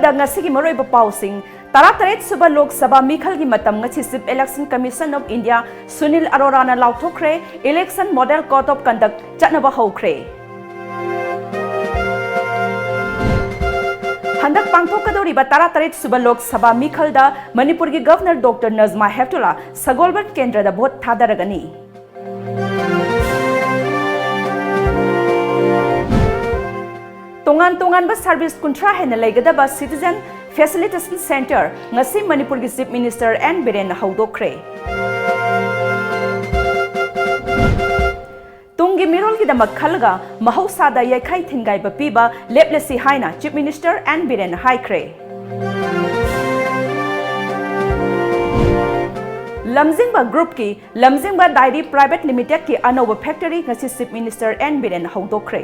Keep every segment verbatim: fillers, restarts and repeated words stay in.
ꯗ ꯉꯁꯤꯒꯤ ꯃꯔꯨꯑꯣꯏꯕ ꯄꯥꯎꯁꯤꯡ꯫ ꯇꯔꯥꯇꯔꯦꯠ ꯁꯨꯕ ꯂꯣꯛ ꯁꯚꯥ ꯃꯤꯈꯜꯒꯤ ꯃꯇꯝ ꯉꯁꯤ Chief Election Commission of India Sunil ꯑꯔꯣꯔꯥꯅ ꯂꯥꯎꯊꯣꯛꯈ꯭ꯔꯦ꯫ Election Model Code of Conduct ꯆꯠꯅꯕ ꯍꯧꯈ꯭ꯔꯦ꯫ ꯍꯟꯗꯛ ꯄꯥꯡꯊꯣꯛꯀꯗꯧꯔꯤꯕ ꯇꯔꯥꯇꯔꯦꯠ ꯁꯨꯕ ꯂꯣꯛ ꯁꯚꯥ ꯃꯤꯈꯜꯗ ꯃꯅꯤꯄꯨꯔꯒꯤ Governor Doctor ꯅꯖꯃꯥ ꯍꯦꯞꯇꯨꯂꯥ ꯁꯒꯣꯜꯕꯟ ꯀꯦꯟꯗ꯭ꯔꯗ ꯚꯣꯠ ꯊꯥꯗꯔꯒꯅꯤ꯫ ꯇꯣꯉꯥꯟ ꯇꯣꯉꯥꯟꯕ service ꯀꯨꯟꯊ꯭ꯔꯥ ꯍꯦꯟꯅ ꯂꯩꯒꯗꯕ Citizen Facilitation Centre ꯉꯁꯤ ꯃꯅꯤꯄꯨꯔꯒꯤ Chief Minister ꯑꯦꯟ ꯕꯤꯔꯦꯟꯅ ꯍꯧꯗꯣꯛꯈ꯭ꯔꯦ꯫ ꯇꯨꯡꯒꯤ ꯃꯤꯔꯣꯜꯒꯤꯗꯃꯛ ꯈꯜꯂꯒ ꯃꯍꯧꯁꯥꯗ ꯌꯩꯈꯥꯏ ꯊꯤꯟꯒꯥꯏꯕ ꯄꯤꯕ ꯂꯦꯞꯂꯁꯤ ꯍꯥꯏꯅ Chief Minister ꯑꯦꯟ ꯕꯤꯔꯦꯟꯅ ꯍꯥꯏꯈ꯭ꯔꯦ꯫ ꯂꯝꯖꯤꯡꯕ Groupꯀꯤ ꯂꯝꯖꯤꯡꯕ Dairy Private Limitedꯀꯤ ꯑꯅꯧꯕ factory ꯉꯁꯤ Chief Minister ꯑꯦꯟ ꯕꯤꯔꯦꯟꯅ ꯍꯧꯗꯣꯛꯈ꯭ꯔꯦ꯫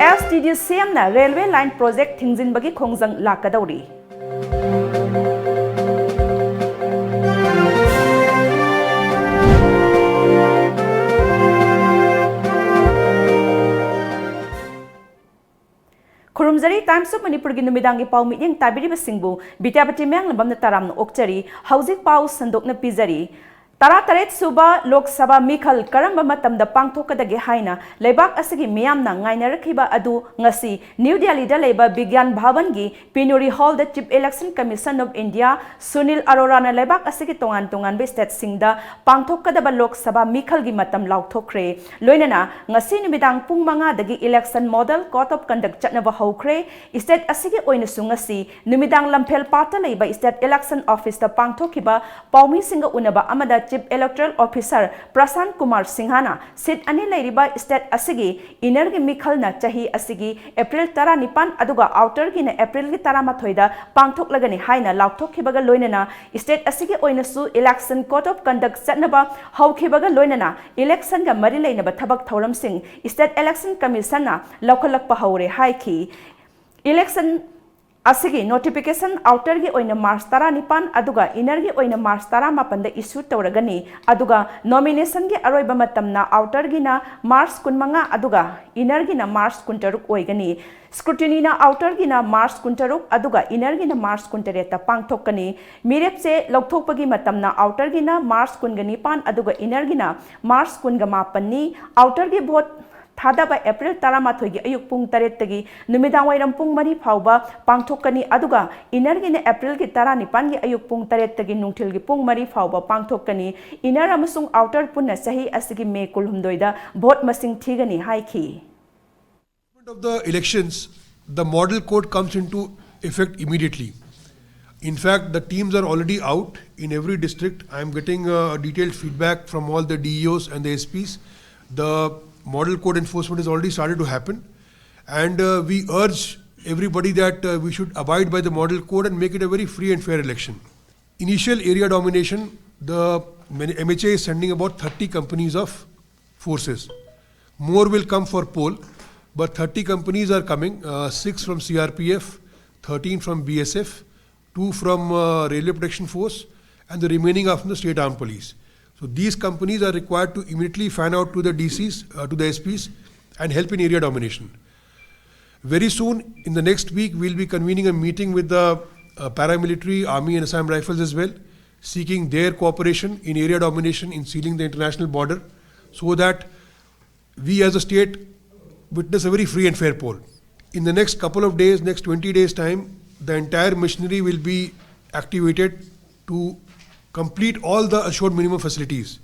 ꯑꯦꯁ ꯇꯤ ꯗꯤ ꯁꯤ ꯑꯦꯝꯅ railway line project ꯊꯤꯡꯖꯤꯟꯕꯒꯤ ꯈꯣꯡꯖꯪ ꯂꯥꯛꯀꯗꯧꯔꯤ꯫ ꯈꯨꯔꯨꯝꯖꯔꯤ, Times of ꯃꯅꯤꯄꯨꯔꯒꯤ ꯅꯨꯃꯤꯗꯥꯡꯒꯤ ꯄꯥꯎ ꯃꯤꯠꯌꯦꯡ ꯇꯥꯕꯤꯔꯤꯕꯁꯤꯡꯕꯨ ꯕꯤꯗ꯭ꯌꯥꯄꯇꯤ ꯃꯌꯥꯡꯂꯝꯕꯝꯅ ꯇꯔꯥꯝꯅ ꯑꯣꯛꯆꯔꯤ꯫ ꯍꯧꯖꯤꯛ ꯄꯥꯎ ꯁꯟꯗꯣꯛꯅ ꯄꯤꯖꯔꯤ꯫ ꯇꯔꯥꯇꯔꯦꯠ ꯁꯨꯕ ꯂꯣꯛ ꯁꯚꯥ ꯃꯤꯈꯜ ꯀꯔꯝꯕ ꯃꯇꯝꯗ ꯄꯥꯡꯊꯣꯛꯀꯗꯒꯦ ꯍꯥꯏꯅ ꯂꯩꯕꯥꯛ ꯑꯁꯤꯒꯤ ꯃꯤꯌꯥꯝꯅ ꯉꯥꯏꯅꯔꯛꯈꯤꯕ ꯑꯗꯨ ꯉꯁꯤ ꯅ꯭ꯌꯨ ꯗꯦꯜꯂꯤꯗ ꯂꯩꯕ ꯕꯤꯒ꯭ꯌꯥꯟ ꯚꯕꯟꯒꯤ Plenary Hallꯗ Chief Election Commission of India Sunil ꯑꯔꯣꯔꯥꯅ ꯂꯩꯕꯥꯛ ꯑꯁꯤꯒꯤ ꯇꯣꯉꯥꯟ ꯇꯣꯉꯥꯟꯕ stateꯁꯤꯡꯗ ꯄꯥꯡꯊꯣꯛꯀꯗꯕ ꯂꯣꯛ ꯁꯚꯥ ꯃꯤꯈꯜꯒꯤ ꯃꯇꯝ ꯂꯥꯎꯊꯣꯛꯈ꯭ꯔꯦ꯫ ꯂꯣꯏꯅꯅ ꯉꯁꯤ ꯅꯨꯃꯤꯗꯥꯡ ꯄꯨꯡ ꯃꯉꯥꯗꯒꯤ Election Model Code of Conduct ꯆꯠꯅꯕ ꯍꯧꯈ꯭ꯔꯦ꯫ State ꯑꯁꯤꯒꯤ ꯑꯣꯏꯅꯁꯨ ꯉꯁꯤ ꯅꯨꯃꯤꯗꯥꯡ ꯂꯝꯐꯦꯜ ꯄꯥꯠꯇ ꯂꯩꯕ State Election Officeꯇ ꯄꯥꯡꯊꯣꯛꯈꯤꯕ ꯄꯥꯎꯃꯤꯁꯤꯡꯒ ꯎꯅꯕ ꯑꯃꯗ Chief Electoral Officer ꯄ꯭ꯔꯁꯥꯟ ꯀꯨꯃꯥꯔ ꯁꯤꯡꯍꯅ seat ꯑꯅꯤ ꯂꯩꯔꯤꯕ state ꯑꯁꯤꯒꯤ innerꯒꯤ ꯃꯤꯈꯜꯅ ꯆꯍꯤ ꯑꯁꯤꯒꯤ April ꯇꯔꯥꯅꯤꯄꯥꯟ ꯑꯗꯨꯒ outerꯒꯤꯅ Aprilꯒꯤ ꯇꯔꯥꯃꯥꯊꯣꯏꯗ ꯄꯥꯡꯊꯣꯛꯂꯒꯅꯤ ꯍꯥꯏꯅ ꯂꯥꯎꯊꯣꯛꯈꯤꯕꯒ ꯂꯣꯏꯅꯅ state ꯑꯁꯤꯒꯤ ꯑꯣꯏꯅꯁꯨ Election Code of Conduct ꯆꯠꯅꯕ ꯍꯧꯈꯤꯕꯒ ꯂꯣꯏꯅꯅ electionꯒ ꯃꯔꯤ ꯂꯩꯅꯕ ꯊꯕꯛ ꯊꯧꯔꯝꯁꯤꯡ State Election Commissionꯅ ꯂꯧꯈꯠꯂꯛꯄ ꯍꯧꯔꯦ ꯍꯥꯏꯈꯤ꯫ Election ꯑꯁꯤꯒꯤ ꯅꯣꯇꯤꯐꯤꯀꯦꯁꯟ ꯑꯥꯎꯇꯔꯒꯤ ꯑꯣꯏꯅ ꯃꯥꯔꯆ ꯇꯔꯥꯅꯤꯄꯥꯟ ꯑꯗꯨꯒ ꯏꯅꯔꯒꯤ ꯑꯣꯏꯅ ꯃꯥꯔꯆ ꯇꯔꯥꯃꯥꯄꯟꯗ ꯏꯁꯨ ꯇꯧꯔꯒꯅꯤ꯫ ꯑꯗꯨꯒ ꯅꯣꯃꯤꯅꯦꯁꯟꯒꯤ ꯑꯔꯣꯏꯕ ꯃꯇꯝꯅ ꯑꯥꯎꯇꯔꯒꯤꯅ ꯃꯥꯔꯆ ꯀꯨꯟꯃꯉꯥ ꯑꯗꯨꯒ ꯏꯅꯔꯒꯤꯅ ꯃꯥꯔꯆ ꯀꯨꯟꯇꯔꯨꯛ ꯑꯣꯏꯒꯅꯤ꯫ ꯁ꯭ꯀ꯭ꯔꯨꯇꯤꯅꯤꯅ ꯑꯥꯎꯇꯔꯒꯤꯅ ꯃꯥꯔꯆ ꯀꯨꯟꯇꯔꯨꯛ ꯑꯗꯨꯒ ꯏꯅꯔꯒꯤꯅ ꯃꯥꯔꯆ ꯀꯨꯟꯇꯔꯦꯠꯇ ꯄꯥꯡꯊꯣꯛꯀꯅꯤ꯫ ꯃꯤꯔꯦꯞꯁꯦ ꯂꯧꯊꯣꯛꯄꯒꯤ ꯃꯇꯝꯅ ꯑꯥꯎꯇꯔꯒꯤꯅ ꯃꯥꯔꯆ ꯀꯨꯟꯒ ꯅꯤꯄꯥꯟ ꯑꯗꯨꯒ ꯏꯅꯔꯒꯤꯅ ꯃꯥꯔꯆ ꯀꯨꯟꯒ ꯃꯥꯄꯟꯅꯤ꯫ ꯑꯥꯎꯇꯔꯒꯤ ꯚꯣꯠ ꯊꯥꯗꯕ ꯑꯦꯄ꯭ꯔꯤꯜ ꯇꯔꯥꯃꯥꯊꯣꯏꯒꯤ ꯑꯌꯨꯛ ꯄꯨꯡ ꯇꯔꯦꯠꯇꯒꯤ ꯅꯨꯃꯤꯗꯥꯡꯋꯥꯏꯔꯝ ꯄꯨꯡ ꯃꯔꯤ ꯐꯥꯎꯕ ꯄꯥꯡꯊꯣꯛꯀꯅꯤ, ꯑꯗꯨꯒ ꯏꯅꯔꯒꯤꯅ ꯑꯦꯄ꯭ꯔꯤꯜꯒꯤ ꯇꯔꯥꯅꯤꯄꯥꯟꯒꯤ ꯑꯌꯨꯛ ꯄꯨꯡ ꯇꯔꯦꯠꯇꯒꯤ ꯅꯨꯡꯊꯤꯜꯒꯤ ꯄꯨꯡ ꯃꯔꯤ ꯐꯥꯎꯕ ꯄꯥꯡꯊꯣꯛꯀꯅꯤ꯫ ꯏꯅꯔ ꯑꯃꯁꯨꯡ ꯑꯥꯎꯇꯔ ꯄꯨꯟꯅ ꯆꯍꯤ ꯑꯁꯤꯒꯤ ꯃꯦ ꯀꯨꯟꯍꯨꯝꯗꯣꯏꯗ ꯚꯣꯠ ꯃꯁꯤꯡ ꯊꯤꯒꯅꯤ ꯍꯥꯏꯈꯤ꯫ Of the elections, the model code comes into effect immediately. In fact, the teams are already out in every district. I am getting uh, detailed feedback from all the D E Os and the S Ps. The model code enforcement has already started to happen. And uh, we urge everybody that uh, we should abide by the model code and make it a very free and fair election. Initial area domination, the M H A is sending about thirty companies of forces. More will come for poll, but thirty companies are coming, uh, six from C R P F, thirteen from B S F, two from uh, Railway Protection Force, and the remaining are from the State Armed Police. So these companies are required to immediately fan out to the D Cs, uh, to the S Ps, and help in area domination. Very soon, in the next week, we'll be convening a meeting with the uh, paramilitary, army, and Assam Rifles as well, seeking their cooperation in area domination in sealing the international border so that we as a state witness a very free and fair poll. In the next couple of days, next twenty days' time, the entire machinery will be activated to complete all the assured minimum facilities,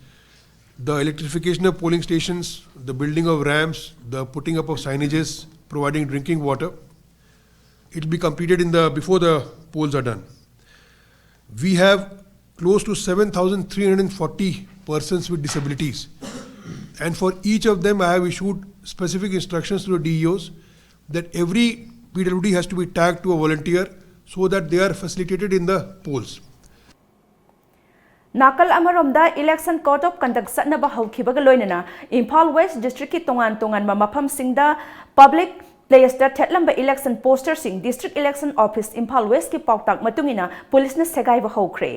the electrification of polling stations, the building of ramps, the putting up of signages, providing drinking water. It will be completed in the before the polls are done. We have close to seven thousand three hundred forty persons with disabilities, and for each of them I have issued specific instructions to the D E Os that every P W D has to be tagged to a volunteer so that they are facilitated in the polls. ꯅꯥꯀꯜ ꯑꯃꯔꯣꯝꯗ election code of conduct ꯆꯠꯅꯕ ꯍꯧꯈꯤꯕꯒ ꯂꯣꯏꯅꯅ Imphal west ꯗꯤꯁꯇ꯭ꯔꯤꯛꯀꯤ ꯇꯣꯉꯥꯟ ꯇꯣꯉꯥꯟꯕ ꯃꯐꯝꯁꯤꯡꯗ public ꯇꯦꯖꯇ ꯊꯦꯠꯂꯝꯕ election posterꯁꯤꯡ District Election Office, Imphal Westꯀꯤ ꯄꯥꯎꯇꯥꯛ ꯃꯇꯨꯡ ꯏꯟꯅ ꯄꯨꯂꯤꯁꯅ ꯁꯦꯒꯥꯏꯕ ꯍꯧꯈ꯭ꯔꯦ꯫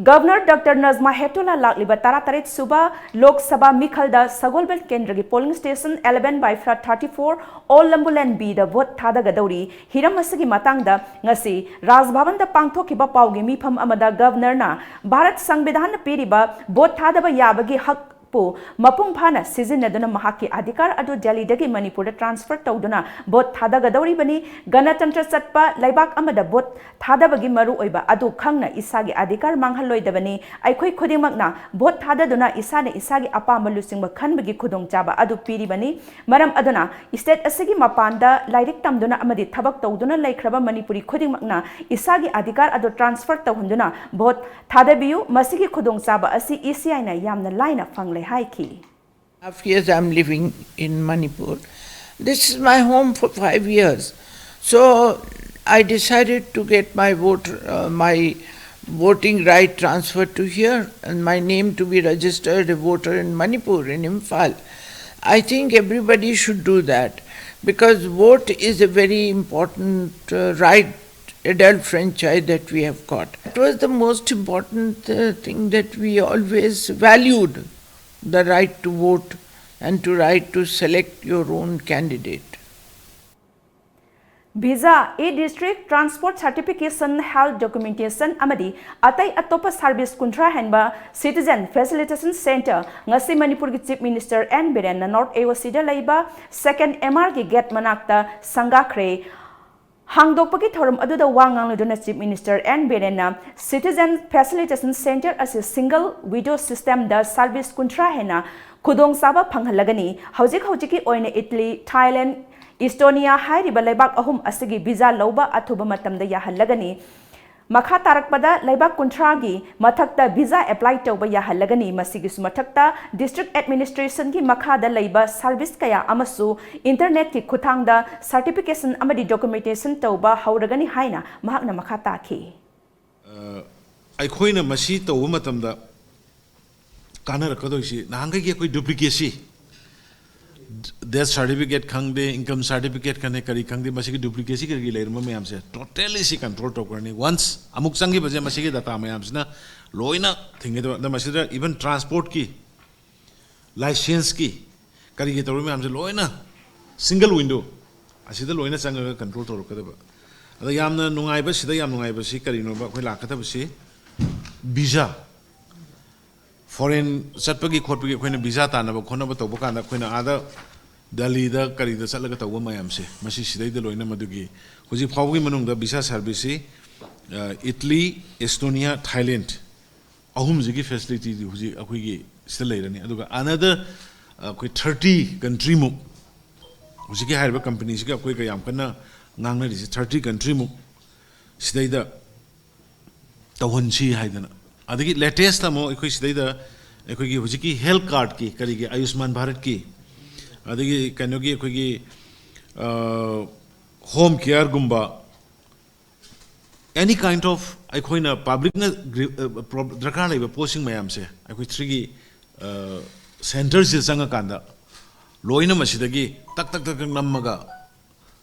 Governor Doctor Najma Heptulla ꯂꯥꯛꯂꯤꯕ ꯇꯔꯥꯇꯔꯦꯠ ꯁꯨꯕ ꯂꯣꯛ ꯁꯚꯥ ꯃꯤꯈꯜꯗ ꯁꯒꯣꯜꯕꯟ ꯀꯦꯟꯗ꯭ꯔꯒꯤ polling station eleven by thirty-four old Lambulane Bꯗ vote ꯊꯥꯗꯒꯗꯧꯔꯤ꯫ ꯍꯤꯔꯝ ꯑꯁꯤꯒꯤ ꯃꯇꯥꯡꯗ ꯉꯁꯤ ꯔꯥꯖ ꯚꯕꯟꯗ ꯄꯥꯡꯊꯣꯛꯈꯤꯕ ꯄꯥꯎꯒꯤ ꯃꯤꯐꯝ ꯑꯃꯗ Governorꯅ ꯚꯥꯔꯠ ꯁꯪꯕꯤꯙꯥꯟꯅ ꯄꯤꯔꯤꯕ vote ꯊꯥꯗꯕ ꯌꯥꯕꯒꯤ ꯍꯛ ꯄꯨ ꯃꯄꯨꯡ ꯐꯥꯅ ꯁꯤꯖꯤꯟꯅꯗꯨꯅ ꯃꯍꯥꯛꯀꯤ ꯑꯙꯤꯀꯥꯔ ꯑꯗꯨ ꯗꯦꯜꯂꯤꯗꯒꯤ ꯃꯅꯤꯄꯨꯔꯗ transfer ꯇꯧꯗꯨꯅ vote ꯊꯥꯗꯒꯗꯧꯔꯤꯕꯅꯤ꯫ ꯒꯅꯇꯟꯇ꯭ꯔ ꯆꯠꯄ ꯂꯩꯕꯥꯛ ꯑꯃꯗ vote ꯊꯥꯗꯕꯒꯤ ꯃꯔꯨꯑꯣꯏꯕ ꯑꯗꯨ ꯈꯪꯅ ꯏꯁꯥꯒꯤ ꯑꯙꯤꯀꯥꯔ ꯃꯥꯡꯍꯜꯂꯣꯏꯗꯕꯅꯤ꯫ ꯑꯩꯈꯣꯏ ꯈꯨꯗꯤꯡꯃꯛꯅ vote ꯊꯥꯗꯗꯨꯅ ꯏꯁꯥꯅ ꯏꯁꯥꯒꯤ ꯑꯄꯥꯝꯕ ꯂꯨꯆꯤꯡꯕ ꯈꯟꯕꯒꯤ ꯈꯨꯗꯣꯡꯆꯥꯕ ꯑꯗꯨ ꯄꯤꯔꯤꯕꯅꯤ꯫ ꯃꯔꯝ ꯑꯗꯨꯅ state ꯑꯁꯤꯒꯤ ꯃꯄꯥꯟꯗ ꯂꯥꯏꯔꯤꯛ ꯇꯝꯗꯨꯅ ꯑꯃꯗꯤ ꯊꯕꯛ ꯇꯧꯗꯨꯅ ꯂꯩꯈ꯭ꯔꯕ ꯃꯅꯤꯄꯨꯔꯤ ꯈꯨꯗꯤꯡꯃꯛꯅ ꯏꯁꯥꯒꯤ ꯑꯙꯤꯀꯥꯔ ꯑꯗꯨ transfer ꯇꯧꯍꯟꯗꯨꯅ vote ꯊꯥꯗꯕꯤꯌꯨ꯫ ꯃꯁꯤꯒꯤ ꯈꯨꯗꯣꯡꯆꯥꯕ ꯑꯁꯤ ECIꯅ ꯌꯥꯝꯅ ꯂꯥꯏꯅ ꯐꯪꯂꯦ ꯍꯥꯏꯈꯤ꯫ Half years I'm living in Manipur. This is my home for five years. So I decided to get my vote, uh, my voting right transferred to here and my name to be registered a voter in Manipur, in Imphal. I think everybody should do that because vote is a very important uh, right, adult franchise that we have got. It was the most important uh, thing that we always valued, the right to vote and to right to select your own candidate. Visa, e-district, transport certification, health documentation ꯑꯃꯗꯤ ꯑꯇꯩ ꯑꯇꯣꯞꯄ service ꯀꯨꯟꯊ꯭ꯔꯥ ꯍꯦꯟꯕ Citizen Facilitation Centre ꯉꯁꯤ ꯃꯅꯤꯄꯨꯔꯒꯤ Chief Minister N ꯕꯤꯔꯦꯟꯅ North AOCꯗ ꯂꯩꯕ second MRꯒꯤ gate ꯃꯅꯥꯛꯇ ꯁꯪꯒꯥꯈ꯭ꯔꯦ꯫ ꯍꯥꯡꯗꯣꯛꯄꯒꯤ ꯊꯧꯔꯝ ꯑꯗꯨꯗ ꯋꯥ ꯉꯥꯡꯂꯗꯨꯅ Chief Minister N ꯕꯤꯔꯦꯟꯅ Citizen Facilitation Centre ꯑꯁꯤ single window systemꯗ service ꯀꯨꯟꯊ꯭ꯔꯥ ꯍꯦꯟꯅ ꯈꯨꯗꯣꯡꯆꯥꯕ ꯐꯪꯍꯜꯂꯒꯅꯤ꯫ ꯍꯧꯖꯤꯛ ꯍꯧꯖꯤꯛꯀꯤ ꯑꯣꯏꯅ Italy, Thailand, Estonia ꯍꯥꯏꯔꯤꯕ ꯂꯩꯕꯥꯛ ꯑꯍꯨꯝ ꯑꯁꯤꯒꯤ visa ꯂꯧꯕ ꯑꯊꯨꯕ ꯃꯇꯝꯗ ꯌꯥꯍꯜꯂꯒꯅꯤ꯫ ꯃꯈꯥ ꯇꯥꯔꯛꯄꯗ ꯂꯩꯕꯥꯛ ꯀꯨꯟꯊ꯭ꯔꯥꯒꯤ ꯃꯊꯛꯇ visa apply ꯇꯧꯕ ꯌꯥꯍꯜꯂꯒꯅꯤ꯫ ꯃꯁꯤꯒꯤꯁꯨ ꯃꯊꯛꯇ district administrationꯒꯤ ꯃꯈꯥꯗ ꯂꯩꯕ service ꯀꯌꯥ ꯑꯃꯁꯨ internetꯀꯤ ꯈꯨꯠꯊꯥꯡꯗ certification ꯑꯃꯗꯤ documentation ꯇꯧꯕ ꯍꯧꯔꯒꯅꯤ ꯍꯥꯏꯅ ꯃꯍꯥꯛꯅ ꯃꯈꯥ ꯇꯥꯈꯤ꯫ ꯑ, ꯑꯩꯈꯣꯏꯅ ꯃꯁꯤ ꯇꯧꯕ ꯃꯇꯝꯗ ꯀꯥꯟꯅꯔꯛꯀꯗꯣꯏꯁꯤ ꯅꯍꯥꯟꯈꯩꯒꯤ ꯑꯩꯈꯣꯏ duplicacy, Death certificate ꯈꯪꯗꯦ, income certificate ꯈꯪꯗꯦ, ꯀꯔꯤ ꯈꯪꯗꯦ, ꯃꯁꯤꯒꯤ duplicate ꯁꯤ ꯀꯔꯤꯒꯤ ꯂꯩꯔꯝꯕ ꯃꯌꯥꯝꯁꯦ totally ꯁꯤ control ꯇꯧꯈ꯭ꯔꯅꯤ꯫ Once ꯑꯃꯨꯛ ꯆꯪꯈꯤꯕꯁꯦ ꯃꯁꯤꯒꯤ data ꯃꯌꯥꯝꯁꯤꯅ ꯂꯣꯏꯅ ꯊꯤꯡꯒꯗꯕ꯫ ꯑꯗ ꯃꯁꯤꯗ even transport ꯀꯤ, license ꯀꯤ, ꯀꯔꯤꯒꯤ ꯇꯧꯔꯤ ꯃꯌꯥꯝꯁꯦ ꯂꯣꯏꯅ single window ꯑꯁꯤꯗ ꯂꯣꯏꯅ ꯆꯪꯉꯒ control ꯇꯧꯔꯛꯀꯗꯕ꯫ ꯑꯗ ꯌꯥꯝꯅ ꯅꯨꯡꯉꯥꯏꯕ, ꯁꯤꯗ ꯌꯥꯝ ꯅꯨꯡꯉꯥꯏꯕꯁꯤ ꯀꯔꯤꯅꯣꯕ? ꯑꯩꯈꯣꯏ ꯂꯥꯛꯀꯗꯕꯁꯤ visa, foreign ꯆꯠꯄꯒꯤ ꯈꯣꯠꯄꯒꯤ ꯑꯩꯈꯣꯏꯅ visa ꯇꯥꯟꯅꯕ ꯈꯣꯠꯅꯕ ꯇꯧꯕ ꯀꯥꯟꯗ ꯑꯩꯈꯣꯏꯅ ꯑꯥꯗ ꯗꯦꯜꯂꯤꯗ ꯀꯔꯤꯗ ꯆꯠꯂꯒ ꯇꯧꯕ ꯃꯌꯥꯝꯁꯦ, ꯃꯁꯤ ꯁꯤꯗꯩꯗ ꯂꯣꯏꯅ ꯃꯗꯨꯒꯤ ꯍꯧꯖꯤꯛ ꯐꯥꯎꯕꯒꯤ ꯃꯅꯨꯡꯗ visa service ꯁꯤ, ꯑ, Italy, Estonia, Thailand ꯑꯍꯨꯝꯁꯤꯒꯤ facility ꯗꯤ ꯍꯧꯖꯤꯛ ꯑꯩꯈꯣꯏꯒꯤ ꯁꯤꯗ ꯂꯩꯔꯅꯤ꯫ ꯑꯗꯨꯒ another, ꯑ, ꯑꯩꯈꯣꯏ thirty country ꯃꯨꯛ, ꯍꯧꯖꯤꯛꯀꯤ ꯍꯥꯏꯔꯤꯕ company ꯁꯤꯒ ꯑꯩꯈꯣꯏꯒ ꯌꯥꯝ ꯀꯟꯅ ꯉꯥꯡꯅꯔꯤꯁꯦ thirty country ꯃꯨꯛ ꯁꯤꯗꯩꯗ ꯇꯧꯍꯟꯁꯤ ꯍꯥꯏꯗꯅ꯫ ꯑꯗꯒꯤ latest ꯑꯃꯨꯛ ꯑꯩꯈꯣꯏ ꯁꯤꯗꯩꯗ ꯑꯩꯈꯣꯏꯒꯤ ꯍꯧꯖꯤꯛꯀꯤ health card ꯀꯤ, ꯀꯔꯤꯒꯤ, ꯑꯌꯨꯁꯃꯥꯟ ꯚꯥꯔꯠꯀꯤ, ꯑꯗꯒꯤ ꯀꯩꯅꯣꯒꯤ ꯑꯩꯈꯣꯏꯒꯤ, ꯑ, home care ꯒꯨꯝꯕ, any kind of ꯑꯩꯈꯣꯏꯅ public ꯅ ꯒ꯭ꯔꯤ-, ꯑ, ꯄ꯭ꯔꯣ-, ꯗꯔꯀꯥꯔ ꯂꯩꯕ ꯄꯣꯠꯁꯤꯡ ꯃꯌꯥꯝꯁꯦ ꯑꯩꯈꯣꯏ ꯁꯤꯒꯤ, ꯑ, centre ꯁꯤꯗ ꯆꯪꯉꯀꯥꯟꯗ ꯂꯣꯏꯅ ꯃꯁꯤꯗꯒꯤ ꯇꯛ ꯇꯛ ꯇꯛ ꯇꯛ ꯅꯝꯃꯒ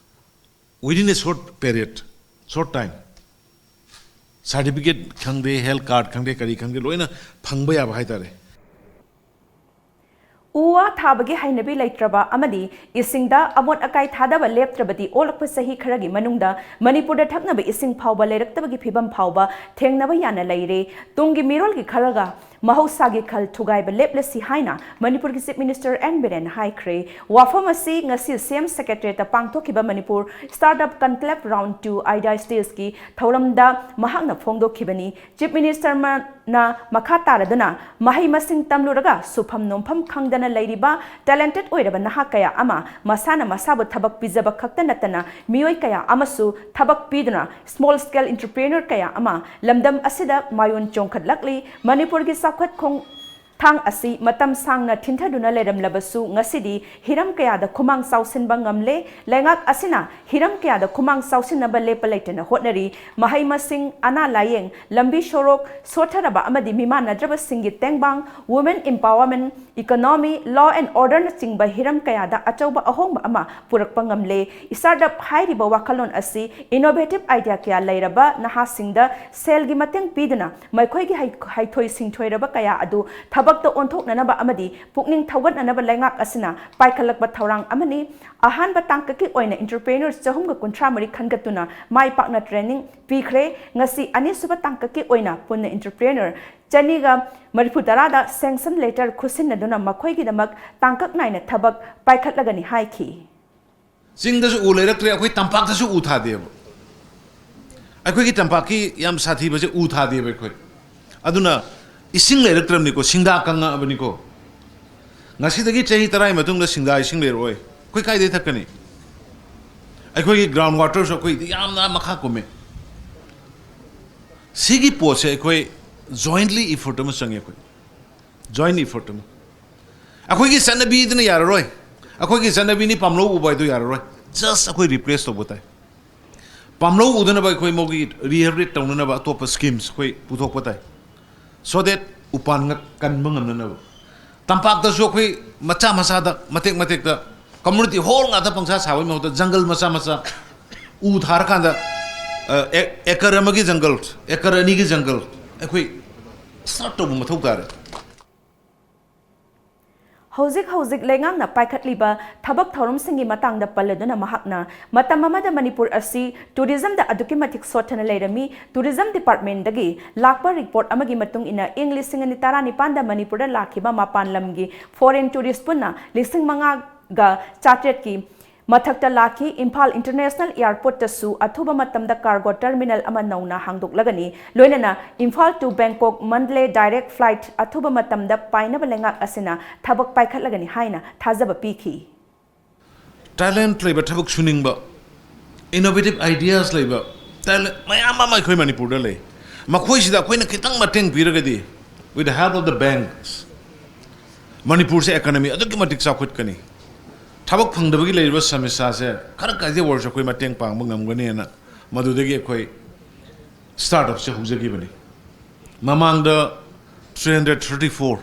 within a short period, short time, certificate ꯈꯪꯗꯦ, health card ꯈꯪꯗꯦ, ꯀꯔꯤ ꯈꯪꯗꯦ, ꯂꯣꯏꯅ ꯐꯪꯕ ꯌꯥꯕ ꯍꯥꯏꯇꯥꯔꯦ꯫ ꯎ ꯋꯥ ꯊꯥꯕꯒꯤ ꯍꯩꯅꯕꯤ ꯂꯩꯇ꯭ꯔꯕ ꯑꯃꯗꯤ ꯏꯁꯤꯡꯗ ꯑꯃꯣꯠ ꯑꯀꯥꯏ ꯊꯥꯗꯕ ꯂꯦꯞꯇ꯭ꯔꯕꯗꯤ ꯑꯣꯜꯂꯛꯄ ꯆꯍꯤ ꯈꯔꯒꯤ ꯃꯅꯨꯡꯗ ꯃꯅꯤꯄꯨꯔꯗ ꯊꯛꯅꯕ ꯏꯁꯤꯡ ꯐꯥꯎꯕ ꯂꯩꯔꯛꯇꯕꯒꯤ ꯐꯤꯕꯝ ꯐꯥꯎꯕ ꯊꯦꯡꯅꯕ ꯌꯥꯅ ꯂꯩꯔꯦ꯫ ꯇꯨꯡꯒꯤ ꯃꯤꯔꯣꯜꯒꯤ ꯈꯜꯂꯒ ꯃꯍꯧꯁꯥꯒꯤ ꯈꯜ ꯊꯨꯒꯥꯏꯕ ꯂꯦꯞꯂꯁꯤ ꯍꯥꯏꯅ ꯃꯅꯤꯄꯨꯔꯒꯤ Chief Minister ꯑꯦꯟ ꯕꯤꯔꯦꯟ ꯍꯥꯏꯈ꯭ꯔꯦ꯫ ꯋꯥꯐꯝ ꯑꯁꯤ ꯉꯁꯤ ꯁꯤ ꯑꯦꯝ Secretariat ꯇ ꯄꯥꯡꯊꯣꯛꯈꯤꯕ Manipur Startup Conclave Round two Idea Stage ꯀꯤ ꯊꯧꯔꯝꯗ ꯃꯍꯥꯛꯅ ꯐꯣꯡꯗꯣꯛꯈꯤꯕꯅꯤ꯫ Chief Minister ꯃ-, ꯅ ꯃꯈꯥ ꯇꯥꯔꯗꯨꯅ ꯃꯍꯩ ꯃꯁꯤꯡ ꯇꯝꯂꯨꯔꯒ ꯁꯨꯐꯝ ꯅꯣꯝꯐꯝ ꯈꯪꯗꯅ ꯂꯩꯔꯤꯕ talented ꯑꯣꯏꯔꯕ ꯅꯍꯥ ꯀꯌꯥ ꯑꯃ ꯃꯁꯥꯅ ꯃꯁꯥꯕꯨ ꯊꯕꯛ ꯄꯤꯖꯕ ꯈꯛꯇ ꯅꯠꯇꯅ ꯃꯤꯑꯣꯏ ꯀꯌꯥ ꯑꯃꯁꯨ ꯊꯕꯛ ꯄꯤꯗꯨꯅ small scale entrepreneur ꯀꯌꯥ ꯑꯃ ꯂꯝꯗꯝ ꯑꯁꯤꯗ ꯃꯌꯣꯟ ꯆꯣꯡꯈꯠꯂꯛꯂꯤ꯫ ꯃꯅꯤꯄꯨꯔꯒꯤ ꯆꯥꯎꯈꯠ ꯈꯣꯡ-, ꯊꯥꯡ ꯑꯁꯤ ꯃꯇꯝ ꯁꯥꯡꯅ ꯊꯤꯟꯊꯗꯨꯅ ꯂꯩꯔꯝꯂꯕꯁꯨ, ꯉꯁꯤꯗꯤ ꯍꯤꯔꯝ ꯀꯌꯥꯗ ꯈꯨꯃꯥꯡ ꯆꯥꯎꯁꯤꯟꯕ ꯉꯝꯂꯦ꯫ ꯂꯩꯉꯥꯛ ꯑꯁꯤꯅ ꯍꯤꯔꯝ ꯀꯌꯥꯗ ꯈꯨꯃꯥꯡ ꯆꯥꯎꯁꯤꯟꯅꯕ ꯂꯦꯞꯄ ꯂꯩꯇꯅ ꯍꯣꯠꯅꯔꯤ꯫ ꯃꯍꯩ ꯃꯁꯤꯡ, ꯑꯅꯥ ꯂꯥꯌꯦꯡ, ꯂꯝꯕꯤ ꯁꯣꯔꯣꯛ, ꯁꯣꯠꯊꯔꯕ ꯑꯃꯗꯤ ꯃꯤꯃꯥꯟꯅꯗ꯭ꯔꯕꯁꯤꯡꯒꯤ ꯇꯦꯡꯕꯥꯡ, women empowerment, economy, law and orderꯅꯆꯤꯡꯕ ꯍꯤꯔꯝ ꯀꯌꯥꯗ ꯑꯆꯧꯕ ꯑꯍꯣꯡꯕ ꯑꯃ ꯄꯨꯔꯛꯄ ꯉꯝꯂꯦ꯫ Startup ꯍꯥꯏꯔꯤꯕ ꯋꯥꯈꯜꯂꯣꯟ ꯑꯁꯤ innovative idea ꯀꯌꯥ ꯂꯩꯔꯕ ꯅꯍꯥꯁꯤꯡꯗ ꯁꯦꯜꯒꯤ ꯃꯇꯦꯡ ꯄꯤꯗꯨꯅ ꯃꯈꯣꯏꯒꯤ ꯍꯩ-, ꯍꯩꯊꯣꯏ ꯁꯤꯡꯊꯣꯏꯔꯕ ꯀꯌꯥ ꯑꯗꯨ ꯊꯕꯛꯇ ꯑꯣꯟꯊꯣꯛꯅꯅꯕ ꯑꯃꯗꯤ ꯄꯨꯛꯅꯤꯡ ꯊꯧꯒꯠꯅꯅꯕ ꯂꯩꯉꯥꯛ ꯑꯁꯤꯅ ꯄꯥꯏꯈꯠꯂꯛꯄ ꯊꯧꯔꯥꯡ ꯑꯃꯅꯤ꯫ ꯑꯍꯥꯟꯕ ꯇꯥꯡꯀꯛꯀꯤ ꯑꯣꯏꯅ entrepreneurs ꯆꯍꯨꯝꯒ ꯀꯨꯟꯊ꯭ꯔꯥ ꯃꯔꯤ ꯈꯟꯒꯠꯇꯨꯅ ꯃꯥꯏ ꯄꯥꯛꯅ training ꯄꯤꯈ꯭ꯔꯦ꯫ ꯉꯁꯤ ꯑꯅꯤꯁꯨꯕ ꯇꯥꯡꯀꯛꯀꯤ ꯑꯣꯏꯅ ꯄꯨꯟꯅ entrepreneur ꯆꯅꯤꯒ ꯃꯔꯤꯐꯨ ꯇꯔꯥꯗ sanction letter ꯈꯨꯠꯁꯤꯟꯅꯗꯨꯅ ꯃꯈꯣꯏꯒꯤꯗꯃꯛ ꯇꯥꯡꯀꯛ ꯅꯥꯏꯅ ꯊꯕꯛ ꯄꯥꯏꯈꯠꯂꯒꯅꯤ ꯍꯥꯏꯈꯤ꯫ ꯆꯤꯡꯗꯁꯨ ꯎ ꯂꯩꯔꯛꯇ꯭ꯔꯦ, ꯑꯩꯈꯣꯏ ꯇꯝꯄꯥꯛꯇꯁꯨ ꯎ ꯊꯥꯗꯦꯕ꯫ ꯑꯩꯈꯣꯏꯒꯤ ꯇꯝꯄꯥꯛꯀꯤ ꯌꯥꯝ ꯁꯥꯊꯤꯕꯁꯦ ꯎ ꯊꯥꯗꯦꯕ ꯑꯩꯈꯣꯏ꯫ ꯑꯗꯨꯅ ꯏꯁꯤꯡ ꯂꯩꯔꯛꯇ꯭ꯔꯕꯅꯤꯀꯣ, ꯁꯤꯡꯗꯥ ꯀꯪꯉꯛꯑꯕꯅꯤꯀꯣ꯫ ꯉꯁꯤꯗꯒꯤ ꯆꯍꯤ ꯇꯔꯥꯒꯤ ꯃꯇꯨꯡꯗ ꯁꯤꯡꯗꯥ ꯏꯁꯤꯡ ꯂꯩꯔꯛꯑꯣꯏ꯫ ꯑꯩꯈꯣꯏ ꯀꯥꯏꯗꯩ ꯊꯛꯀꯅꯤ? ꯑꯩꯈꯣꯏꯒꯤ ground waterꯁꯨ ꯑꯩꯈꯣꯏꯗꯤ ꯌꯥꯝꯅ ꯃꯈꯥ ꯀꯨꯝꯃꯦ꯫ ꯁꯤꯒꯤ ꯄꯣꯠꯁꯦ ꯑꯩꯈꯣꯏ jointly effort ꯑꯃ ꯆꯪꯉꯦ꯫ ꯑꯩꯈꯣꯏ joint effort ꯑꯃ꯫ ꯑꯩꯈꯣꯏꯒꯤ ꯆꯠꯅꯕꯤꯗꯨꯅ ꯌꯥꯔꯔꯣꯏ꯫ ꯑꯩꯈꯣꯏꯒꯤ ꯆꯠꯅꯕꯤꯅꯤ ꯄꯥꯝꯂꯧ ꯎꯕ ꯍꯥꯏꯗꯣ ꯌꯥꯔꯔꯣꯏ꯫ Just ꯑꯩꯈꯣꯏ replace ꯇꯧꯕ ꯇꯥꯏ꯫ ꯄꯥꯝꯂꯧ ꯎꯗꯅꯕ ꯑꯩꯈꯣꯏ ꯃꯧꯒꯤ rehabilitate ꯇꯧꯅꯅꯕ ꯑꯇꯣꯞꯄ schemes ꯑꯩꯈꯣꯏ ꯄꯨꯊꯣꯛꯄ ꯇꯥꯏ꯫ So that ꯎꯄꯥꯟ ꯉꯛ-, ꯀꯟꯕ ꯉꯝꯅꯅꯕ꯫ ꯇꯝꯄꯥꯛꯇꯁꯨ ꯑꯩꯈꯣꯏ ꯃꯆꯥ ꯃꯆꯥꯗ, ꯃꯇꯦꯛ ꯃꯇꯦꯛꯇ, community hall ꯉꯥꯛꯇ ꯄꯪꯁꯥ ꯁꯥꯕꯒꯤ ꯃꯍꯨꯠꯇ jungle ꯃꯆꯥ ꯃꯆꯥ ꯎ ꯊꯥꯔꯀꯥꯟꯗ, ꯑ, ꯑꯦ-, acre ꯑꯃꯒꯤ jungle, acre ꯑꯅꯤꯒꯤ jungle ꯑꯩꯈꯣꯏ start ꯇꯧꯕ ꯃꯊꯧ ꯇꯥꯔꯦ꯫ ꯍꯧꯖꯤꯛ ꯍꯧꯖꯤꯛ ꯂꯩꯉꯥꯛꯅ ꯄꯥꯏꯈꯠꯂꯤꯕ ꯊꯕꯛ ꯊꯧꯔꯝꯁꯤꯡꯒꯤ ꯃꯇꯥꯡꯗ ꯄꯜꯂꯗꯨꯅ ꯃꯍꯥꯛꯅ, ꯃꯇꯝ ꯑꯃꯗ ꯃꯅꯤꯄꯨꯔ ꯑꯁꯤ tourismꯗ ꯑꯗꯨꯛꯀꯤ ꯃꯇꯤꯛ ꯁꯣꯠꯊꯅ ꯂꯩꯔꯝꯃꯤ꯫ Tourism departmentꯗꯒꯤ ꯂꯥꯛꯄ report ꯑꯃꯒꯤ ꯃꯇꯨꯡ ꯏꯟꯅ, ꯏꯪ ꯂꯤꯁꯤꯡ ꯑꯅꯤ ꯇꯔꯥꯅꯤꯄꯥꯟꯗ ꯃꯅꯤꯄꯨꯔꯗ ꯂꯥꯛꯈꯤꯕ ꯃꯄꯥꯟ ꯂꯝꯒꯤ foreign tourist ꯄꯨꯟꯅ ꯂꯤꯁꯤꯡ ꯃꯉꯥꯒ ꯆꯥꯇ꯭ꯔꯦꯠꯀꯤ ꯃꯊꯛꯇ ꯂꯥꯛꯈꯤ꯫ ꯏꯝꯐꯥꯜ International Airportꯇꯁꯨ ꯑꯊꯨꯕ ꯃꯇꯝꯗ cargo terminal ꯑꯃ ꯅꯧꯅ ꯍꯥꯡꯗꯣꯛꯂꯒꯅꯤ꯫ ꯂꯣꯏꯅꯅ Imphal to Bangkok Mandalay direct flight ꯑꯊꯨꯕ ꯃꯇꯝꯗ ꯄꯥꯏꯅꯕ ꯂꯩꯉꯥꯛ ꯑꯁꯤꯅ ꯊꯕꯛ ꯄꯥꯏꯈꯠꯂꯒꯅꯤ ꯍꯥꯏꯅ ꯊꯥꯖꯕ ꯄꯤꯈꯤ꯫ Talent ꯂꯩꯕ, ꯊꯕꯛ ꯁꯨꯅꯤꯡꯕ, innovative ideas ꯂꯩꯕ talent ꯃꯌꯥꯝ ꯑꯃ ꯑꯩꯈꯣꯏ ꯃꯅꯤꯄꯨꯔꯗ ꯂꯩ꯫ ꯃꯈꯣꯏꯁꯤꯗ ꯑꯩꯈꯣꯏꯅ ꯈꯤꯇꯪ ꯃꯇꯦꯡ ꯄꯤꯔꯒꯗꯤ, with the help of the banks, ꯃꯅꯤꯄꯨꯔꯁꯦ economy ꯑꯗꯨꯛꯀꯤ ꯃꯇꯤꯛ ꯆꯥꯎꯈꯠꯀꯅꯤ, ꯊꯕꯛ ꯐꯪꯗꯕꯒꯤ ꯂꯩꯔꯤꯕ ꯁꯃꯁ꯭ꯌꯥꯁꯦ ꯈꯔ ꯈꯔꯗꯤ ꯑꯣꯏꯔꯁꯨ ꯑꯩꯈꯣꯏ ꯃꯇꯦꯡ ꯄꯥꯡꯕ ꯉꯝꯒꯅꯤꯅ ꯃꯗꯨꯗꯒꯤ ꯑꯩꯈꯣꯏ startupꯁꯦ ꯍꯧꯖꯈꯤꯕꯅꯤ꯫ ꯃꯃꯥꯡꯗ three hundred thirty four,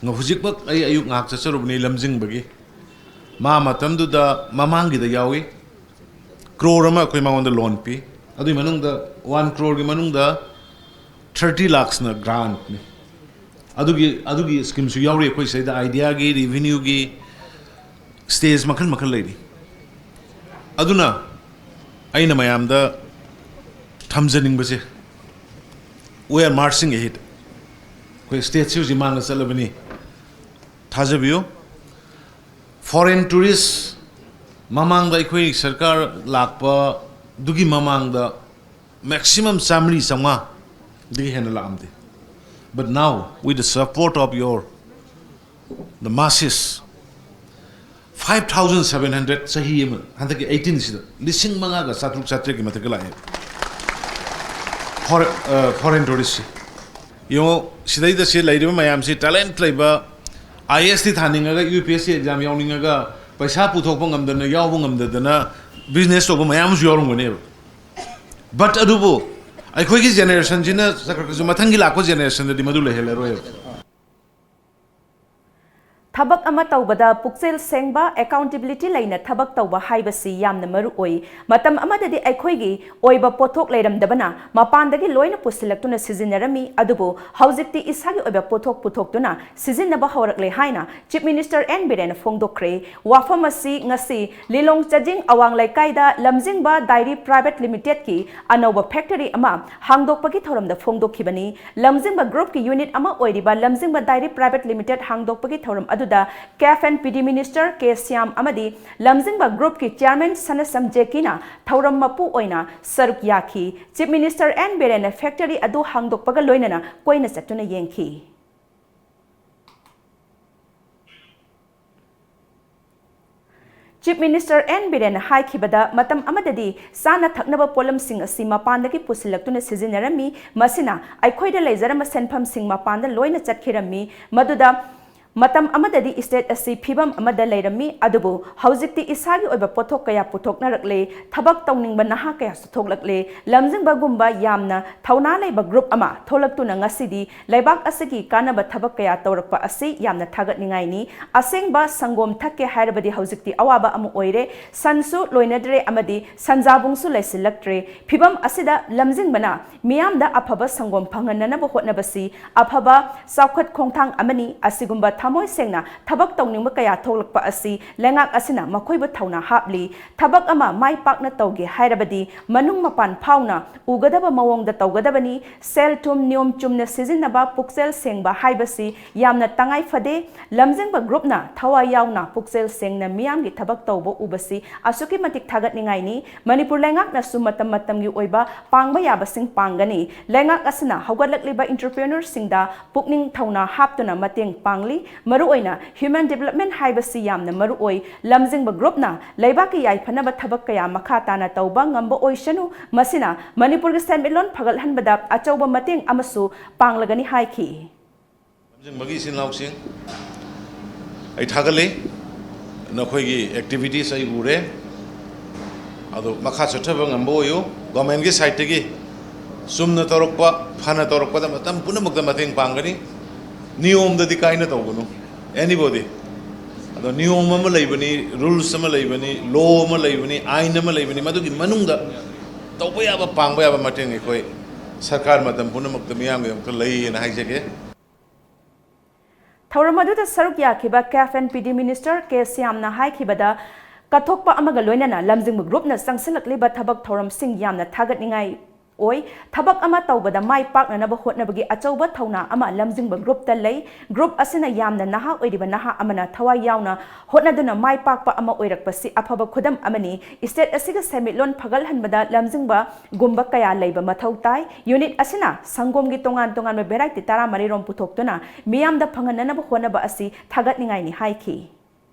ꯍꯧꯖꯤꯛꯃꯛ ꯑꯩ ꯑꯌꯨꯛ ꯉꯥꯏꯍꯥꯛ ꯆꯠꯆꯔꯨꯕꯅꯤ ꯂꯝꯖꯤꯡꯕꯒꯤ꯫ ꯃꯥ ꯃꯇꯝꯗꯨꯗ ꯃꯃꯥꯡꯒꯤꯗ ꯌꯥꯎꯏ, ꯀ꯭ꯔꯣꯔ ꯑꯃ ꯑꯩꯈꯣꯏ ꯃꯉꯣꯟꯗ loan ꯄꯤ꯫ ꯑꯗꯨꯒꯤ ꯃꯅꯨꯡꯗ one crore ꯒꯤ ꯃꯅꯨꯡꯗ thirty lakhs ꯅ grant ꯅꯤ꯫ ꯑꯗꯨꯒꯤ, ꯑꯗꯨꯒꯤ schemeꯁꯨ ꯌꯥꯎꯔꯤ ꯑꯩꯈꯣꯏ ꯁꯤꯗꯩꯗ, idea ꯒꯤ, revenue ꯒꯤ, stage ꯃꯈꯜ ꯃꯈꯜ ꯂꯩꯔꯤ꯫ ꯑꯗꯨꯅ ꯑꯩꯅ ꯃꯌꯥꯝꯗ ꯊꯝꯖꯅꯤꯡꯕꯁꯦ, we are marching ahead꯫ ꯑꯩꯈꯣꯏ stateꯁꯤ ꯍꯧꯖꯤꯛ ꯃꯥꯡꯗ ꯆꯠꯂꯕꯅꯤ, ꯊꯥꯖꯕꯤꯌꯨ꯫ Foreign tourist ꯃꯃꯥꯡꯗ ꯑꯩꯈꯣꯏ ꯁꯔꯀꯥꯔ ꯂꯥꯛꯄꯗꯨꯒꯤ ꯃꯃꯥꯡꯗ maximum ꯆꯥꯃꯔꯤ ꯆꯥꯝꯃꯉꯥꯗꯒꯤ ꯍꯦꯟꯅ ꯂꯥꯛꯑꯝꯗꯦ꯫ But now, with the support of your, the masses, five thousand seven hundred ꯆꯍꯤ ꯑꯃ, ꯍꯟꯗꯛꯀꯤ eighteen ꯁꯤꯗ ꯂꯤꯁꯤꯡ ꯃꯉꯥꯒ ꯆꯥꯇ꯭ꯔꯨꯛ ꯆꯥꯇ꯭ꯔꯦꯠꯀꯤ ꯃꯊꯛꯇ ꯂꯥꯛꯑꯦ꯫ Foreign, ꯑ, foreign tourist ꯁꯤ ꯌꯦꯡꯉꯣ, ꯁꯤꯗꯩꯗ ꯁꯤ ꯂꯩꯔꯤꯕ ꯃꯌꯥꯝꯁꯤ talent ꯂꯩꯕ, IAS ꯗꯤ ꯊꯥꯅꯤꯡꯉꯒ, UPSC exam ꯌꯥꯎꯅꯤꯡꯉꯒ, ꯄꯩꯁꯥ ꯄꯨꯊꯣꯛꯄ ꯉꯝꯗꯅ, ꯌꯥꯎꯕ ꯉꯝꯗꯗꯅ business ꯇꯧꯕ ꯃꯌꯥꯝ ꯑꯃꯁꯨ ꯌꯥꯎꯔꯝꯒꯅꯦꯕ꯫ But ꯑꯗꯨꯕꯨ ꯑꯩꯈꯣꯏꯒꯤ generationꯁꯤꯅ ꯆꯠꯈ꯭ꯔꯒꯁꯨ ꯃꯊꯪꯒꯤ ꯂꯥꯛꯄ generationꯗꯗꯤ ꯃꯗꯨ ꯂꯩꯍꯜꯂꯔꯣꯏꯕ꯫ ꯊꯕꯛ ꯑꯃ ꯇꯧꯕꯗ ꯄꯨꯛꯆꯦꯜ ꯁꯦꯡꯕ, accountability ꯂꯩꯅ ꯊꯕꯛ ꯇꯧꯕ ꯍꯥꯏꯕꯁꯤ ꯌꯥꯝꯅ ꯃꯔꯨ ꯑꯣꯏ꯫ ꯃꯇꯝ ꯑꯃꯗꯗꯤ ꯑꯩꯈꯣꯏꯒꯤ ꯑꯣꯏꯕ ꯄꯣꯠꯊꯣꯛ ꯂꯩꯔꯝꯗꯕꯅ ꯃꯄꯥꯟꯗꯒꯤ ꯂꯣꯏꯅ ꯄꯨꯁꯤꯜꯂꯛꯇꯨꯅ ꯁꯤꯖꯤꯟꯅꯔꯝꯃꯤ, ꯑꯗꯨꯕꯨ ꯍꯧꯖꯤꯛꯇꯤ ꯏꯁꯥꯒꯤ ꯑꯣꯏꯕ ꯄꯣꯠꯊꯣꯛ ꯄꯨꯊꯣꯛꯇꯨꯅ ꯁꯤꯖꯤꯟꯅꯕ ꯍꯧꯔꯛꯂꯦ ꯍꯥꯏꯅ Chief Minister N ꯕꯤꯔꯦꯟꯅ ꯐꯣꯡꯗꯣꯛꯈ꯭ꯔꯦ꯫ ꯋꯥꯐꯝ ꯑꯁꯤ ꯉꯁꯤ ꯂꯤꯂꯣꯡ ꯆꯥꯖꯤꯡ ꯑꯋꯥꯡ ꯂꯩꯀꯥꯏꯗ ꯂꯝꯖꯤꯡꯕ Dairy Private Limitedꯀꯤ ꯑꯅꯧꯕ factory ꯑꯃ ꯍꯥꯡꯗꯣꯛꯄꯒꯤ ꯊꯧꯔꯝꯗ ꯐꯣꯡꯗꯣꯛꯈꯤꯕꯅꯤ꯫ ꯂꯝꯖꯤꯡꯕ groupꯀꯤ unit ꯑꯃ ꯑꯣꯏꯔꯤꯕ ꯂꯝꯖꯤꯡꯕ Dairy Private Limited ꯍꯥꯡꯗꯣꯛꯄꯒꯤ ꯊꯧꯔꯝ ꯑꯗꯨꯗ CAF and PD Minister ꯀꯦ ꯁ꯭ꯌꯥꯝ ꯑꯃꯗꯤ ꯂꯝꯖꯤꯡꯕ groupꯀꯤ chairman ꯁꯅꯁꯝ ꯖꯦꯀꯤꯅ ꯊꯧꯔꯝ ꯃꯄꯨ ꯑꯣꯏꯅ ꯁꯔꯨꯛ ꯌꯥꯈꯤ꯫ Chief Minister N ꯕꯤꯔꯦꯟꯅ factory ꯑꯗꯨ ꯍꯥꯡꯗꯣꯛꯄꯒ ꯂꯣꯏꯅꯅ ꯀꯣꯏꯅ ꯆꯠꯇꯨꯅ ꯌꯦꯡꯈꯤ꯫ Chief Minister N ꯕꯤꯔꯦꯟꯅ ꯍꯥꯏꯈꯤꯕꯗ, ꯃꯇꯝ ꯑꯃꯗꯗꯤ ꯆꯥꯅ ꯊꯛꯅꯕ ꯄꯣꯠꯂꯝꯁꯤꯡ ꯑꯁꯤ ꯃꯄꯥꯟꯗꯒꯤ ꯄꯨꯁꯤꯜꯂꯛꯇꯨꯅ ꯁꯤꯖꯤꯟꯅꯔꯝꯃꯤ, ꯃꯁꯤꯅ ꯑꯩꯈꯣꯏꯗ ꯂꯩꯖꯔꯝꯕ ꯁꯦꯟꯐꯝꯁꯤꯡ ꯃꯄꯥꯟꯗ ꯂꯣꯏꯅ ꯆꯠꯈꯤꯔꯝꯃꯤ, ꯃꯗꯨꯗ ꯃꯇꯝ ꯑꯃꯗꯗꯤ ꯏꯁꯇꯦꯠ ꯑꯁꯤ ꯐꯤꯕꯝ ꯑꯃꯗ ꯂꯩꯔꯝꯃꯤ, ꯑꯗꯨꯕꯨ ꯍꯧꯖꯤꯛꯇꯤ ꯏꯁꯥꯒꯤ ꯑꯣꯏꯕ ꯄꯣꯠꯊꯣꯛ ꯀꯌꯥ ꯄꯨꯊꯣꯛꯅꯔꯛꯂꯦ, ꯊꯕꯛ ꯇꯧꯅꯤꯡꯕ ꯅꯍꯥ ꯀꯌꯥꯁꯨ ꯊꯣꯛꯂꯛꯂꯦ, ꯂꯝꯖꯤꯡꯕꯒꯨꯝꯕ ꯌꯥꯝꯅ ꯊꯧꯅꯥ ꯂꯩꯕ ꯒ꯭ꯔꯨꯞ ꯑꯃ ꯊꯣꯛꯂꯛꯇꯨꯅ ꯉꯁꯤꯗꯤ ꯂꯩꯕꯥꯛ ꯑꯁꯤꯒꯤ ꯀꯥꯟꯅꯕ ꯊꯕꯛ ꯀꯌꯥ ꯇꯧꯔꯛꯄ ꯑꯁꯤ ꯌꯥꯝꯅ ꯊꯥꯒꯠꯅꯤꯡꯉꯥꯏꯅꯤ꯫ ꯑꯁꯦꯡꯕ ꯁꯪꯒꯣꯝ ꯊꯛꯀꯦ ꯍꯥꯏꯔꯕꯗꯤ ꯍꯧꯖꯤꯛꯇꯤ ꯑꯋꯥꯕ ꯑꯃ ꯑꯣꯏꯔꯦ꯫ ꯁꯟꯁꯨ ꯂꯣꯏꯅꯗ꯭ꯔꯦ ꯑꯃꯗꯤ ꯁꯟꯖꯥꯕꯨꯡꯁꯨ ꯂꯩꯁꯤꯜꯂꯛꯇ꯭ꯔꯦ꯫ ꯐꯤꯕꯝ ꯑꯁꯤꯗ ꯂꯝꯖꯤꯡꯕꯅ ꯃꯤꯌꯥꯝꯗ ꯑꯐꯕ ꯁꯪꯒꯣꯝ ꯐꯪꯍꯟꯅꯅꯕ ꯍꯣꯠꯅꯕꯁꯤ ꯑꯐꯕ ꯆꯥꯎꯈꯠ ꯈꯣꯡꯊꯥꯡ ꯑꯃꯅꯤ꯫ ꯑꯁꯤꯒꯨꯝꯕ ꯊꯃꯣꯏ ꯁꯦꯡꯅ ꯊꯕꯛ ꯇꯧꯅꯤꯡꯕ ꯀꯌꯥ ꯊꯣꯛꯂꯛꯄ ꯑꯁꯤ ꯂꯩꯉꯥꯛ ꯑꯁꯤꯅ ꯃꯈꯣꯏꯕꯨ ꯊꯧꯅꯥ ꯍꯥꯞꯂꯤ꯫ ꯊꯕꯛ ꯑꯃ ꯃꯥꯏ ꯄꯥꯛꯅ ꯇꯧꯒꯦ ꯍꯥꯏꯔꯕꯗꯤ ꯃꯅꯨꯡ ꯃꯄꯥꯟ ꯐꯥꯎꯅ ꯎꯒꯗꯕ ꯃꯑꯣꯡꯗ ꯇꯧꯒꯗꯕꯅꯤ꯫ ꯁꯦꯜ ꯊꯨꯝ ꯅꯤꯌꯣꯝ ꯆꯨꯝꯅ ꯁꯤꯖꯤꯟꯅꯕ, ꯄꯨꯛꯆꯦꯜ ꯁꯦꯡꯕ ꯍꯥꯏꯕꯁꯤ ꯌꯥꯝꯅ ꯇꯉꯥꯏ ꯐꯗꯦ꯫ ꯂꯝꯖꯤꯡꯕ ꯒ꯭ꯔꯨꯞꯅ ꯊꯋꯥꯏ ꯌꯥꯎꯅ ꯄꯨꯛꯆꯦꯜ ꯁꯦꯡꯅ ꯃꯤꯌꯥꯝꯒꯤ ꯊꯕꯛ ꯇꯧꯕ ꯎꯕꯁꯤ ꯑꯁꯨꯛꯀꯤ ꯃꯇꯤꯛ ꯊꯥꯒꯠꯅꯤꯡꯉꯥꯏꯅꯤ꯫ ꯃꯅꯤꯄꯨꯔ ꯂꯩꯉꯥꯛꯅꯁꯨ ꯃꯇꯝ ꯃꯇꯝꯒꯤ ꯑꯣꯏꯕ ꯄꯥꯡꯕ ꯌꯥꯕꯁꯤꯡ ꯄꯥꯡꯒꯅꯤ꯫ ꯂꯩꯉꯥꯛ ꯑꯁꯤꯅ ꯍꯧꯒꯠꯂꯛꯂꯤꯕ entrepreneurꯁꯤꯡꯗ ꯄꯨꯛꯅꯤꯡ ꯊꯧꯅꯥ ꯍꯥꯞꯇꯨꯅ ꯃꯇꯦꯡ ꯄꯥꯡꯂꯤ꯫ ꯃꯔꯨꯑꯣꯏꯅ human development ꯍꯥꯏꯕꯁꯤ ꯌꯥꯝꯅ ꯃꯔꯨꯑꯣꯏ꯫ ꯂꯝꯖꯤꯡꯕ ꯒ꯭ꯔꯨꯞꯅ ꯂꯩꯕꯥꯛꯀꯤ ꯌꯥꯏꯐꯅꯕ ꯊꯕꯛ ꯀꯌꯥ ꯃꯈꯥ ꯇꯥꯅ ꯇꯧꯕ ꯉꯝꯕ ꯑꯣꯏꯁꯅꯨ꯫ ꯃꯁꯤꯅ ꯃꯅꯤꯄꯨꯔꯒꯤ ꯁꯦꯟꯃꯤꯠꯂꯣꯟ ꯐꯒꯠꯍꯟꯕꯗ ꯑꯆꯧꯕ ꯃꯇꯦꯡ ꯑꯃꯁꯨ ꯄꯥꯡꯂꯒꯅꯤ ꯍꯥꯏꯈꯤ꯫ ꯂꯝꯖꯤꯡꯕꯒꯤ ꯏꯆꯤꯟ ꯏꯅꯥꯎꯁꯤꯡ, ꯑꯩ ꯊꯥꯒꯠꯂꯤ꯫ ꯅꯈꯣꯏꯒꯤ activities ꯑꯩ ꯎꯔꯦ꯫ ꯑꯗꯣ ꯃꯈꯥ ꯆꯠꯊꯕ ꯉꯝꯕ ꯑꯣꯏꯌꯨ꯫ Governmentꯀꯤ sideꯇꯒꯤ ꯆꯨꯝꯅ ꯇꯧꯔꯛꯄ, ꯐꯅ ꯇꯧꯔꯛꯄꯗ ꯃꯇꯝ ꯄꯨꯝꯅꯃꯛꯇ ꯃꯇꯦꯡ ꯄꯥꯡꯒꯅꯤ꯫ ꯅꯤꯌꯣꯝꯗꯗꯤ ꯀꯥꯏꯅ ꯇꯧꯒꯅꯨ꯫ Anybody꯫ ꯑꯗꯣ ꯅꯤꯌꯣꯝ ꯑꯃ ꯂꯩꯕꯅꯤ, rules ꯑꯃ ꯂꯩꯕꯅꯤ, law ꯑꯃ ꯂꯩꯕꯅꯤ, ꯑꯥꯏꯟ ꯑꯃ ꯂꯩꯕꯅꯤ꯫ ꯃꯗꯨꯒꯤ ꯃꯅꯨꯡꯗ ꯇꯧꯕ ꯌꯥꯕ, ꯄꯥꯡꯕ ꯌꯥꯕ ꯃꯇꯦꯡ ꯑꯩꯈꯣꯏ ꯁꯔꯀꯥꯔ ꯃꯇꯝ ꯄꯨꯝꯅꯃꯛꯇ ꯃꯤꯌꯥꯝꯒꯤꯗꯃꯛꯇ ꯂꯩꯌꯦꯅ ꯍꯥꯏꯖꯒꯦ꯫ ꯊꯧꯔꯝ ꯑꯗꯨꯗ ꯁꯔꯨꯛ ꯌꯥꯈꯤꯕ CAF and PD Minister ꯀꯦ ꯁ꯭ꯌꯥꯝꯅ ꯍꯥꯏꯈꯤꯕꯗ, ꯀꯠꯊꯣꯛꯄ ꯑꯃꯒ ꯂꯣꯏꯅꯅ ꯂꯝꯖꯤꯡꯕ ꯒ꯭ꯔꯨꯞꯅ ꯆꯪꯁꯤꯜꯂꯛꯂꯤꯕ ꯊꯕꯛ ꯊꯧꯔꯝꯁꯤꯡ ꯌꯥꯝꯅ ꯊꯥꯒꯠꯅꯤꯡꯉꯥꯏ ꯑꯣꯏ꯫ ꯊꯕꯛ ꯑꯃ ꯇꯧꯕꯗ ꯃꯥꯏ ꯄꯥꯛꯅꯅꯕ ꯍꯣꯠꯅꯕꯒꯤ ꯑꯆꯧꯕ ꯊꯧꯅꯥ ꯑꯃ ꯂꯝꯖꯤꯡꯕ ꯒ꯭ꯔꯨꯞꯇ ꯂꯩ꯫ ꯒ꯭ꯔꯨꯞ ꯑꯁꯤꯅ ꯌꯥꯝꯅ ꯅꯍꯥ ꯑꯣꯏꯔꯤꯕ ꯅꯍꯥ ꯑꯃꯅ ꯊꯋꯥꯏ ꯌꯥꯎꯅ ꯍꯣꯠꯅꯗꯨꯅ ꯃꯥꯏ ꯄꯥꯛꯄ ꯑꯃ ꯑꯣꯏꯔꯛꯄꯁꯤ ꯑꯐꯕ ꯈꯨꯗꯝ ꯑꯃꯅꯤ꯫ ꯏꯁꯇꯦꯠ ꯑꯁꯤꯒꯤ ꯁꯦꯟꯃꯤꯠꯂꯣꯟ ꯐꯒꯠꯍꯟꯕꯗ ꯂꯝꯖꯤꯡꯕ ꯒꯨꯝꯕ ꯀꯌꯥ ꯂꯩꯕ ꯃꯊꯧ ꯇꯥꯏ꯫ ꯌꯨꯅꯤꯠ ꯑꯁꯤꯅ ꯁꯪꯒꯣꯝꯒꯤ ꯇꯣꯉꯥꯟ ꯇꯣꯉꯥꯟꯕ variety ꯇꯔꯥꯃꯔꯤ ꯔꯣꯝ ꯄꯨꯊꯣꯛꯇꯨꯅ ꯃꯤꯌꯥꯝꯗ ꯐꯪꯍꯟꯅꯅꯕ ꯍꯣꯠꯅꯕ ꯑꯁꯤ ꯊꯥꯒꯠꯅꯤꯡꯉꯥꯏꯅꯤ ꯍꯥꯏꯈꯤ꯫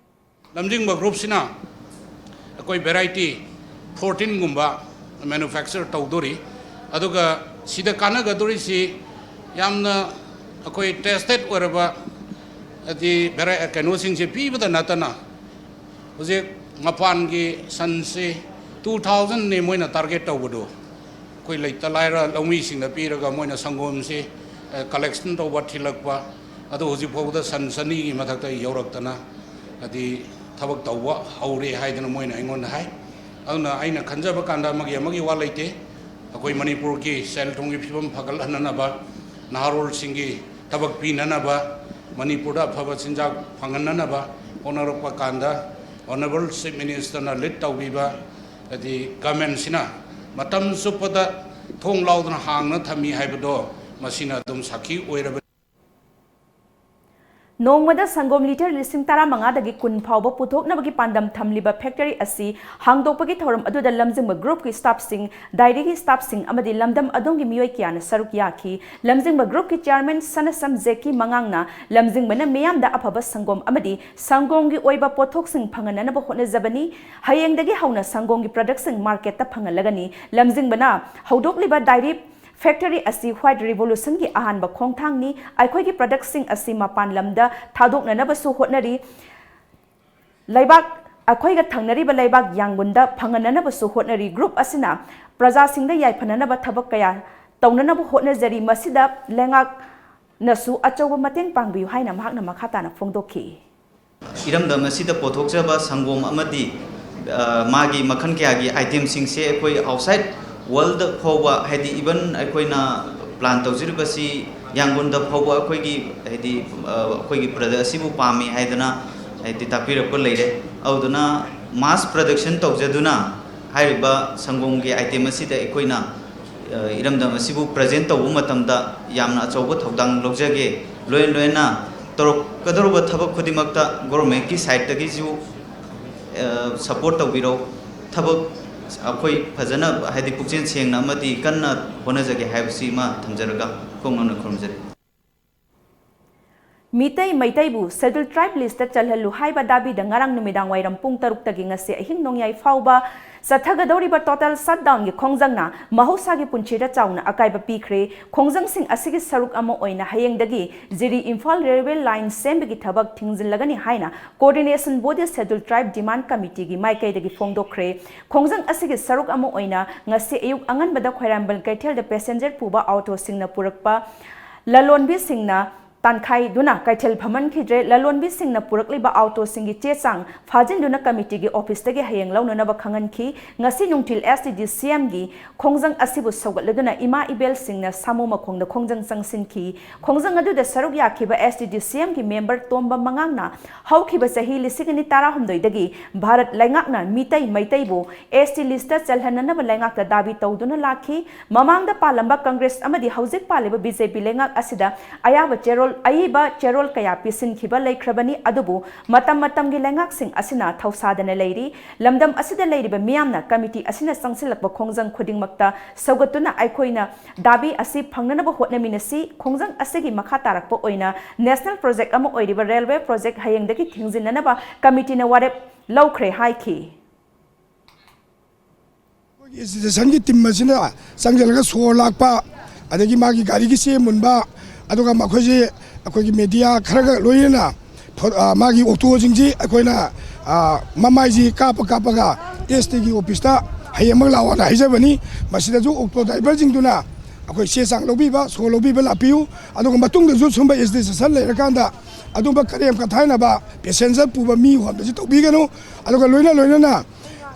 ꯂꯝꯖꯤꯡꯕ ꯒ꯭ꯔꯨꯞꯁꯤꯅ ꯑꯩꯈꯣꯏ variety fourteen ꯒꯨꯝꯕ manufacture ꯇꯧꯗꯣꯔꯤ꯫ ꯑꯗꯨꯒ ꯁꯤꯗ ꯀꯥꯟꯅꯒꯗꯣꯔꯤꯁꯤ ꯌꯥꯝꯅ ꯑꯩꯈꯣꯏ tested ꯑꯣꯏꯔꯕ ꯍꯥꯏꯗꯤ ꯚꯦꯔꯥꯏ-, ꯀꯩꯅꯣꯁꯤꯡꯁꯦ ꯄꯤꯕꯗ ꯅꯠꯇꯅ, ꯍꯧꯖꯤꯛ ꯃꯄꯥꯟꯒꯤ ꯁꯟꯁꯤ ꯇꯨ ꯊꯥꯎꯖꯟꯅꯤ ꯃꯣꯏꯅ ꯇꯥꯔꯒꯦꯠ ꯇꯧꯕꯗꯣ, ꯑꯩꯈꯣꯏ ꯂꯩꯇ ꯂꯥꯏꯔ ꯂꯧꯃꯤꯁꯤꯡꯗ ꯄꯤꯔꯒ ꯃꯣꯏꯅ ꯁꯪꯒꯣꯝꯁꯤ, ꯑ, ꯀꯂꯦꯛꯁꯟ ꯇꯧꯕ, ꯊꯤꯜꯂꯛꯄ, ꯑꯗꯨ ꯍꯧꯖꯤꯛ ꯐꯥꯎꯕꯗ ꯁꯟ ꯆꯅꯤꯒꯤ ꯃꯊꯛꯇ ꯌꯧꯔꯛꯇꯅ, ꯍꯥꯏꯗꯤ ꯊꯕꯛ ꯇꯧꯕ ꯍꯧꯔꯦ ꯍꯥꯏꯗꯅ ꯃꯣꯏꯅ ꯑꯩꯉꯣꯟꯗ ꯍꯥꯏ꯫ ꯑꯗꯨꯅ ꯑꯩꯅ ꯈꯟꯖꯕ ꯀꯥꯟꯗ ꯑꯃꯒꯤ ꯑꯃꯒꯤ ꯋꯥ ꯂꯩꯇꯦ꯫ ꯑꯩꯈꯣꯏ ꯃꯅꯤꯄꯨꯔꯒꯤ ꯁꯦꯜ ꯊꯨꯝꯒꯤ ꯐꯤꯕꯝ ꯐꯒꯠꯍꯟꯅꯅꯕ, ꯅꯍꯥꯔꯣꯜꯁꯤꯡꯒꯤ ꯊꯕꯛ ꯄꯤꯅꯅꯕ, ꯃꯅꯤꯄꯨꯔꯗ ꯑꯐꯕ ꯆꯤꯟꯖꯥꯛ ꯐꯪꯍꯟꯅꯅꯕ ꯍꯣꯠꯅꯔꯛꯄ ꯀꯥꯟꯗ, ꯑꯣꯅꯔꯦꯕꯜ ꯆꯤꯐ ꯃꯤꯅꯤꯁꯇꯔꯅ ꯂꯤꯗ ꯇꯧꯕꯤꯕ, ꯍꯥꯏꯗꯤ ꯒꯃꯦꯟꯁꯤꯅ ꯃꯇꯝ ꯆꯨꯞꯄꯗ ꯊꯣꯡ ꯂꯥꯎꯗꯨꯅ ꯍꯥꯡꯅ ꯊꯝꯃꯤ ꯍꯥꯏꯕꯗꯣ ꯃꯁꯤꯅ ꯑꯗꯨꯝ ꯁꯥꯈꯤ ꯑꯣꯏꯔꯕꯅꯤ꯫ ꯅꯣꯡꯃꯗ ꯁꯪꯒꯣꯝ ꯂꯤꯇꯔ ꯂꯤꯁꯤꯡ ꯇꯔꯥꯃꯉꯥꯗꯒꯤ ꯀꯨꯟ ꯐꯥꯎꯕ ꯄꯨꯊꯣꯛꯅꯕꯒꯤ ꯄꯥꯟꯗꯝ ꯊꯝꯂꯤꯕ ꯐꯦꯛꯇꯔꯤ ꯑꯁꯤ ꯍꯥꯡꯗꯣꯛꯄꯒꯤ ꯊꯧꯔꯝ ꯑꯗꯨꯗ ꯂꯝꯖꯤꯡꯕ ꯒ꯭ꯔꯨꯞꯀꯤ ꯁ꯭ꯇꯥꯐꯁꯤꯡ, ꯗꯥꯏꯔꯤꯒꯤ ꯁ꯭ꯇꯥꯐꯁꯤꯡ ꯑꯃꯗꯤ ꯂꯝꯗꯝ ꯑꯗꯣꯝꯒꯤ ꯃꯤꯑꯣꯏ ꯀꯌꯥꯅ ꯁꯔꯨꯛ ꯌꯥꯈꯤ꯫ ꯂꯝꯖꯤꯡꯕ ꯒ꯭ꯔꯨꯞꯀꯤ ꯆꯤꯌꯥꯔꯃꯦꯟ ꯁꯅꯁꯝ ꯖꯦꯀꯤ ꯃꯉꯥꯡꯅ ꯂꯝꯖꯤꯡꯕꯅ ꯃꯤꯌꯥꯝꯗ ꯑꯐꯕ ꯁꯪꯒꯣꯝ ꯑꯃꯗꯤ ꯁꯪꯒꯣꯝꯒꯤ ꯑꯣꯏꯕ ꯄꯣꯠꯊꯣꯛꯁꯤꯡ ꯐꯪꯍꯟꯅꯅꯕ ꯍꯣꯠꯅꯖꯕꯅꯤ꯫ ꯍꯌꯦꯡꯗꯒꯤ ꯍꯧꯅ ꯁꯪꯒꯣꯝꯒꯤ ꯄ꯭ꯔꯗꯛꯁꯤꯡ ꯃꯥꯔꯀꯦꯠꯇ ꯐꯪꯍꯜꯂꯒꯅꯤ꯫ ꯂꯝꯖꯤꯡꯕꯅ ꯍꯧꯗꯣꯛꯂꯤꯕ ꯗꯥꯏꯔꯤ ꯐꯦꯛꯇꯔꯤ ꯑꯁꯤ ꯋꯥꯏꯠ ꯔꯤꯚꯣꯂꯨꯁꯟꯒꯤ ꯑꯍꯥꯟꯕ ꯈꯣꯡꯊꯥꯡꯅꯤ꯫ ꯑꯩꯈꯣꯏꯒꯤ ꯄ꯭ꯔꯗꯛꯁꯤꯡ ꯑꯁꯤ ꯃꯄꯥꯟ ꯂꯝꯗ ꯊꯥꯗꯣꯛꯅꯅꯕꯁꯨ ꯍꯣꯠꯅꯔꯤ꯫ ꯂꯩꯕꯥꯛ, ꯑꯩꯈꯣꯏꯒ ꯊꯪꯅꯔꯤꯕ ꯂꯩꯕꯥꯛ ꯌꯥꯡꯒꯨꯟꯗ ꯐꯪꯍꯟꯅꯅꯕꯁꯨ ꯍꯣꯠꯅꯔꯤ꯫ ꯒ꯭ꯔꯨꯞ ꯑꯁꯤꯅ ꯄ꯭ꯔꯖꯥꯁꯤꯡꯗ ꯌꯥꯏꯐꯅꯅꯕ ꯊꯕꯛ ꯀꯌꯥ ꯇꯧꯅꯅꯕ ꯍꯣꯠꯅꯖꯔꯤ꯫ ꯃꯁꯤꯗ ꯂꯩꯉꯥꯛꯅꯁꯨ ꯑꯆꯧꯕ ꯃꯇꯦꯡ ꯄꯥꯡꯕꯤꯌꯨ ꯍꯥꯏꯅ ꯃꯍꯥꯛꯅ ꯃꯈꯥ ꯇꯥꯅ ꯐꯣꯡꯗꯣꯛꯈꯤ꯫ ꯏꯔꯝꯗꯝ ꯑꯁꯤꯗ ꯄꯨꯊꯣꯛꯆꯕ ꯁꯪꯒꯣꯝ ꯑꯃꯗꯤ, ꯑ, ꯃꯥꯒꯤ ꯃꯈꯜ ꯀꯌꯥꯒꯤ ꯑꯥꯏꯇꯦꯝꯁꯤꯡꯁꯦ ꯑꯩꯈꯣꯏ ꯑꯥꯎꯠꯁꯥꯏꯠ ꯋꯥꯔꯜꯗ ꯐꯥꯎꯕ, ꯍꯥꯏꯗꯤ ꯏꯚꯟ ꯑꯩꯈꯣꯏꯅ ꯄ꯭ꯂꯥꯟ ꯇꯧꯖꯔꯤꯕꯁꯤ ꯌꯥꯡꯒꯣꯟꯗ ꯐꯥꯎꯕ ꯑꯩꯈꯣꯏꯒꯤ, ꯍꯥꯏꯗꯤ, ꯑ, ꯑꯩꯈꯣꯏꯒꯤ ꯄ꯭ꯔꯗꯛ ꯑꯁꯤꯕꯨ ꯄꯥꯝꯃꯤ ꯍꯥꯏꯗꯅ, ꯍꯥꯏꯗꯤ, ꯇꯥꯛꯄꯤꯔꯛꯄ ꯂꯩꯔꯦ꯫ ꯑꯗꯨꯗꯨꯅ ꯃꯥꯁ ꯄ꯭ꯔꯗꯛꯁꯟ ꯇꯧꯖꯗꯨꯅ ꯍꯥꯏꯔꯤꯕ ꯁꯪꯒꯣꯝꯒꯤ ꯑꯥꯏꯇꯦꯝ ꯑꯁꯤꯗ ꯑꯩꯈꯣꯏꯅ, ꯑ, ꯏꯔꯝꯗꯝ ꯑꯁꯤꯕꯨ ꯄ꯭ꯔꯖꯦꯟ ꯇꯧꯕ ꯃꯇꯝꯗ ꯌꯥꯝꯅ ꯑꯆꯧꯕ ꯊꯧꯗꯥꯡ ꯂꯧꯖꯒꯦ꯫ ꯂꯣꯏꯅ ꯂꯣꯏꯅꯅ ꯇꯧꯔꯛꯀꯗꯧꯔꯤꯕ ꯊꯕꯛ ꯈꯨꯗꯤꯡꯃꯛꯇ ꯒꯣꯔꯃꯦꯟꯠꯀꯤ ꯁꯥꯏꯠꯇꯒꯤꯁꯨ, ꯑ, ꯁꯄꯣꯔꯠ ꯇꯧꯕꯤꯔꯧ꯫ ꯊꯕꯛ ꯑꯩꯈꯣꯏ ꯐꯖꯅ, ꯍꯥꯏꯗꯤ, ꯄꯨꯛꯆꯦꯜ ꯁꯦꯡꯅ ꯑꯃꯗꯤ ꯀꯟꯅ ꯍꯣꯠꯅꯖꯒꯦ ꯍꯥꯏꯕꯁꯤ ꯑꯃ ꯊꯝꯖꯔꯒ ꯏꯀꯣꯛ ꯅꯧꯅ ꯈꯨꯔꯨꯝꯖꯔꯤ꯫ ꯃꯤꯇꯩ ꯃꯩꯇꯩꯕꯨ Scheduled Tribe list ꯆꯜꯍꯜꯂꯨ ꯍꯥꯏꯕ ꯗꯥꯕꯤꯗ ꯉꯔꯥꯡ ꯅꯨꯃꯤꯗꯥꯡ ꯋꯥꯏꯔꯝ ꯄꯨꯡ ꯇꯔꯨꯛꯇꯒꯤ ꯉꯁꯤ ꯑꯍꯤꯡ ꯅꯣꯡꯌꯥꯏ ꯐꯥꯎꯕ ꯆꯠꯊꯒꯗꯧꯔꯤꯕ Total Shutdown ꯒꯤ ꯈꯣꯡꯖꯪꯅ ꯃꯍꯧꯁꯥꯒꯤ ꯄꯨꯟꯁꯤꯗ ꯆꯥꯎꯅ ꯑꯀꯥꯏꯕ ꯄꯤꯈ꯭ꯔꯦ꯫ ꯈꯣꯡꯖꯪꯁꯤꯡ ꯑꯁꯤꯒꯤ ꯁꯔꯨꯛ ꯑꯃ ꯑꯣꯏꯅ ꯍꯌꯦꯡꯗꯒꯤ ꯖꯤꯔꯤ ꯏꯝꯐꯥꯜ railway line ꯁꯦꯝꯕꯒꯤ ꯊꯕꯛ ꯊꯤꯡꯖꯤꯜꯂꯒꯅꯤ ꯍꯥꯏꯅ Coordination Body Scheduled Tribe Demand Committee ꯒꯤ ꯃꯥꯏꯀꯩꯗꯒꯤ ꯐꯣꯡꯗꯣꯛꯈ꯭ꯔꯦ꯫ ꯈꯣꯡꯖꯪ ꯑꯁꯤꯒꯤ ꯁꯔꯨꯛ ꯑꯃ ꯑꯣꯏꯅ ꯉꯁꯤ ꯑꯌꯨꯛ ꯑꯉꯟꯕꯗ ꯈ꯭ꯋꯥꯏꯔꯝꯕꯟ ꯀꯩꯊꯦꯜꯗ passenger ꯄꯨꯕ ꯑꯣꯇꯣꯁꯤꯡꯅ ꯄꯨꯔꯛꯄ ꯂꯂꯣꯟꯕꯤꯁꯤꯡꯅ ꯇꯥꯟꯈꯥꯏꯗꯨꯅ ꯀꯩꯊꯦꯜ ꯐꯝꯍꯟꯈꯤꯗ꯭ꯔꯦ꯫ ꯂꯂꯣꯟꯕꯤꯁꯤꯡꯅ ꯄꯨꯔꯛꯂꯤꯕ ꯑꯣꯇꯣꯁꯤꯡꯒꯤ ꯆꯦ ꯆꯥꯡ ꯐꯥꯖꯤꯟꯗꯨꯅ committee ꯒꯤ office ꯇꯒꯤ ꯍꯌꯦꯡ ꯂꯧꯅꯅꯕ ꯈꯪꯍꯟꯈꯤ꯫ ꯉꯁꯤ ꯅꯨꯡꯊꯤꯜ S T D C M ꯒꯤ ꯈꯣꯡꯖꯪ ꯑꯁꯤꯕꯨ ꯁꯧꯒꯠꯂꯗꯨꯅ ꯏꯃꯥ ꯏꯕꯦꯜꯁꯤꯡꯅ ꯁꯥꯃꯨ ꯃꯈꯣꯡꯗ ꯈꯣꯡꯖꯪ ꯆꯪꯁꯤꯟꯈꯤ꯫ ꯈꯣꯡꯖꯪ ꯑꯗꯨꯗ ꯁꯔꯨꯛ ꯌꯥꯈꯤꯕ S T D C M ꯒꯤ member ꯇꯣꯝꯕ ꯃꯉꯥꯡꯅ ꯍꯧꯈꯤꯕ ꯆꯍꯤ ꯂꯤꯁꯤꯡ ꯑꯅꯤ ꯇꯔꯥꯍꯨꯝꯗꯣꯏꯗꯒꯤ ꯚꯥꯔꯠ ꯂꯩꯉꯥꯛꯅ ꯃꯤꯇꯩ ꯃꯩꯇꯩꯕꯨ S T list ꯆꯜꯍꯟꯅꯅꯕ ꯂꯩꯉꯥꯛꯇ ꯗꯥꯕꯤ ꯇꯧꯗꯨꯅ ꯂꯥꯛꯈꯤ꯫ ꯃꯃꯥꯡꯗ ꯄꯥꯜꯂꯝꯕ ꯀꯪꯒ꯭ꯔꯦꯁ ꯑꯃꯗꯤ ꯍꯧꯖꯤꯛ ꯄꯥꯜꯂꯤꯕ B J P ꯂꯩꯉꯥꯛ ꯑꯁꯤꯗ ꯑꯌꯥꯕ ꯆꯦꯔꯣꯜ, ꯑꯏꯕ ꯆꯦꯔꯣꯜ ꯀꯌꯥ ꯄꯤꯁꯤꯟꯈꯤꯕ ꯂꯩꯈ꯭ꯔꯕꯅꯤ, ꯑꯗꯨꯕꯨ ꯃꯇꯝ ꯃꯇꯝꯒꯤ ꯂꯩꯉꯥꯛꯁꯤꯡ ꯑꯁꯤꯅ ꯊꯧꯁꯥꯗꯅ ꯂꯩꯔꯤ꯫ ꯂꯝꯗꯝ ꯑꯁꯤꯗ ꯂꯩꯔꯤꯕ ꯃꯤꯌꯥꯝꯅ committee ꯑꯁꯤꯅ ꯆꯪꯁꯤꯜꯂꯛꯄ ꯈꯣꯡꯖꯪ ꯈꯨꯗꯤꯡꯃꯛꯇ ꯁꯧꯒꯠꯇꯨꯅ ꯑꯩꯈꯣꯏꯅ ꯗꯥꯕꯤ ꯑꯁꯤ ꯐꯪꯅꯅꯕ ꯍꯣꯠꯅꯃꯤꯟꯅꯁꯤ꯫ ꯈꯣꯡꯖꯪ ꯑꯁꯤꯒꯤ ꯃꯈꯥ ꯇꯥꯔꯛꯄ ꯑꯣꯏꯅ national project ꯑꯃ ꯑꯣꯏꯔꯤꯕ railway project ꯍꯌꯦꯡꯗꯒꯤ ꯊꯤꯡꯖꯤꯟꯅꯅꯕ committee ꯅ ꯋꯥꯔꯦꯞ ꯂꯧꯈ꯭ꯔꯦ ꯍꯥꯏꯈꯤ꯫ ꯑꯩꯈꯣꯏꯒꯤ institution ꯒꯤ team ꯑꯁꯤꯅ ꯆꯪꯁꯤꯜꯂꯒ ꯁꯣ ꯂꯥꯛꯄ, ꯑꯗꯒꯤ ꯃꯥꯒꯤ ꯒꯥꯔꯤꯒꯤ ꯆꯦ ꯃꯨꯟꯕ, ꯑꯗꯨꯒ ꯃꯈꯣꯏꯁꯤ ꯑꯩꯈꯣꯏꯒꯤ media ꯈꯔꯒ ꯂꯣꯏꯅꯅ ꯐꯣ-, ꯑ, ꯃꯥꯒꯤ ꯑꯣꯇꯣꯁꯤꯡꯁꯤ ꯑꯩꯈꯣꯏꯅ, ꯑ, ꯃꯃꯥꯏꯁꯤ ꯀꯥꯞꯄ ꯀꯥꯞꯄꯒ S T ꯒꯤ office ꯇ ꯍꯌꯦꯡꯃꯛ ꯂꯥꯛꯑꯣꯅ ꯍꯥꯏꯖꯕꯅꯤ꯫ ꯃꯁꯤꯗꯁꯨ ꯑꯣꯇꯣ driver ꯁꯤꯡꯗꯨꯅ ꯑꯩꯈꯣꯏ ꯆꯦ ꯆꯥꯡ ꯂꯧꯕꯤꯕ, ꯁꯣ ꯂꯧꯕꯤꯕ ꯂꯥꯛꯄꯤꯌꯨ꯫ ꯑꯗꯨꯒ ꯃꯇꯨꯡꯗꯁꯨ ꯁꯨꯝꯕ institution ꯂꯩꯔꯀꯥꯟꯗ ꯑꯗꯨꯝꯕ ꯀꯔꯦꯝ ꯀꯊꯥꯏꯅꯕ, passenger ꯄꯨꯕ ꯃꯤ ꯍꯣꯟꯕꯁꯤ ꯇꯧꯕꯤꯒꯅꯨ꯫ ꯑꯗꯨꯒ ꯂꯣꯏꯅ ꯂꯣꯏꯅꯅ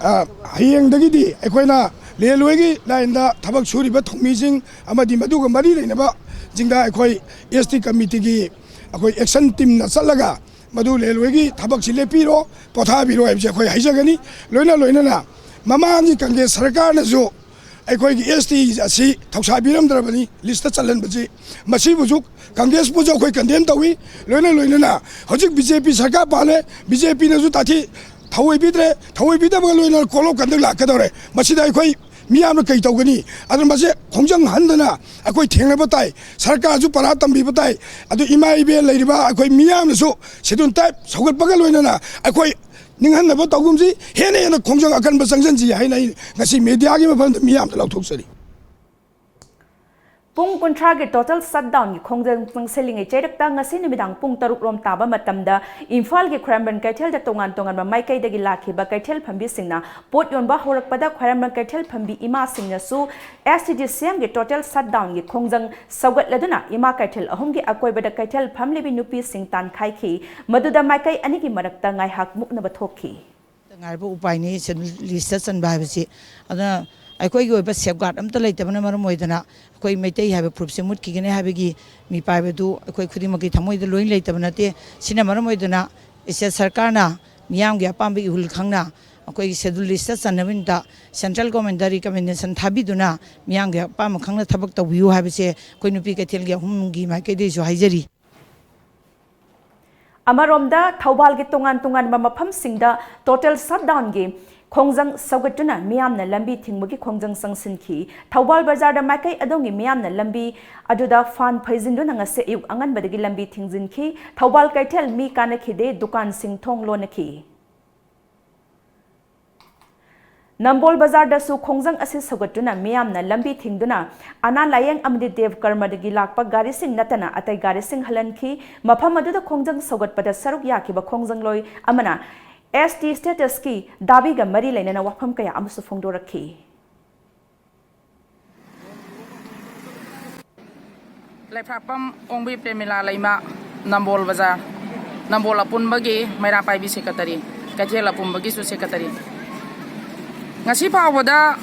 ꯑ, ꯍꯌꯦꯡꯗꯒꯤꯗꯤ ꯑꯩꯈꯣꯏꯅ railway ꯒꯤ line ꯗ ꯊꯕꯛ ꯁꯨꯔꯤꯕ ꯊꯧꯃꯤꯁꯤꯡ ꯑꯃꯗꯤ ꯃꯗꯨꯒ ꯃꯔꯤ ꯂꯩꯅꯕꯁꯤꯡꯗ ꯑꯩꯈꯣꯏ S T committee ꯒꯤ ꯑꯩꯈꯣꯏ action team ꯅ ꯆꯠꯂꯒ ꯃꯗꯨ railway ꯒꯤ ꯊꯕꯛꯁꯤ ꯂꯦꯞꯄꯤꯔꯣ, ꯄꯣꯊꯥꯕꯤꯔꯣ ꯍꯥꯏꯕꯁꯤ ꯑꯩꯈꯣꯏ ꯍꯥꯏꯖꯒꯅꯤ꯫ ꯂꯣꯏꯅ ꯂꯣꯏꯅꯅ ꯃꯃꯥꯡꯒꯤ ꯀꯪꯒ꯭ꯔꯦꯁ ꯁꯔꯀꯥꯔꯅꯁꯨ ꯑꯩꯈꯣꯏꯒꯤ S T ꯑꯁꯤ ꯊꯧꯁꯥꯕꯤꯔꯝꯗ꯭ꯔꯕꯅꯤ list ꯇ ꯆꯜꯍꯟꯕꯁꯤ꯫ ꯃꯁꯤꯕꯨꯁꯨ ꯀꯪꯒ꯭ꯔꯦꯁꯄꯨꯁꯨ ꯑꯩꯈꯣꯏ condemn ꯇꯧꯏ꯫ ꯂꯣꯏꯅ ꯂꯣꯏꯅꯅ ꯍꯧꯖꯤꯛ B J P ꯁꯔꯀꯥꯔ ꯄꯥꯜꯂꯦ, B J P ꯅꯁꯨ ꯇꯥꯊꯤ ꯊꯑꯣꯏ ꯄꯤꯗ꯭ꯔꯦ, ꯊꯑꯣꯏ ꯄꯤꯗꯕꯒ ꯂꯣꯏꯅꯅ code of conduct ꯂꯥꯛꯀꯗꯧꯔꯦ꯫ ꯃꯁꯤꯗ ꯑꯩꯈꯣꯏ ꯃꯤꯌꯥꯝꯅ ꯀꯩ ꯇꯧꯒꯅꯤ? ꯑꯗꯨꯅ ꯃꯁꯦ ꯈꯣꯡꯖꯪ ꯍꯟꯗꯅ ꯑꯩꯈꯣꯏ ꯊꯦꯡꯅꯕ ꯇꯥꯏ꯫ ꯁꯔꯀꯥꯔꯁꯨ ꯄꯔꯥ ꯇꯝꯕꯤꯕ ꯇꯥꯏ꯫ ꯑꯗꯨ ꯏꯃꯥ ꯏꯕꯦꯜ ꯂꯩꯔꯤꯕ ꯑꯩꯈꯣꯏ ꯃꯤꯌꯥꯝꯅꯁꯨ ꯁꯦꯗꯨꯜ ꯇ꯭ꯔꯥꯏꯕ ꯁꯧꯒꯠꯄꯒ ꯂꯣꯏꯅꯅ ꯑꯩꯈꯣꯏ ꯅꯤꯡꯍꯟꯅꯕ ꯇꯧꯒꯨꯝꯁꯤ꯫ ꯍꯦꯟꯅ ꯍꯦꯟꯅ ꯈꯣꯡꯖꯪ ꯑꯀꯟꯕ ꯆꯪꯁꯤꯟꯁꯤ ꯍꯥꯏꯅ ꯑꯩ ꯉꯁꯤ ꯃꯦꯗꯤꯌꯥꯒꯤ ꯃꯐꯝꯗ ꯃꯤꯌꯥꯝꯗ ꯂꯥꯎꯊꯣꯛꯆꯔꯤ꯫ ꯄꯨꯡ ꯀꯨꯟꯊ꯭ꯔꯥꯒꯤ ꯇꯣꯇꯦꯜ ꯁꯠꯗꯥꯎꯟꯒꯤ ꯈꯣꯡꯖꯪ ꯆꯪꯁꯤꯜꯂꯤꯉꯩ ꯆꯩꯔꯛꯇ ꯉꯁꯤ ꯅꯨꯃꯤꯗꯥꯡ ꯄꯨꯡ ꯇꯔꯨꯛ ꯔꯣꯝ ꯇꯥꯕ ꯃꯇꯝꯗ ꯏꯝꯐꯥꯜꯒꯤ ꯈ꯭ꯋꯥꯏꯔꯝꯕꯟ ꯀꯩꯊꯦꯜꯗ ꯇꯣꯉꯥꯟ ꯇꯣꯉꯥꯟꯕ ꯃꯥꯏꯀꯩꯗꯒꯤ ꯂꯥꯛꯈꯤꯕ ꯀꯩꯊꯦꯜ ꯐꯝꯕꯤꯁꯤꯡꯅ ꯄꯣꯠ ꯌꯣꯟꯕ ꯍꯧꯔꯛꯄꯗ ꯈ꯭ꯋꯥꯏꯔꯝꯕꯟ ꯀꯩꯊꯦꯜ ꯐꯝꯕꯤ ꯏꯃꯥꯁꯤꯡꯅꯁꯨ ꯑꯦꯁ ꯇꯤ ꯗꯤ ꯁꯤ ꯑꯦꯝꯒꯤ ꯇꯣꯇꯦꯜ ꯁꯠꯗꯥꯎꯟꯒꯤ ꯈꯣꯡꯖꯪ ꯁꯧꯒꯠꯂꯗꯨꯅ ꯏꯃꯥ ꯀꯩꯊꯦꯜ ꯑꯍꯨꯝꯒꯤ ꯑꯀꯣꯏꯕꯗ ꯀꯩꯊꯦꯜ ꯐꯝꯂꯤꯕꯤ ꯅꯨꯄꯤꯁꯤꯡ ꯇꯥꯟꯈꯥꯏꯈꯤ꯫ ꯃꯗꯨꯗ ꯃꯥꯏꯀꯩ ꯑꯅꯤꯒꯤ ꯃꯔꯛꯇ ꯉꯥꯏꯍꯥꯛ ꯃꯨꯛꯅꯕ ꯊꯣꯛꯈꯤ꯫ ꯉꯥꯏꯔꯕ ꯎꯄꯥꯏꯅꯤ ꯁꯦꯗꯨꯜ ꯂꯤꯁꯇ ꯆꯟꯕ ꯍꯥꯏꯕꯁꯤ꯫ ꯑꯗꯨꯅ ꯑꯩꯈꯣꯏꯒꯤ ꯑꯣꯏꯕ ꯁꯦꯐꯒꯥꯔꯗ ꯑꯝꯇ ꯂꯩꯇꯕꯅ ꯃꯔꯝ ꯑꯣꯏꯗꯅ ꯑꯩꯈꯣꯏ ꯃꯩꯇꯩ ꯍꯥꯏꯕ ꯐꯨꯔꯨꯞꯁꯦ ꯃꯨꯠꯈꯤꯒꯅꯤ ꯍꯥꯏꯕꯒꯤ ꯃꯤꯄꯥꯏꯕꯗꯨ ꯑꯩꯈꯣꯏ ꯈꯨꯗꯤꯡꯃꯛꯀꯤ ꯊꯃꯣꯏꯗ ꯂꯣꯏ ꯂꯩꯇꯕ ꯅꯠꯇꯦ꯫ ꯁꯤꯅ ꯃꯔꯝ ꯑꯣꯏꯗꯅ ꯏꯁꯇꯦꯠ ꯁꯔꯀꯥꯔꯅ ꯃꯤꯌꯥꯝꯒꯤ ꯑꯄꯥꯝꯕ ꯏꯍꯨꯜ ꯈꯪꯅ ꯑꯩꯈꯣꯏꯒꯤ ꯁꯦꯗꯨꯜ ꯂꯤꯁꯇ ꯆꯟꯅꯕ ꯅꯨꯃꯤꯠꯇ ꯁꯦꯟꯇ꯭ꯔꯦꯜ ꯒꯣꯔꯃꯦꯟꯗ ꯔꯤꯀꯃꯦꯟꯗꯦꯁꯟ ꯊꯥꯕꯤꯗꯨꯅ ꯃꯤꯌꯥꯝꯒꯤ ꯑꯄꯥꯝꯕ ꯈꯪꯅ ꯊꯕꯛ ꯇꯧꯕꯤꯌꯨ ꯍꯥꯏꯕꯁꯦ ꯑꯩꯈꯣꯏ ꯅꯨꯄꯤ ꯀꯩꯊꯦꯜꯒꯤ ꯑꯍꯨꯝꯒꯤ ꯃꯥꯏꯀꯩꯗꯒꯤꯁꯨ ꯍꯥꯏꯖꯔꯤ꯫ ꯑꯃꯔꯣꯝꯗ ꯊꯧꯕꯥꯜꯒꯤ ꯇꯣꯉꯥꯟ ꯇꯣꯉꯥꯟꯕ ꯃꯐꯝꯁꯤꯡꯗ ꯇꯣꯇꯦꯜ ꯁꯠꯗꯥꯎꯟꯒꯤ ꯈꯣꯡꯖꯪ ꯁꯧꯒꯠꯇꯨꯅ ꯃꯤꯌꯥꯝꯅ ꯂꯝꯕꯤ ꯊꯤꯡꯕꯒꯤ ꯈꯣꯡꯖꯪ ꯆꯪꯁꯤꯟꯈꯤ꯫ ꯊꯧꯕꯥꯜ ꯕꯖꯥꯔꯗ ꯃꯥꯏꯀꯩ ꯑꯗꯣꯝꯒꯤ ꯃꯤꯌꯥꯝꯅ ꯂꯝꯕꯤ ꯑꯗꯨꯗ ꯐꯥꯟ ꯐꯩꯖꯤꯟꯗꯨꯅ ꯉꯁꯤ ꯑꯌꯨꯛ ꯑꯉꯟꯕꯗꯒꯤ ꯂꯝꯕꯤ ꯊꯤꯡꯖꯤꯟꯈꯤ꯫ ꯊꯧꯕꯥꯜ ꯀꯩꯊꯦꯜ ꯃꯤ ꯀꯥꯅꯈꯤꯗꯦ, ꯗꯨꯀꯥꯟꯁꯤꯡ ꯊꯣꯡ ꯂꯣꯟꯅꯈꯤ꯫ ꯅꯝꯕꯣꯜ ꯕꯖꯥꯔꯗꯁꯨ ꯈꯣꯡꯖꯪ ꯑꯁꯤ ꯁꯧꯒꯠꯇꯨꯅ ꯃꯤꯌꯥꯝꯅ ꯂꯝꯕꯤ ꯊꯤꯡꯗꯨꯅ ꯑꯅꯥ ꯂꯥꯌꯦꯡ ꯑꯃꯗꯤ ꯗꯦꯕ ꯀꯔꯃꯗꯒꯤ ꯂꯥꯛꯄ ꯒꯥꯔꯤꯁꯤꯡ ꯅꯠꯇꯅ ꯑꯇꯩ ꯒꯥꯔꯤꯁꯤꯡ ꯍꯜꯍꯟꯈꯤ꯫ ꯃꯐꯝ ꯑꯗꯨꯗ ꯈꯣꯡꯖꯪ ꯁꯧꯒꯠꯄꯗ ꯁꯔꯨꯛ ꯌꯥꯈꯤꯕ ꯈꯣꯡꯖꯪꯂꯣꯏ ꯑꯃꯅ ꯑꯦꯁ ꯇꯤ ꯁ꯭ꯇꯦꯇꯁꯀꯤ ꯗꯥꯕꯤꯒ ꯃꯔꯤ ꯂꯩꯅꯅ ꯋꯥꯐꯝ ꯀꯌꯥ ꯑꯃꯁꯨ ꯐꯣꯡꯗꯣꯔꯛꯈꯤ꯫ ꯂꯩꯐꯥꯛꯄꯝ ꯑꯣꯡꯕꯤ ꯄ꯭ꯔꯦꯃꯤꯂꯥ ꯂꯩꯃ, ꯅꯝꯕꯣꯜ ꯕꯖꯥꯔ, ꯅꯝꯕꯣꯜ ꯑꯄꯨꯟꯕꯒꯤ ꯃꯩꯔꯥ ꯄꯥꯏꯕꯤ ꯁꯦꯀ꯭ꯔꯦꯇꯔꯤ, ꯀꯩꯊꯦꯜ ꯑꯄꯨꯟꯕꯒꯤꯁꯨ ꯁꯦꯀ꯭ꯔꯦꯇꯔꯤ꯫ ꯉꯁꯤ ꯐꯥꯎꯕꯗ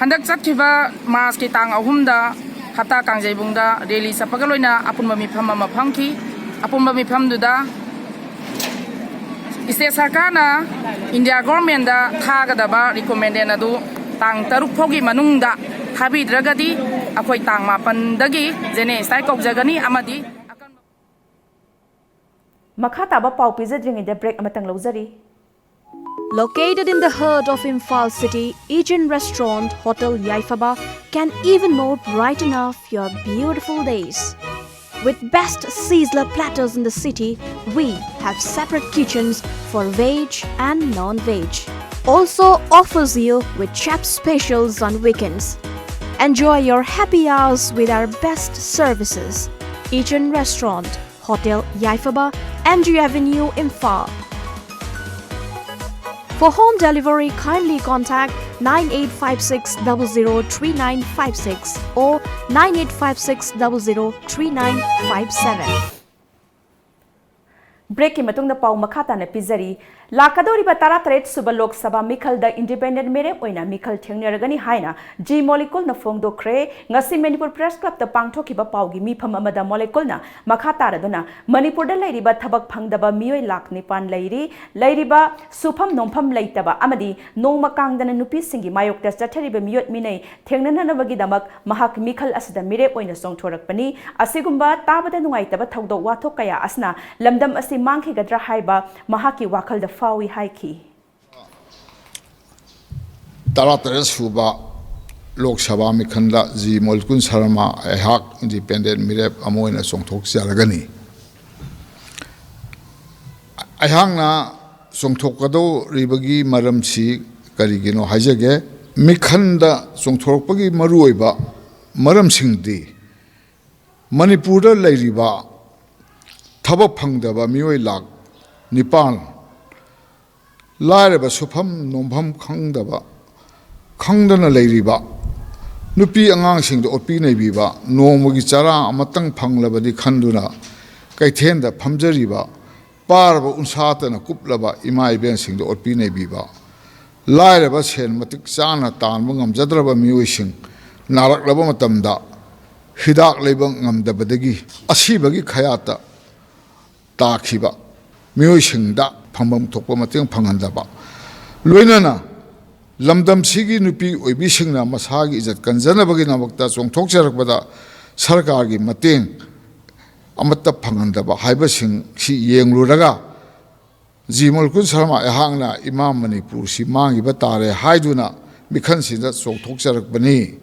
ꯍꯟꯗꯛ ꯆꯠꯈꯤꯕ ꯃꯥꯔꯆꯀꯤ ꯇꯥꯡ ꯑꯍꯨꯝꯗ ꯍꯞꯇꯥ ꯀꯥꯡꯖꯩꯕꯨꯡꯗ ꯔꯦꯂꯤ ꯆꯠꯄꯒ ꯂꯣꯏꯅ ꯑꯄꯨꯟꯕ ꯃꯤꯐꯝ ꯑꯃ ꯐꯝꯈꯤ꯫ ꯑꯄꯨꯟꯕ ꯃꯤꯐꯝꯗꯨꯗ ꯏꯁꯇꯦꯠ ꯁꯔꯀꯥꯔꯅ ꯏꯟꯗꯤꯌꯥ ꯒꯣꯔꯃꯦꯟꯗ ꯊꯥꯒꯗꯕ ꯔꯤꯀꯣꯃꯦꯟꯗꯦꯟ ꯑꯗꯨ ꯇꯥꯡ ꯇꯔꯨꯛ ꯐꯥꯎꯒꯤ ꯃꯅꯨꯡꯗ ꯊꯥꯕꯤꯗ꯭ꯔꯒꯗꯤ ꯑꯩꯈꯣꯏ ꯇꯥꯡ ꯃꯥꯄꯟꯗꯒꯤ ꯖꯦꯅꯦ ꯁ꯭ꯇ꯭ꯔꯥꯏꯛ ꯀꯧꯖꯒꯅꯤ ꯑꯃꯗꯤ ꯑꯀꯟꯕ ꯃꯈꯥ ꯇꯥꯕ ꯄꯥꯎ ꯄꯤꯖꯗ꯭ꯔꯤꯉꯩꯗ ꯕ꯭ꯔꯦꯛ ꯑꯃꯇꯪ ꯂꯧꯖꯔꯤ꯫ Located in the heart of Imphal city, Ichin Restaurant Hotel Yaifaba can even more brighten up your beautiful days. With best Sizzler platters in the city, we have separate kitchens for veg and non-veg. Also offers you with chef specials on weekends. Enjoy your happy hours with our best services. Ichin Restaurant, Hotel Yaifaba, M G Avenue, Imphal. For home delivery, kindly contact nine eight five six double zero three nine five six or nine eight five six double zero three nine five seven. Breakꯀꯤ ꯃꯇꯨꯡꯗ ꯄꯥꯎ ꯃꯈꯥ ꯇꯥꯅ ꯄꯤꯖꯔꯤ꯫ ꯂꯥꯛꯀꯗꯧꯔꯤꯕ ꯇꯔꯥꯇꯔꯦꯠ ꯁꯨꯕ Lok Sabha ꯃꯤꯈꯜꯗ independent ꯃꯤꯔꯦꯞ ꯑꯣꯏꯅ ꯃꯤꯈꯜ ꯊꯦꯡꯅꯔꯒꯅꯤ ꯍꯥꯏꯅ G Moleculeꯅ ꯐꯣꯡꯗꯣꯛꯈ꯭ꯔꯦ꯫ ꯉꯁꯤ ꯃꯅꯤꯄꯨꯔ Press Clubꯇ ꯄꯥꯡꯊꯣꯛꯈꯤꯕ ꯄꯥꯎꯒꯤ ꯃꯤꯐꯝ ꯑꯃꯗ Moleculeꯅ ꯃꯈꯥ ꯇꯥꯔꯗꯨꯅ ꯃꯅꯤꯄꯨꯔꯗ ꯂꯩꯔꯤꯕ ꯊꯕꯛ ꯐꯪꯗꯕ ꯃꯤꯑꯣꯏ ꯂꯥꯈ ꯅꯤꯄꯥꯟ ꯂꯩꯔꯤ꯫ ꯂꯩꯔꯤꯕ ꯁꯨꯐꯝ ꯅꯣꯝꯐꯝ ꯂꯩꯇꯕ ꯑꯃꯗꯤ ꯅꯣꯡꯃ ꯀꯥꯡꯗꯅ ꯅꯨꯄꯤꯁꯤꯡꯒꯤ ꯃꯥꯌꯣꯛꯇ ꯆꯠꯊꯔꯤꯕ ꯃꯤꯑꯣꯠ ꯃꯤꯅꯩ ꯊꯦꯡꯅꯅꯅꯕꯒꯤꯗꯃꯛ ꯃꯍꯥꯛ ꯃꯤꯈꯜ ꯑꯁꯤꯗ ꯃꯤꯔꯦꯞ ꯑꯣꯏꯅ ꯆꯣꯡꯊꯣꯔꯛꯄꯅꯤ꯫ ꯑꯁꯤꯒꯨꯝꯕ ꯇꯥꯕꯗ ꯅꯨꯡꯉꯥꯏꯇꯕ ꯊꯧꯗꯣꯛ ꯋꯥꯊꯣꯛ ꯀꯌꯥ ꯑꯁꯤꯅ ꯂꯝꯗꯝ ꯑꯁꯤ ꯃꯥꯡꯈꯤꯒꯗ꯭ꯔꯥ ꯍꯥꯏꯕ ꯃꯍꯥꯛꯀꯤ ꯋꯥꯈꯜꯗ ꯐꯥꯎꯏ ꯍꯥꯏꯈꯤ꯫ ꯇꯔꯥꯇꯔꯦꯠ ꯁꯨꯕ ꯂꯣꯛ ꯁꯚꯥ ꯃꯤꯈꯜꯗ G Molecule ꯁꯔꯃ ꯑꯩꯍꯥꯛ independent ꯃꯤꯔꯦꯞ ꯑꯃ ꯑꯣꯏꯅ ꯆꯣꯡꯊꯣꯛꯆꯔꯒꯅꯤ꯫ ꯑꯩꯍꯥꯛꯅ ꯆꯣꯡꯊꯣꯛꯀꯗꯧꯔꯤꯕꯒꯤ ꯃꯔꯝꯁꯤ ꯀꯔꯤꯒꯤꯅꯣ ꯍꯥꯏꯖꯒꯦ꯫ ꯃꯤꯈꯜꯗ ꯆꯣꯡꯊꯣꯔꯛꯄꯒꯤ ꯃꯔꯨꯑꯣꯏꯕ ꯃꯔꯝꯁꯤꯡꯗꯤ ꯃꯅꯤꯄꯨꯔꯗ ꯂꯩꯔꯤꯕ ꯊꯕꯛ ꯐꯪꯗꯕ ꯃꯤꯑꯣꯏ ꯂꯥꯈ ꯅꯤꯄꯥꯟ, ꯂꯥꯏꯔꯕ ꯁꯨꯐꯝ ꯅꯣꯝꯐꯝ ꯈꯪꯗꯕ, ꯈꯪꯗꯅ ꯂꯩꯔꯤꯕ ꯅꯨꯄꯤ ꯑꯉꯥꯡꯁꯤꯡꯗ ꯑꯣꯠꯄꯤ ꯅꯩꯕꯤꯕ, ꯅꯣꯡꯃꯒꯤ ꯆꯔꯥ ꯑꯃꯇꯪ ꯐꯪꯂꯕꯗꯤ ꯈꯟꯗꯨꯅ ꯀꯩꯊꯦꯜꯗ ꯐꯝꯖꯔꯤꯕ ꯄꯥꯔꯕ ꯎꯟꯁꯥꯇꯅ ꯀꯨꯞꯂꯕ ꯏꯃꯥ ꯏꯕꯦꯟꯁꯤꯡꯗ ꯑꯣꯠꯄꯤ ꯅꯩꯕꯤꯕ, ꯂꯥꯏꯔꯕ ꯁꯦꯟ ꯃꯇꯤꯛ ꯆꯥꯅ ꯇꯥꯟꯕ ꯉꯝꯖꯗ꯭ꯔꯕ ꯃꯤꯑꯣꯏꯁꯤꯡ ꯅꯥꯔꯛꯂꯕ ꯃꯇꯝꯗ ꯍꯤꯗꯥꯛ ꯂꯩꯕ ꯉꯝꯗꯕꯗꯒꯤ ꯑꯁꯤꯕꯒꯤ ꯈꯌꯥꯠꯇ ꯇꯥꯈꯤꯕ ꯃꯤꯑꯣꯏꯁꯤꯡꯗ ꯐꯪꯐꯝ ꯊꯣꯛꯄ ꯃꯇꯦꯡ ꯐꯪꯍꯟꯗꯕ, ꯂꯣꯏꯅꯅ ꯂꯝꯗꯝꯁꯤꯒꯤ ꯅꯨꯄꯤ ꯑꯣꯏꯕꯤꯁꯤꯡꯅ ꯃꯁꯥꯒꯤ ꯏꯖꯠ ꯀꯟꯖꯅꯕꯒꯤꯗꯃꯛꯇ ꯆꯣꯡꯊꯣꯛꯆꯔꯛꯄꯗ ꯁꯔꯀꯥꯔꯒꯤ ꯃꯇꯦꯡ ꯑꯃꯠꯇ ꯐꯪꯍꯟꯗꯕ ꯍꯥꯏꯕꯁꯤꯡꯁꯤ ꯌꯦꯡꯂꯨꯔꯒ ꯖꯤ ꯃꯨꯜꯀꯨꯟ ꯁꯔꯃ ꯑꯩꯍꯥꯛꯅ ꯏꯃꯥ ꯃꯅꯤꯄꯨꯔꯁꯤ ꯃꯥꯡꯈꯤꯕ ꯇꯥꯔꯦ ꯍꯥꯏꯗꯨꯅ ꯃꯤꯈꯜꯁꯤꯗ ꯆꯣꯡꯊꯣꯛꯆꯔꯛꯄꯅꯤ꯫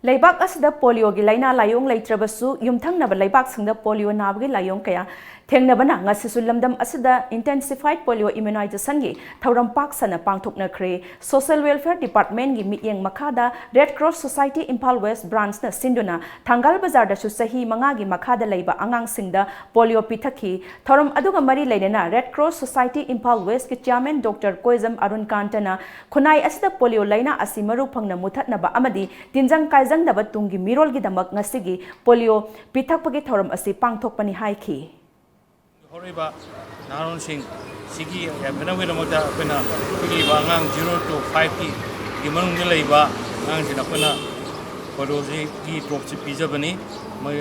ꯂꯩꯕꯥꯛ ꯑꯁꯤꯗ ꯄꯣꯂꯤꯑꯣꯒꯤ ꯂꯥꯏꯅꯥ ꯂꯥꯏꯑꯣꯡ ꯂꯩꯇ꯭ꯔꯕꯁꯨ, ꯌꯨꯝꯊꯪꯅꯕ ꯂꯩꯕꯥꯛꯁꯤꯡꯗ ꯄꯣꯂꯤꯑꯣ ꯅꯥꯕꯒꯤ ꯂꯥꯏꯑꯣꯡ ꯀꯌꯥ ꯊꯦꯡꯅꯕꯅ ꯉꯁꯤꯁꯨ ꯂꯝꯗꯝ ꯑꯁꯤꯗ intensified polio immunizationꯒꯤ ꯊꯧꯔꯝ ꯄꯥꯛ ꯁꯟꯅ ꯄꯥꯡꯊꯣꯛꯅꯈ꯭ꯔꯦ꯫ Social Welfare Departmentꯒꯤ ꯃꯤꯠꯌꯦꯡ ꯃꯈꯥꯗ Red Cross Society Imphal West Branchꯅ ꯁꯤꯟꯗꯨꯅ ꯊꯪꯒꯥꯜ ꯕꯖꯥꯔꯗꯁꯨ ꯆꯍꯤ ꯃꯉꯥꯒꯤ ꯃꯈꯥꯗ ꯂꯩꯕ ꯑꯉꯥꯡꯁꯤꯡꯗ ꯄꯣꯂꯤꯑꯣ ꯄꯤꯊꯛꯈꯤ꯫ ꯊꯧꯔꯝ ꯑꯗꯨꯒ ꯃꯔꯤ ꯂꯩꯅꯅ Red Cross Society Imphal Westꯀꯤ chairman Doctor ꯀꯣꯏꯖꯝ Arun ꯀꯥꯟꯇꯅ ꯈꯨꯟꯅꯥꯏ ꯑꯁꯤꯗ ꯄꯣꯂꯤꯑꯣ ꯂꯥꯏꯅꯥ ꯑꯁꯤ ꯃꯔꯨ ꯐꯪꯅ ꯃꯨꯊꯠꯅꯕ ꯑꯃꯗꯤ ꯇꯤꯟꯖꯪ ꯀꯥꯏꯖꯪꯗꯕ ꯇꯨꯡꯒꯤ ꯃꯤꯔꯣꯜꯒꯤꯗꯃꯛ ꯉꯁꯤꯒꯤ ꯄꯣꯂꯤꯑꯣ ꯄꯤꯊꯛꯄꯒꯤ ꯊꯧꯔꯝ ꯑꯁꯤ ꯄꯥꯡꯊꯣꯛꯄꯅꯤ ꯍꯥꯏꯈꯤ꯫ ꯍꯧꯔꯛꯏꯕ ꯅꯍꯥꯔꯣꯜꯁꯤꯡ ꯁꯤꯒꯤ ꯌꯥꯏꯐꯅꯕꯒꯤꯗꯃꯛꯇ ꯑꯩꯈꯣꯏꯅ ꯄꯤꯛꯂꯤꯕ ꯑꯉꯥꯡ zero to fiveꯀꯤ ꯒꯤ ꯃꯅꯨꯡꯗ ꯂꯩꯕ ꯑꯉꯥꯡꯁꯤꯡ ꯑꯩꯈꯣꯏꯅ ꯄꯣꯂꯤꯑꯣꯁꯤꯒꯤ ꯗ꯭ꯔꯣꯞꯁꯤ ꯄꯤꯖꯕꯅꯤ꯫ ꯃꯣꯏ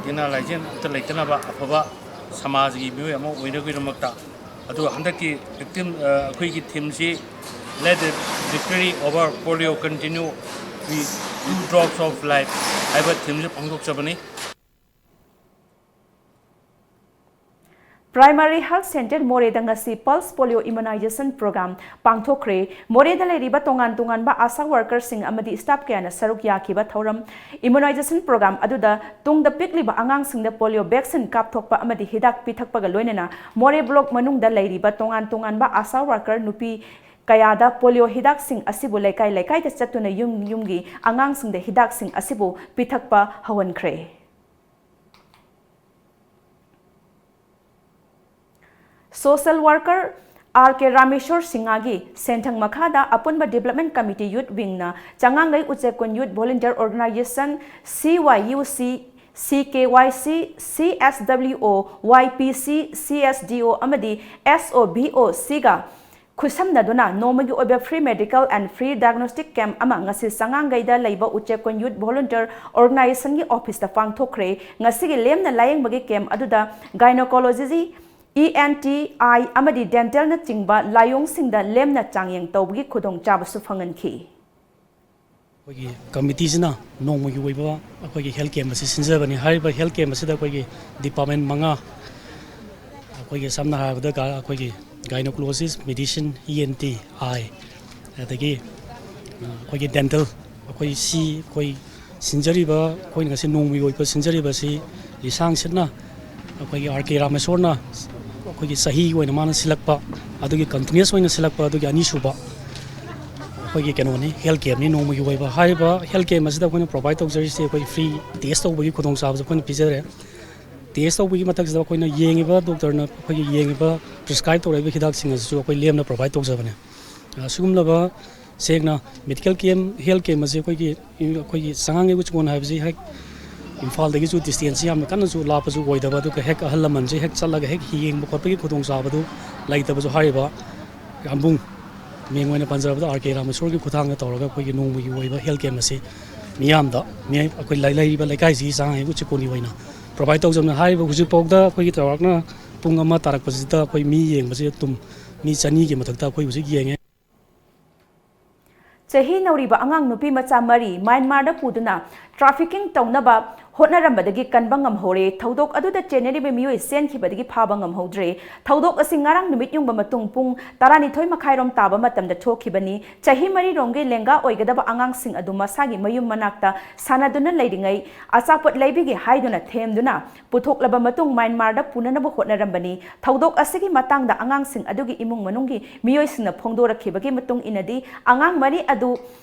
ꯇꯤꯟꯅ ꯂꯥꯏꯆꯦꯟ ꯑꯝꯇ ꯂꯩꯇꯅꯕ ꯑꯐꯕ ꯁꯃꯥꯖꯒꯤ ꯃꯤꯑꯣꯏ ꯑꯃ ꯑꯣꯏꯅꯕꯒꯤꯗꯃꯛꯇ꯫ ꯑꯗꯨꯒ ꯍꯟꯗꯛꯀꯤ victim ꯑꯩꯈꯣꯏꯒꯤ themeꯁꯤ Let the victory over polio continue with two drops of life ꯍꯥꯏꯕ themeꯁꯤ ꯄꯥꯡꯊꯣꯛꯆꯕꯅꯤ꯫ Primary Health Centre ꯃꯣꯔꯦꯗ ꯉꯁꯤ Pulse Polio Immunisation Programme ꯄꯥꯡꯊꯣꯛꯈ꯭ꯔꯦ꯫ ꯃꯣꯔꯦꯗ ꯂꯩꯔꯤꯕ ꯇꯣꯉꯥꯟ ꯇꯣꯉꯥꯟꯕ ASHA workerꯁꯤꯡ ꯑꯃꯗꯤ staff ꯀꯌꯥꯅ ꯁꯔꯨꯛ ꯌꯥꯈꯤꯕ ꯊꯧꯔꯝ immunisation programme ꯑꯗꯨꯗ ꯇꯨꯡꯗ ꯄꯤꯛꯂꯤꯕ ꯑꯉꯥꯡꯁꯤꯡꯗ polio vaccine ꯀꯥꯞꯊꯣꯛꯄ ꯑꯃꯗꯤ ꯍꯤꯗꯥꯛ ꯄꯤꯊꯛꯄꯒ ꯂꯣꯏꯅꯅ ꯃꯣꯔꯦ block ꯃꯅꯨꯡꯗ ꯂꯩꯔꯤꯕ ꯇꯣꯉꯥꯟ ꯇꯣꯉꯥꯟꯕ ASHA worker ꯅꯨꯄꯤ ꯀꯌꯥꯗ polio ꯍꯤꯗꯥꯛꯁꯤꯡ ꯑꯁꯤꯕꯨ ꯂꯩꯀꯥꯏ ꯂꯩꯀꯥꯏꯗ ꯆꯠꯇꯨꯅ ꯌꯨꯝ ꯌꯨꯝꯒꯤ ꯑꯉꯥꯡꯁꯤꯡꯗ ꯍꯤꯗꯥꯛꯁꯤꯡ ꯑꯁꯤꯕꯨ ꯄꯤꯊꯛꯄ ꯍꯧꯍꯟꯈ꯭ꯔꯦ꯫ Social worker R K Rameshwor ꯁꯤꯡꯍꯒꯤ ꯁꯦꯟꯊꯪ ꯃꯈꯥꯗ ꯑꯄꯨꯟꯕ Development Committee Youth Wingꯅ ꯆꯉꯥꯡꯒꯩ ꯎꯆꯦꯛꯀꯨꯟ Youth Volunteer Organisation, C Y U C, C K Y C, C S W O, Y P C, C S D O ꯑꯃꯗꯤ S O B O Cꯒ ꯈꯨꯠꯁꯝꯅꯗꯨꯅ ꯅꯣꯡꯃꯒꯤ ꯑꯣꯏꯕ free medical and free diagnostic camp ꯑꯃ ꯉꯁꯤ ꯆꯉꯥꯡꯒꯩꯗ ꯂꯩꯕ ꯎꯆꯦꯛꯀꯨꯟ Youth Volunteer Organisationꯒꯤ officeꯇ ꯄꯥꯡꯊꯣꯛꯈ꯭ꯔꯦ꯫ ꯉꯁꯤꯒꯤ ꯂꯦꯝꯅ ꯂꯥꯌꯦꯡꯕꯒꯤ camp ꯑꯗꯨꯗ gynecology, E N T, eye ꯑꯃꯗꯤ dentalꯅꯆꯤꯡꯕ ꯂꯥꯏꯑꯣꯡꯁꯤꯡꯗ ꯂꯦꯝꯅ ꯆꯥꯡꯌꯦꯡ ꯇꯧꯕꯒꯤ ꯈꯨꯗꯣꯡꯆꯥꯕꯁꯨ ꯐꯪꯍꯟꯈꯤ꯫ ꯑꯩꯈꯣꯏꯒꯤ committeeꯁꯤꯅ ꯅꯣꯡꯃꯒꯤ ꯑꯣꯏꯕ ꯑꯩꯈꯣꯏꯒꯤ health camp ꯑꯁꯤ ꯁꯤꯟꯖꯕꯅꯤ꯫ ꯍꯥꯏꯔꯤꯕ health camp ꯑꯁꯤꯗ ꯑꯩꯈꯣꯏꯒꯤ department ꯃꯉꯥ, ꯑꯩꯈꯣꯏꯒꯤ ꯁꯝꯅ ꯍꯥꯏꯔꯕꯗ ꯒꯥ-, ꯑꯩꯈꯣꯏꯒꯤ gynecologists, medicine, E N T, eye, ꯑꯗꯒꯤ, ꯑ, ꯑꯩꯈꯣꯏꯒꯤ dental, ꯑꯩꯈꯣꯏ ꯁꯤ, ꯑꯩꯈꯣꯏ ꯁꯤꯟꯖꯔꯤꯕ, ꯑꯩꯈꯣꯏꯅ ꯉꯁꯤ ꯅꯣꯡꯃꯒꯤ ꯑꯣꯏꯕ ꯁꯤꯟꯖꯔꯤꯕ ꯑꯁꯤ ꯂꯤꯁꯥꯡ ꯁꯤꯠꯅ ꯑꯩꯈꯣꯏꯒꯤ R K ꯔꯥꯃꯦꯁꯣꯔꯅ ꯑꯩꯈꯣꯏꯒꯤ ꯆꯍꯤꯒꯤ ꯑꯣꯏꯅ ꯃꯥꯅ ꯁꯤꯜꯂꯛꯄ, ꯑꯗꯨꯒꯤ continuous ꯑꯣꯏꯅ ꯁꯤꯜꯂꯛꯄ ꯑꯗꯨꯒꯤ ꯑꯅꯤꯁꯨꯕ ꯑꯩꯈꯣꯏꯒꯤ ꯀꯩꯅꯣꯅꯤ, health campꯅꯤ ꯅꯣꯡꯃꯒꯤ ꯑꯣꯏꯕ꯫ ꯍꯥꯏꯔꯤꯕ health camp ꯑꯁꯤꯗ ꯑꯩꯈꯣꯏꯅ provide ꯇꯧꯖꯔꯤꯁꯦ ꯑꯩꯈꯣꯏ free test ꯇꯧꯕꯒꯤ ꯈꯨꯗꯣꯡꯆꯥꯕꯁꯨ ꯑꯩꯈꯣꯏꯅ ꯄꯤꯖꯔꯦ꯫ Test ꯇꯧꯕꯒꯤ ꯃꯊꯛꯁꯤꯗ ꯑꯩꯈꯣꯏꯅ ꯌꯦꯡꯉꯤꯕ doctorꯅ ꯑꯩꯈꯣꯏꯒꯤ ꯌꯦꯡꯉꯤꯕ prescribe ꯇꯧꯔꯛꯏꯕ ꯍꯤꯗꯥꯛꯁꯤꯡ ꯑꯁꯤꯁꯨ ꯑꯩꯈꯣꯏ ꯂꯦꯝꯅ provide ꯇꯧꯖꯕꯅꯦ꯫ ꯑ, ꯁꯤꯒꯨꯝꯂꯕ ꯁꯦꯡꯅ medical camp, health camp ꯑꯁꯤ ꯑꯩꯈꯣꯏꯒꯤ, ꯑꯩꯈꯣꯏꯒꯤ ꯆꯉꯥꯡ ꯌꯩꯕ ꯆꯤꯀꯣꯟ ꯍꯥꯏꯕꯁꯤ ꯍꯦꯛ ꯏꯝꯐꯥꯜꯗꯒꯤꯁꯨ distance ꯌꯥꯝꯅ ꯀꯟꯅꯁꯨ ꯂꯥꯞꯄꯁꯨ ꯑꯣꯏꯗꯕ, ꯑꯗꯨꯒ ꯍꯦꯛ ꯑꯍꯜ ꯂꯃꯟꯁꯦ ꯍꯦꯛ ꯆꯠꯂꯒ ꯍꯦꯛ ꯌꯦꯡꯕ ꯈꯣꯠꯄꯒꯤ ꯈꯨꯗꯣꯡꯆꯥꯕꯗꯨ ꯂꯩꯇꯕꯁꯨ ꯍꯥꯏꯔꯤꯕ ꯌꯥꯝꯕꯨꯡ, ꯃꯤꯡ ꯑꯣꯏꯅ ꯄꯟꯖꯔꯕꯗ R K ꯔꯥꯃꯦꯁꯣꯔꯒꯤ ꯈꯨꯊꯥꯡꯗ ꯇꯧꯔꯒ ꯑꯩꯈꯣꯏꯒꯤ ꯅꯣꯡꯃꯒꯤ ꯑꯣꯏꯕ health camp ꯑꯁꯤ ꯃꯤꯌꯥꯝꯗ, ꯃꯤꯌꯥꯝ, ꯑꯩꯈꯣꯏ ꯂꯩ-, ꯂꯩꯔꯤꯕ ꯂꯩꯀꯥꯏꯁꯤꯒꯤ ꯆꯉꯥꯡ ꯌꯩꯕ ꯆꯤꯀꯣꯟꯒꯤ ꯑꯣꯏꯅ provide ꯇꯧꯖꯕꯅꯤ꯫ ꯍꯥꯏꯔꯤꯕ ꯍꯧꯖꯤꯛꯐꯥꯎꯗ ꯑꯩꯈꯣꯏꯒꯤ ꯆꯥꯎꯔꯥꯛꯅ ꯄꯨꯡ ꯑꯃ ꯇꯥꯔꯛꯄꯁꯤꯗ ꯑꯩꯈꯣꯏ ꯃꯤ ꯌꯦꯡꯕꯁꯦ ꯑꯗꯨꯝ ꯃꯤ ꯆꯅꯤꯒꯤ ꯃꯊꯛꯇ ꯑꯩꯈꯣꯏ ꯍꯧꯖꯤꯛ ꯌꯦꯡꯉꯦ꯫ ꯆꯍꯤ ꯅꯧꯔꯤꯕ ꯑꯉꯥꯡ ꯅꯨꯄꯤ ꯃꯆꯥ ꯃꯔꯤ ꯃ꯭ꯌꯥꯟꯃꯥꯔꯗ ꯄꯨꯗꯨꯅ trafficking ꯇꯧꯅꯕ ꯍꯣꯠꯅꯔꯝꯕꯗꯒꯤ ꯀꯟꯕ ꯉꯝꯍꯧꯔꯦ꯫ ꯊꯧꯗꯣꯛ ꯑꯗꯨꯗ ꯆꯦꯟꯅꯔꯤꯕ ꯃꯤꯑꯣꯏ ꯆꯦꯟꯈꯤꯕꯗꯒꯤ ꯐꯥꯕ ꯉꯝꯍꯧꯗ꯭ꯔꯦ꯫ ꯊꯧꯗꯣꯛ ꯑꯁꯤ ꯉꯔꯥꯡ ꯅꯨꯃꯤꯠ ꯌꯨꯡꯕ ꯃꯇꯨꯡ ꯄꯨꯡ ꯇꯔꯥꯅꯤꯊꯣꯏ ꯃꯈꯥꯏꯔꯣꯝ ꯇꯥꯕ ꯃꯇꯝꯗ ꯊꯣꯛꯈꯤꯕꯅꯤ꯫ ꯆꯍꯤ ꯃꯔꯤꯔꯣꯝꯒꯤ ꯂꯦꯡꯒꯥ ꯑꯣꯏꯒꯗꯕ ꯑꯉꯥꯡꯁꯤꯡ ꯑꯗꯨ ꯃꯁꯥꯒꯤ ꯃꯌꯨꯝ ꯃꯅꯥꯛꯇ ꯁꯥꯟꯅꯗꯨꯅ ꯂꯩꯔꯤꯉꯩ ꯑꯆꯥꯄꯣꯠ ꯂꯩꯕꯤꯒꯦ ꯍꯥꯏꯗꯨꯅ ꯊꯦꯝꯗꯨꯅ ꯄꯨꯊꯣꯛꯂꯕ ꯃꯇꯨꯡ ꯃ꯭ꯌꯥꯟꯃꯥꯔꯗ ꯄꯨꯅꯅꯕ ꯍꯣꯠꯅꯔꯝꯕꯅꯤ꯫ ꯊꯧꯗꯣꯛ ꯑꯁꯤꯒꯤ ꯃꯇꯥꯡꯗ ꯑꯉꯥꯡꯁꯤꯡ ꯑꯗꯨꯒꯤ ꯏꯃꯨꯡ ꯃꯅꯨꯡꯒꯤ ꯃꯤꯑꯣꯏꯁꯤꯡꯅ ꯐꯣꯡꯗꯣꯔꯛꯈꯤꯕꯒꯤ ꯃꯇꯨꯡ ꯏꯟꯅꯗꯤ, ꯑꯉꯥꯡ ꯃꯔꯤ ꯑꯗꯨ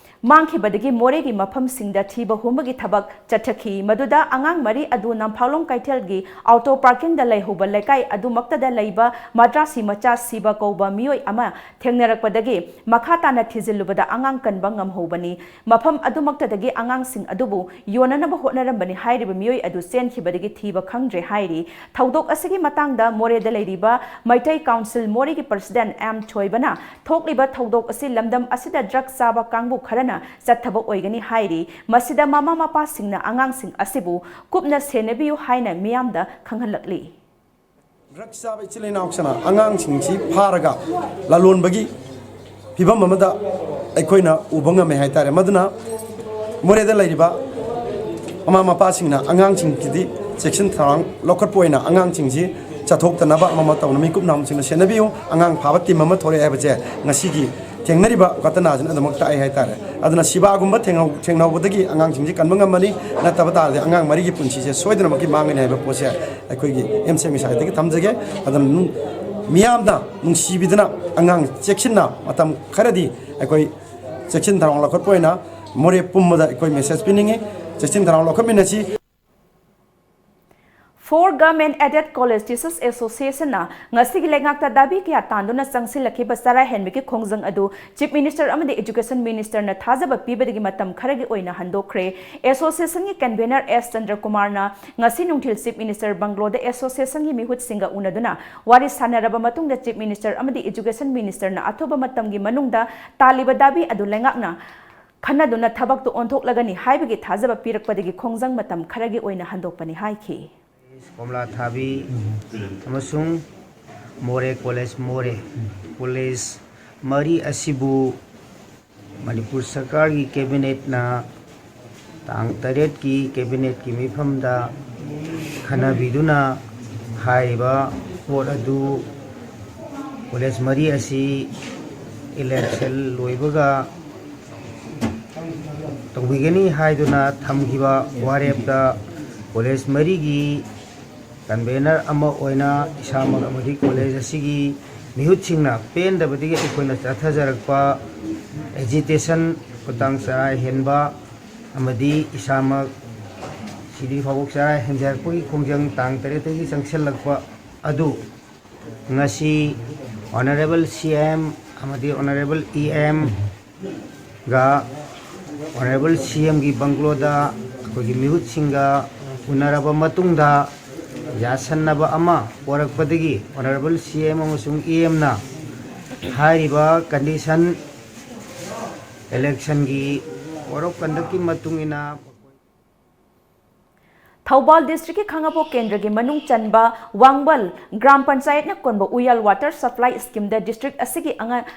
ꯃꯥꯡꯈꯤꯕꯗꯒꯤ ꯃꯣꯔꯦꯒꯤ ꯃꯐꯝꯁꯤꯡꯗ ꯊꯤꯕ ꯍꯨꯝꯕꯒꯤ ꯊꯕꯛ ꯆꯠꯊꯈꯤ꯫ ꯃꯗꯨꯗ ꯑꯉꯥꯡ ꯃꯔꯤ ꯑꯗꯨ ꯅꯝꯐꯥꯂꯣꯡ ꯀꯩꯊꯦꯜꯒꯤ ꯑꯣꯇꯣ ꯄꯥꯔꯀꯤꯡꯗ ꯂꯩꯍꯧꯕ ꯂꯩꯀꯥꯏ ꯑꯗꯨꯃꯛꯇꯗ ꯂꯩꯕ ꯃꯗ꯭ꯔꯥꯁꯤ ꯃꯆꯥ ꯁꯤꯕ ꯀꯧꯕ ꯃꯤꯑꯣꯏ ꯑꯃ ꯊꯦꯡꯅꯔꯛꯄꯗꯒꯤ ꯃꯈꯥ ꯇꯥꯅ ꯊꯤꯖꯤꯜꯂꯨꯕꯗ ꯑꯉꯥꯡ ꯀꯟꯕ ꯉꯝꯍꯧꯕꯅꯤ꯫ ꯃꯐꯝ ꯑꯗꯨꯃꯛꯇꯗꯒꯤ ꯑꯉꯥꯡꯁꯤꯡ ꯑꯗꯨꯕꯨ ꯌꯣꯟꯅꯅꯕ ꯍꯣꯠꯅꯔꯝꯕꯅꯤ ꯍꯥꯏꯔꯤꯕ ꯃꯤꯑꯣꯏ ꯑꯗꯨ ꯆꯦꯟꯈꯤꯕꯗꯒꯤ ꯊꯤꯕ ꯈꯪꯗ꯭ꯔꯦ ꯍꯥꯏꯔꯤ꯫ ꯊꯧꯗꯣꯛ ꯑꯁꯤꯒꯤ ꯃꯇꯥꯡꯗ ꯃꯣꯔꯦꯗ ꯂꯩꯔꯤꯕ ꯃꯩꯇꯩ ꯀꯥꯎꯟꯁꯤꯜ ꯃꯣꯔꯦꯒꯤ president M ꯊꯣꯏꯕꯅ, ꯊꯣꯛꯂꯤꯕ ꯊꯧꯗꯣꯛ ꯑꯁꯤ ꯂꯝꯗꯝ ꯑꯁꯤꯗ drug ꯆꯥꯕ ꯀꯥꯡꯕꯨ ꯈꯔꯅ ꯆꯠꯊꯕ ꯑꯣꯏꯒꯅꯤ ꯍꯥꯏꯔꯤ꯫ ꯃꯁꯤꯗ ꯃꯃꯥ ꯃꯄꯥꯁꯤꯡꯅ ꯑꯉꯥꯡꯁꯤꯡ ꯑꯁꯤꯕꯨ ꯀꯨꯞꯅ ꯁꯦꯟꯅꯕꯤꯌꯨ ꯍꯥꯏꯅ ꯃꯤꯌꯥꯝꯗ ꯈꯪꯍꯜꯂꯛꯂꯤ꯫ Drug ꯆꯥꯕ ꯏꯆꯤꯜ ꯏꯅꯥꯎꯁꯤꯅ ꯑꯉꯥꯡꯁꯤꯡꯁꯤ ꯐꯥꯔꯒ ꯂꯂꯣꯟꯕꯒꯤ ꯐꯤꯕꯝ ꯑꯃꯗ ꯑꯩꯈꯣꯏꯅ ꯎꯕ ꯉꯝꯃꯦ ꯍꯥꯏꯇꯥꯔꯦ꯫ ꯃꯗꯨꯅ ꯃꯣꯔꯦꯗ ꯂꯩꯔꯤꯕ ꯃꯃꯥ ꯃꯄꯥꯁꯤꯡꯅ ꯑꯉꯥꯡꯁꯤꯡꯁꯤꯗꯤ ꯆꯦꯛꯁꯤꯟ ꯊꯧꯔꯥꯡ ꯂꯧꯈꯠꯄ ꯑꯣꯏꯅ ꯑꯉꯥꯡꯁꯤꯡꯁꯤ ꯆꯠꯊꯣꯛꯇꯅꯕ ꯑꯃ ꯑꯃ ꯇꯧꯅ ꯃꯤꯀꯨꯞ ꯅꯥꯍꯨꯝꯁꯤꯡꯅ ꯁꯦꯟꯅꯕꯤꯌꯨ꯫ ꯑꯉꯥꯡ ꯐꯥꯕ ꯇꯤꯝ ꯑꯃ ꯊꯣꯛꯂꯛꯑꯦ ꯍꯥꯏꯕꯁꯦ ꯉꯁꯤꯒꯤ ꯊꯦꯡꯅꯔꯤꯕ ꯘꯇꯅꯥꯁꯤꯅ ꯑꯗꯨꯃꯛ ꯇꯥꯛꯑꯦ ꯍꯥꯏꯇꯥꯔꯦ꯫ ꯑꯗꯨꯅ ꯁꯤꯕꯥꯒꯨꯝꯕ ꯊꯦꯡꯅꯍꯧ-, ꯊꯦꯡꯅꯍꯧꯕꯗꯒꯤ ꯑꯉꯥꯡꯁꯤꯡꯁꯤ ꯀꯟꯕ ꯉꯝꯃꯅꯤ꯫ ꯅꯠꯇꯕ ꯇꯥꯔꯗꯤ ꯑꯉꯥꯡ ꯃꯔꯤꯒꯤ ꯄꯨꯟꯁꯤꯁꯦ ꯁꯣꯏꯗꯅꯃꯛꯀꯤ ꯃꯥꯡꯒꯅꯤ ꯍꯥꯏꯕ ꯄꯣꯠꯁꯦ ꯑꯩꯈꯣꯏꯒꯤ ꯑꯦꯝ ꯁꯤ ꯑꯦꯝꯒꯤ ꯁꯥꯏꯠꯇꯒꯤ ꯊꯝꯖꯒꯦ꯫ ꯑꯗꯨꯅ ꯅꯨꯡ-, ꯃꯤꯌꯥꯝꯅ ꯅꯨꯡꯁꯤꯕꯤꯗꯨꯅ ꯑꯉꯥꯡ ꯆꯦꯛꯁꯤꯟꯅ ꯃꯇꯝ ꯈꯔꯗꯤ ꯑꯩꯈꯣꯏ ꯆꯦꯛꯁꯤꯟ ꯊꯧꯔꯥꯡ ꯂꯧꯈꯠꯄ ꯑꯣꯏꯅ ꯃꯣꯔꯦ ꯄꯨꯝꯕꯗ ꯑꯩꯈꯣꯏ ꯃꯦꯁꯦꯖ ꯄꯤꯅꯤꯡꯉꯤ꯫ ꯆꯦꯛꯁꯤꯟ ꯊꯧꯔꯥꯡ ꯂꯧꯈꯠꯃꯤꯟꯅꯁꯤ꯫ Four Government Aided College Teachers Association ꯅ ꯉꯁꯤꯒꯤ ꯂꯩꯉꯥꯛꯇ ꯗꯥꯕꯤ ꯀꯌꯥ ꯇꯥꯟꯗꯨꯅ ꯆꯪꯁꯤꯜꯂꯛꯈꯤꯕ ꯆꯔꯥ ꯍꯦꯟꯕꯒꯤ ꯈꯣꯡꯖꯪ ꯑꯗꯨ Chief Minister ꯑꯃꯗꯤ Education Minister ꯅ ꯊꯥꯖꯕ ꯄꯤꯕꯗꯒꯤ ꯃꯇꯝ ꯈꯔꯒꯤ ꯑꯣꯏꯅ ꯍꯟꯗꯣꯛꯈ꯭ꯔꯦ꯫ Association ꯒꯤ convener ꯑꯦꯁ ꯆꯟꯗ꯭ꯔꯀꯨꯃꯥꯔꯅ ꯉꯁꯤ ꯅꯨꯡꯊꯤꯜ Chief Minister bungalow ꯗ association ꯒꯤ ꯃꯤꯍꯨꯠꯁꯤꯡꯒ ꯎꯅꯗꯨꯅ ꯋꯥꯔꯤ ꯁꯥꯟꯅꯔꯕ ꯃꯇꯨꯡꯗ Chief Minister ꯑꯃꯗꯤ Education Minister ꯅ ꯑꯊꯨꯕ ꯃꯇꯝꯒꯤ ꯃꯅꯨꯡꯗ ꯇꯥꯜꯂꯤꯕ ꯗꯥꯕꯤ ꯑꯗꯨ ꯂꯩꯉꯥꯛꯅ ꯈꯟꯅꯗꯨꯅ ꯊꯕꯛꯇꯨ ꯑꯣꯟꯊꯣꯛꯂꯒꯅꯤ ꯍꯥꯏꯕꯒꯤ ꯊꯥꯖꯕ ꯄꯤꯔꯛꯄꯗꯒꯤ ꯈꯣꯡꯖꯪ ꯃꯇꯝ ꯈꯔꯒꯤ ꯑꯣꯏꯅ ꯍꯟꯗꯣꯛꯄꯅꯤ ꯍꯥꯏꯈꯤ꯫ ꯀꯣꯝꯂꯥ ꯊꯥꯕꯤ ꯑꯃꯁꯨꯡ ꯃꯣꯔꯦ ꯀꯣꯂꯦꯖ, ꯃꯣꯔꯦ ꯀꯣꯂꯦꯖ ꯃꯔꯤ ꯑꯁꯤꯕꯨ ꯃꯅꯤꯄꯨꯔ ꯁꯔꯀꯥꯔꯒꯤ ꯀꯦꯕꯤꯅꯦꯠꯅ ꯇꯥꯡ ꯇꯔꯦꯠꯀꯤ ꯀꯦꯕꯤꯅꯦꯠꯀꯤ ꯃꯤꯐꯝꯗ ꯈꯟꯅꯕꯤꯗꯨꯅ ꯍꯥꯏꯔꯤꯕ ꯄꯣꯠ ꯑꯗꯨ ꯀꯣꯂꯦꯖ ꯃꯔꯤ ꯑꯁꯤ ꯏꯂꯦꯛꯁꯟ ꯂꯣꯏꯕꯒ ꯇꯧꯕꯤꯒꯅꯤ ꯍꯥꯏꯗꯨꯅ ꯊꯝꯈꯤꯕ ꯋꯥꯔꯦꯞꯇ ꯀꯣꯂꯦꯖ ꯃꯔꯤꯒꯤ ꯀꯟꯚꯦꯅꯔ ꯑꯃ ꯑꯣꯏꯅ ꯏꯁꯥꯃꯛ ꯑꯃꯗꯤ ꯀꯣꯂꯦꯖ ꯑꯁꯤꯒꯤ ꯃꯤꯍꯨꯠꯁꯤꯡꯅ ꯄꯦꯟꯗꯕꯗꯒꯤ ꯑꯩꯈꯣꯏꯅ ꯆꯠꯊꯖꯔꯛꯄ ꯑꯦꯖꯤꯇꯦꯁꯟ, ꯈꯨꯇꯥꯡ ꯆꯔꯥ ꯍꯦꯟꯕ ꯑꯃꯗꯤ ꯏꯁꯥꯃꯛ ꯁꯤꯗꯤ ꯐꯥꯎꯕ ꯆꯔꯥ ꯍꯦꯟꯖꯔꯛꯄꯒꯤ ꯈꯣꯡꯖꯪ ꯇꯥꯡ ꯇꯔꯦꯠꯇꯒꯤ ꯆꯪꯁꯤꯜꯂꯛꯄ ꯑꯗꯨ ꯉꯁꯤ Honourable C M ꯑꯃꯗꯤ Honourable E M ꯒ Honourable C M ꯒꯤ bungalow ꯗ ꯑꯩꯈꯣꯏꯒꯤ ꯃꯤꯍꯨꯠꯁꯤꯡꯒ ꯎꯅꯔꯕ ꯃꯇꯨꯡꯗ ꯌꯥꯁꯟꯅꯕ ꯑꯃ ꯄꯣꯔꯛꯄꯗꯒꯤ Honourable C M ꯑꯃꯁꯨꯡ E M ꯅ ꯍꯥꯏꯔꯤꯕ condition election ꯒꯤ code of conduct ꯀꯤ ꯃꯇꯨꯡ ꯏꯟꯅ ꯊꯧꯕꯥꯜ district ꯀꯤ ꯈꯥꯉꯕꯣꯛ ꯀꯦꯟꯗ꯭ꯔꯒꯤ ꯃꯅꯨꯡ ꯆꯟꯕ ꯋꯥꯡꯕꯜ ꯒ꯭ꯔꯥꯝ ꯄꯟꯆꯥꯌꯠꯅ ꯀꯣꯟꯕ ꯎꯌꯥꯜ water supply scheme ꯗ district ꯑꯁꯤꯒꯤ ꯑꯉꯥꯡ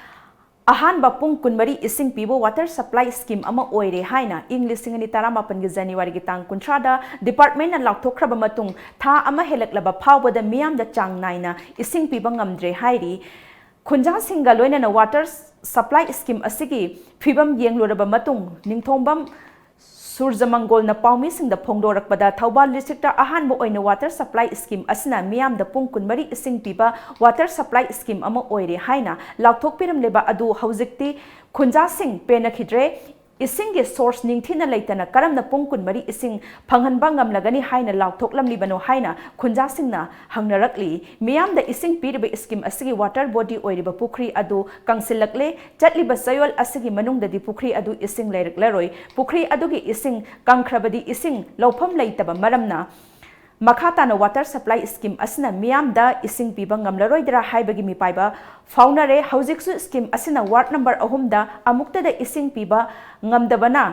ꯑꯍꯥꯟꯕ ꯄꯨꯡ ꯀꯨꯟꯃꯔꯤ ꯏꯁꯤꯡ ꯄꯤꯕ water supply scheme ꯑꯃ ꯑꯣꯏꯔꯦ ꯍꯥꯏꯅ ꯏꯪ ꯂꯤꯁꯤꯡ ꯑꯅꯤ ꯇꯔꯥꯃꯥꯄꯟꯒꯤ Januaryꯒꯤ ꯇꯥꯡ ꯀꯨꯟꯊ꯭ꯔꯥꯗ departmentꯅ ꯂꯥꯎꯊꯣꯛꯈ꯭ꯔꯕ ꯃꯇꯨꯡ, ꯊꯥ ꯑꯃ ꯍꯦꯜꯂꯛꯂꯕ ꯐꯥꯎꯕꯗ ꯃꯤꯌꯥꯝꯗ ꯆꯥꯡ ꯅꯥꯏꯅ ꯏꯁꯤꯡ ꯄꯤꯕ ꯉꯝꯗ꯭ꯔꯦ ꯍꯥꯏꯔꯤ꯫ ꯈꯨꯟꯖꯥꯁꯤꯡꯒ ꯂꯣꯏꯅꯅ water supply scheme ꯑꯁꯤꯒꯤ ꯐꯤꯕꯝ ꯌꯦꯡꯂꯨꯔꯕ ꯃꯇꯨꯡ, ꯅꯤꯡꯊꯣꯡꯕꯝ ꯁꯨꯔꯖꯃꯪꯒꯣꯜꯅ ꯄꯥꯎꯃꯤꯁꯤꯡꯗ ꯐꯣꯡꯗꯣꯔꯛꯄꯗ, ꯊꯧꯕꯥꯜ districtꯇ ꯑꯍꯥꯟꯕ ꯑꯣꯏꯅ water supply scheme ꯑꯁꯤꯅ ꯃꯤꯌꯥꯝꯗ ꯄꯨꯡ ꯀꯨꯟꯃꯔꯤ ꯏꯁꯤꯡ ꯄꯤꯕ water supply scheme ꯑꯃ ꯑꯣꯏꯔꯦ ꯍꯥꯏꯅ ꯂꯥꯎꯊꯣꯛꯄꯤꯔꯝꯂꯤꯕ ꯑꯗꯨ ꯍꯧꯖꯤꯛꯇꯤ ꯈꯨꯟꯖꯥꯁꯤꯡ ꯄꯦꯟꯅꯈꯤꯗ꯭ꯔꯦ꯫ ꯏꯁꯤꯡꯒꯤ source ꯅꯤꯡꯊꯤꯅ ꯂꯩꯇꯅ ꯀꯔꯝꯅ ꯄꯨꯡ ꯀꯨꯟꯃꯔꯤ ꯏꯁꯤꯡ ꯐꯪꯍꯟꯕ ꯉꯝꯂꯒꯅꯤ ꯍꯥꯏꯅ ꯂꯥꯎꯊꯣꯛꯂꯝꯂꯤꯕꯅꯣ ꯍꯥꯏꯅ ꯈꯨꯟꯖꯥꯁꯤꯡꯅ ꯍꯪꯅꯔꯛꯂꯤ꯫ ꯃꯤꯌꯥꯝꯗ ꯏꯁꯤꯡ ꯄꯤꯔꯤꯕ scheme ꯑꯁꯤꯒꯤ water body ꯑꯣꯏꯔꯤꯕ ꯄꯨꯈ꯭ꯔꯤ ꯑꯗꯨ ꯀꯪꯁꯤꯜꯂꯛꯂꯦ꯫ ꯆꯠꯂꯤꯕ ꯆꯌꯣꯜ ꯑꯁꯤꯒꯤ ꯃꯅꯨꯡꯗꯗꯤ ꯄꯨꯈ꯭ꯔꯤ ꯑꯗꯨ ꯏꯁꯤꯡ ꯂꯩꯔꯛꯂꯔꯣꯏ꯫ ꯄꯨꯈ꯭ꯔꯤ ꯑꯗꯨꯒꯤ ꯏꯁꯤꯡ ꯀꯪꯈ꯭ꯔꯕꯗꯤ ꯏꯁꯤꯡ ꯂꯧꯐꯝ ꯂꯩꯇꯕ ꯃꯔꯝꯅ ꯃꯈꯥ ꯇꯥꯅ water supply scheme ꯑꯁꯤꯅ ꯃꯤꯌꯥꯝꯗ ꯏꯁꯤꯡ ꯄꯤꯕ ꯉꯝꯂꯔꯣꯏꯗ꯭ꯔꯥ ꯍꯥꯏꯕꯒꯤ ꯃꯤꯄꯥꯏꯕ ꯐꯥꯎꯅꯔꯦ꯫ ꯍꯧꯖꯤꯛꯁꯨ scheme ꯑꯁꯤꯅ ward number ꯑꯍꯨꯝꯗ ꯑꯃꯨꯛꯇꯗ ꯏꯁꯤꯡ ꯄꯤꯕ ꯉꯝꯗꯕꯅ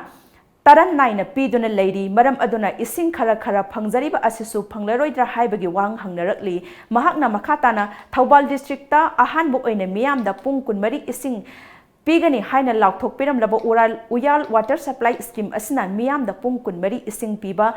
ꯇꯔꯟ ꯅꯥꯏꯅ ꯄꯤꯗꯨꯅ ꯂꯩꯔꯤ꯫ ꯃꯔꯝ ꯑꯗꯨꯅ ꯏꯁꯤꯡ ꯈꯔ ꯈꯔ ꯐꯪꯖꯔꯤꯕ ꯑꯁꯤꯁꯨ ꯐꯪꯂꯔꯣꯏꯗ꯭ꯔꯥ ꯍꯥꯏꯕꯒꯤ ꯋꯥꯍꯪ ꯍꯪꯅꯔꯛꯂꯤ꯫ ꯃꯍꯥꯛꯅ ꯃꯈꯥ ꯇꯥꯅ ꯊꯧꯕꯥꯜ districtꯇ ꯑꯍꯥꯟꯕ ꯑꯣꯏꯅ ꯃꯤꯌꯥꯝꯗ ꯄꯨꯡ ꯀꯨꯟꯃꯔꯤ ꯏꯁꯤꯡ ꯄꯤꯒꯅꯤ ꯍꯥꯏꯅ ꯂꯥꯎꯊꯣꯛꯄꯤꯔꯝꯂꯕ ꯎꯔꯥꯜ, ꯎꯌꯥꯜ water supply scheme ꯑꯁꯤꯅ ꯃꯤꯌꯥꯝꯗ ꯄꯨꯡ ꯀꯨꯟꯃꯔꯤ ꯏꯁꯤꯡ ꯄꯤꯕ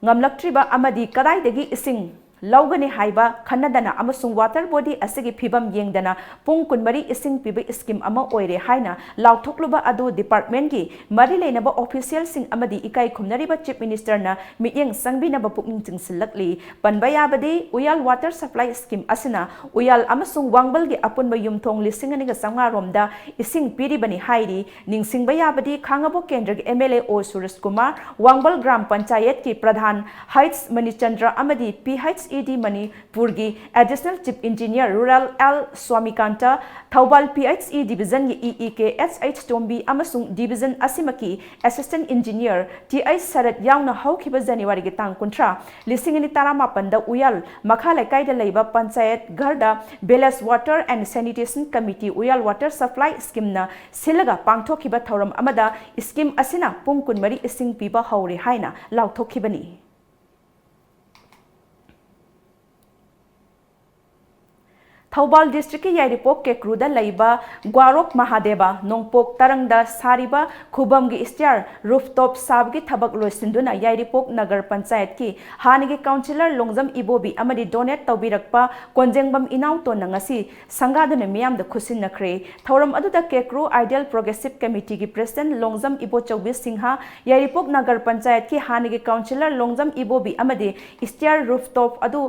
ꯉꯝꯂꯛꯇ꯭ꯔꯤꯕ ꯑꯃꯗꯤ ꯀꯗꯥꯏꯗꯒꯤ ꯏꯁꯤꯡ ꯂꯧꯒꯅꯤ ꯍꯥꯏꯕ ꯈꯟꯅꯗꯅ ꯑꯃꯁꯨꯡ water body ꯑꯁꯤꯒꯤ ꯐꯤꯕꯝ ꯌꯦꯡꯗꯅ ꯄꯨꯡ ꯀꯨꯟꯃꯔꯤ ꯏꯁꯤꯡ ꯄꯤꯕ scheme ꯑꯃ ꯑꯣꯏꯔꯦ ꯍꯥꯏꯅ ꯂꯥꯎꯊꯣꯛꯂꯨꯕ ꯑꯗꯨ departmentꯀꯤ ꯃꯔꯤ ꯂꯩꯅꯕ officialꯁꯤꯡ ꯑꯃꯗꯤ ꯏꯀꯥꯏ ꯈꯨꯝꯅꯔꯤꯕ Chief Ministerꯅ ꯃꯤꯠꯌꯦꯡ ꯆꯪꯕꯤꯅꯕ ꯄꯨꯛꯅꯤꯡ ꯆꯤꯡꯁꯤꯜꯂꯛꯂꯤ꯫ ꯄꯟꯕ ꯌꯥꯕꯗꯤ, ꯎꯌꯥꯜ water supply scheme ꯑꯁꯤꯅ ꯎꯌꯥꯜ ꯑꯃꯁꯨꯡ ꯋꯥꯡꯕꯜꯒꯤ ꯑꯄꯨꯟꯕ ꯌꯨꯝꯊꯣꯡ ꯂꯤꯁꯤꯡ ꯑꯅꯤꯒ ꯆꯥꯝꯃꯉꯥ ꯔꯣꯝꯗ ꯏꯁꯤꯡ ꯄꯤꯔꯤꯕꯅꯤ ꯍꯥꯏꯔꯤ꯫ ꯅꯤꯡꯁꯤꯡꯕ ꯌꯥꯕꯗꯤ, ꯈꯥꯡꯉꯕꯣꯛ ꯀꯦꯟꯗ꯭ꯔꯒꯤ M L A ꯑꯣ ꯁꯨꯔꯖ ꯀꯨꯃꯥꯔ, ꯋꯥꯡꯕꯜ ꯒ꯭ꯔꯥꯝ ꯄꯟꯆꯥꯌꯠꯀꯤ ꯄ꯭ꯔꯙꯥꯟ ꯍꯩꯆ ꯃꯅꯤꯆꯟꯗ꯭ꯔ ꯑꯃꯗꯤ P H E D ꯃꯅꯤꯄꯨꯔꯒꯤ Additional Chief Engineer Rural L Swamikanta, Thoubal P H E divisionꯒꯤ E E K H H Tombi ꯑꯃꯁꯨꯡ division ꯑꯁꯤꯃꯛꯀꯤ Assistant Engineer T H ꯁꯔꯠ ꯌꯥꯎꯅ ꯍꯧꯈꯤꯕ Januaryꯒꯤ ꯇꯥꯡ ꯀꯨꯟꯊ꯭ꯔꯥ, ꯂꯤꯁꯤꯡ ꯑꯅꯤ ꯇꯔꯥꯃꯥꯄꯟꯗ ꯎꯌꯥꯜ ꯃꯈꯥ ꯂꯩꯀꯥꯏꯗ ꯂꯩꯕ panchayat ꯘꯔꯗ Village Water and Sanitation Committee ꯎꯌꯥꯜ water supply schemeꯅ ꯁꯤꯜꯂꯒ ꯄꯥꯡꯊꯣꯛꯈꯤꯕ ꯊꯧꯔꯝ ꯑꯃꯗ scheme ꯑꯁꯤꯅ ꯄꯨꯡ ꯀꯨꯟꯃꯔꯤ ꯏꯁꯤꯡ ꯄꯤꯕ ꯍꯧꯔꯦ ꯍꯥꯏꯅ ꯂꯥꯎꯊꯣꯛꯈꯤꯕꯅꯤ꯫ ꯊꯧꯕꯥꯜ ꯗꯤꯁꯇ꯭ꯔꯤꯛꯀꯤ ꯌꯥꯏꯔꯤꯄꯣꯛ ꯀꯦꯀ꯭ꯔꯨꯗ ꯂꯩꯕ ꯒ꯭ꯋꯥꯔꯣꯛ ꯃꯍꯥꯗꯦꯕ ꯅꯣꯡꯄꯣꯛ ꯇꯔꯪꯗ ꯁꯥꯔꯤꯕ ꯈꯨꯕꯝꯒꯤ ꯁ꯭ꯇꯤꯌꯔ ꯔꯨꯐꯇꯣꯞ ꯁꯥꯕꯒꯤ ꯊꯕꯛ ꯂꯣꯏꯁꯤꯟꯗꯨꯅ ꯌꯥꯏꯔꯤꯄꯣꯛ ꯅꯒꯔ ꯄꯟꯆꯥꯌꯠꯀꯤ ꯍꯥꯟꯅꯒꯤ ꯀꯥꯎꯟꯁꯤꯂꯔ ꯂꯣꯡꯖꯝ ꯏꯕꯣꯕꯤ ꯑꯃꯗꯤ ꯗꯣꯅꯦꯠ ꯇꯧꯕꯤꯔꯛꯄ ꯀꯣꯟꯖꯦꯡꯕꯝ ꯏꯅꯥꯎꯇꯣꯟꯅ ꯉꯁꯤ ꯁꯪꯒꯥꯗꯨꯅ ꯃꯤꯌꯥꯝꯗ ꯈꯨꯠꯁꯤꯟꯅꯈ꯭ꯔꯦ꯫ ꯊꯧꯔꯝ ꯑꯗꯨꯗ ꯀꯦꯀ꯭ꯔꯨ ideal progressive ꯀꯃꯤꯇꯤꯒꯤ president Longjam ꯏꯕꯣꯆꯧꯕꯤ Singh, ꯌꯥꯏꯔꯤꯄꯣꯛ ꯅꯒꯔ ꯄꯟꯆꯥꯌꯠꯀꯤ ꯍꯥꯟꯅꯒꯤ ꯀꯥꯎꯟꯁꯤꯂꯔ ꯂꯣꯡꯖꯝ ꯏꯕꯣꯕꯤ ꯑꯃꯗꯤ ꯁ꯭ꯇꯤꯌꯔ ꯔꯨꯐꯇꯣꯞ ꯑꯗꯨ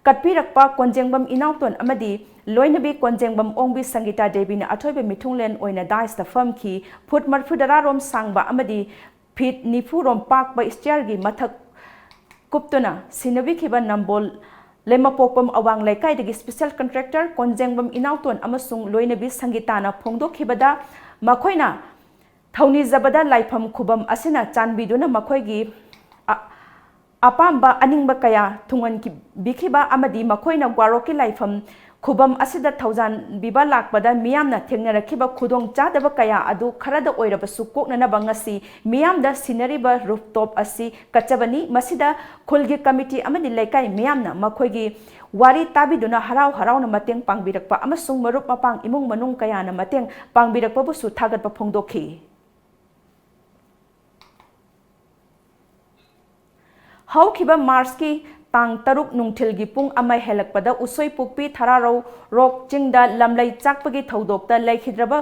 ꯀꯠꯄꯤꯔꯛꯄ ꯀꯣꯟꯖꯦꯡꯕꯝ ꯏꯅꯥꯎꯇꯣꯟ ꯑꯃꯗꯤ ꯂꯣꯏꯅꯕꯤ ꯀꯣꯟꯖꯦꯡꯕꯝ ꯑꯣꯡꯕꯤ ꯁꯪꯒꯤꯇꯥ ꯗꯦꯕꯤꯅ ꯑꯊꯣꯏꯕ ꯃꯤꯊꯨꯡꯂꯦꯟ ꯑꯣꯏꯅ ꯗꯥꯏꯁꯇ ꯐꯝꯈꯤ꯫ ꯐꯨꯠ ꯃꯔꯤꯐꯨꯇꯔꯥ ꯔꯣꯝ ꯁꯥꯡꯕ ꯑꯃꯗꯤ ꯐꯤꯠ ꯅꯤꯐꯨ ꯔꯣꯝ ꯄꯥꯛꯄ ꯁ꯭ꯇꯤꯌꯔꯒꯤ ꯃꯊꯛ ꯀꯨꯞꯇꯨꯅ ꯁꯤꯟꯅꯕꯤꯈꯤꯕ ꯅꯝꯕꯣꯜ ꯂꯩꯃꯄꯣꯛꯄꯝ ꯑꯋꯥꯡ ꯂꯩꯀꯥꯏꯗꯒꯤ ꯁ꯭ꯄꯦꯁꯦꯜ ꯀꯟꯇ꯭ꯔꯦꯛꯇꯔ ꯀꯣꯟꯖꯦꯡꯕꯝ ꯏꯅꯥꯎꯇꯣꯟ ꯑꯃꯁꯨꯡ ꯂꯣꯏꯅꯕꯤ ꯁꯪꯒꯤꯇꯥꯅ ꯐꯣꯡꯗꯣꯛꯈꯤꯕꯗ, ꯃꯈꯣꯏꯅ ꯊꯧꯅꯤꯖꯕꯗ ꯂꯥꯏꯐꯝ ꯈꯨꯕꯝ ꯑꯁꯤꯅ ꯆꯥꯟꯕꯤꯗꯨꯅ ꯃꯈꯣꯏꯒꯤ ꯑ-, ꯑꯄꯥꯝꯕ ꯑꯅꯤꯡꯕ ꯀꯌꯥ ꯊꯨꯡꯍꯟꯕꯤꯈꯤꯕ ꯑꯃꯗꯤ ꯃꯈꯣꯏꯅ ꯒ꯭ꯋꯥꯔꯣꯛꯀꯤ ꯂꯥꯏꯐꯝ ꯈꯨꯕꯝ ꯑꯁꯤꯗ ꯊꯧꯖꯥꯟꯕꯤꯕ ꯂꯥꯛꯄꯗ ꯃꯤꯌꯥꯝꯅ ꯊꯦꯡꯅꯔꯛꯈꯤꯕ ꯈꯨꯗꯣꯡ ꯆꯥꯗꯕ ꯀꯌꯥ ꯑꯗꯨ ꯈꯔꯗ ꯑꯣꯏꯔꯕꯁꯨ ꯀꯣꯛꯅꯅꯕ ꯉꯁꯤ ꯃꯤꯌꯥꯝꯗ ꯁꯤꯟꯅꯔꯤꯕ ꯔꯨꯐꯇꯣꯞ ꯑꯁꯤ ꯀꯠꯆꯕꯅꯤ꯫ ꯃꯁꯤꯗ ꯈꯨꯜꯒꯤ ꯀꯃꯤꯇꯤ ꯑꯃꯗꯤ ꯂꯩꯀꯥꯏ ꯃꯤꯌꯥꯝꯅ ꯃꯈꯣꯏꯒꯤ ꯋꯥꯔꯤ ꯇꯥꯕꯤꯗꯨꯅ ꯍꯔꯥꯎ ꯍꯔꯥꯎꯅ ꯃꯇꯦꯡ ꯄꯥꯡꯕꯤꯔꯛꯄ ꯑꯃꯁꯨꯡ ꯃꯔꯨꯞ ꯃꯄꯥꯡ ꯏꯃꯨꯡ ꯃꯅꯨꯡ ꯀꯌꯥꯅ ꯃꯇꯦꯡ ꯄꯥꯡꯕꯤꯔꯛꯄꯕꯨꯁꯨ ꯊꯥꯒꯠꯄ ꯐꯣꯡꯗꯣꯛꯈꯤ꯫ ꯍꯧꯈꯤꯕ ꯃꯥꯔꯆꯀꯤ ꯇꯥꯡ ꯇꯔꯨꯛ ꯅꯨꯡꯊꯤꯜꯒꯤ ꯄꯨꯡ ꯑꯃ ꯍꯦꯜꯂꯛꯄꯗ ꯎꯁꯣꯏꯄꯣꯛꯄꯤ ꯊꯔꯥꯔꯧ ꯔꯣꯛ ꯆꯤꯡꯗ ꯂꯝꯂꯩ ꯆꯥꯛꯄꯒꯤ ꯊꯧꯗꯣꯛꯇ ꯂꯩꯈꯤꯗ꯭ꯔꯕ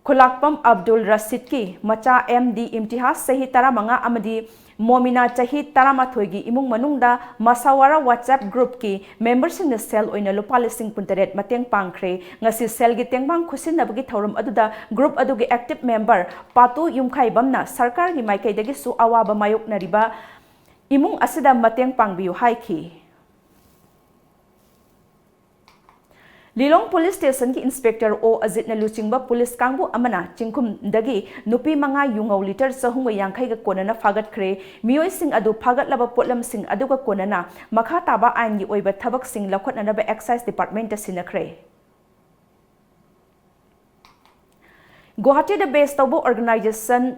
ꯈꯨꯂꯥꯛꯄꯝ ꯑꯕꯗꯨꯜ ꯔꯁꯤꯗꯀꯤ ꯃꯆꯥ ꯑꯦꯝ ꯗꯤ ꯏꯝꯇꯤꯍꯥꯖ ꯆꯍꯤ ꯇꯔꯥꯃꯉꯥ ꯑꯃꯗꯤ ꯃꯣꯃꯤꯅꯥ ꯆꯍꯤ ꯇꯔꯥꯃꯥꯊꯣꯏꯒꯤ ꯏꯃꯨꯡ ꯃꯅꯨꯡꯗ ꯃꯁꯥꯋꯥꯔꯥ WhatsApp groupꯀꯤ memberꯁꯤꯡꯅ ꯁꯦꯜ ꯑꯣꯏꯅ ꯂꯨꯄꯥ ꯂꯤꯁꯤꯡ ꯀꯨꯟꯇꯔꯦꯠ ꯃꯇꯦꯡ ꯄꯥꯡꯈ꯭ꯔꯦ꯫ ꯉꯁꯤ ꯁꯦꯜꯒꯤ ꯇꯦꯡꯕꯥꯡ ꯈꯨꯠꯁꯤꯟꯅꯕꯒꯤ ꯊꯧꯔꯝ ꯑꯗꯨꯗ group ꯑꯗꯨꯒꯤ active member ꯄꯥꯇꯨ ꯌꯨꯝꯈꯥꯏꯕꯝꯅ ꯁꯔꯀꯥꯔꯒꯤ ꯃꯥꯏꯀꯩꯗꯒꯤꯁꯨ ꯑꯋꯥꯕ ꯃꯥꯌꯣꯛꯅꯔꯤꯕ ꯏꯃꯨꯡ ꯑꯁꯤꯗ ꯃꯇꯦꯡ ꯄꯥꯡꯕꯤꯌꯨ ꯍꯥꯏꯈꯤ꯫ ꯂꯤꯂꯣꯡ ꯄꯨꯂꯤꯁ ꯁ꯭ꯇꯦꯁꯟꯒꯤ ꯏꯟꯁꯄꯦꯛꯇꯔ ꯑꯣ ꯑꯖꯤꯠꯅ ꯂꯨꯆꯤꯡꯕ ꯄꯨꯂꯤꯁ ꯀꯥꯡꯕꯨ ꯑꯃꯅ ꯆꯤꯡꯈꯨꯝꯗꯒꯤ ꯅꯨꯄꯤ ꯃꯉꯥ ꯌꯨꯉꯧ ꯂꯤꯇꯔ ꯆꯍꯨꯝꯒ ꯌꯥꯡꯈꯩꯒ ꯀꯣꯟꯅꯅ ꯐꯥꯒꯠꯈ꯭ꯔꯦ꯫ ꯃꯤꯑꯣꯏꯁꯤꯡ ꯑꯗꯨ ꯐꯥꯒꯠꯂꯕ ꯄꯣꯠꯂꯝꯁꯤꯡ ꯑꯗꯨꯒ ꯀꯣꯟꯅꯅ ꯃꯈꯥ ꯇꯥꯕ ꯑꯥꯏꯟꯒꯤ ꯑꯣꯏꯕ ꯊꯕꯛꯁꯤꯡ ꯂꯧꯈꯠꯅꯅꯕ excise departmentꯇ ꯁꯤꯟꯅꯈ꯭ꯔꯦ꯫ ꯒꯨꯋꯥꯍꯥꯇꯤꯗ base ꯇꯧꯕ organization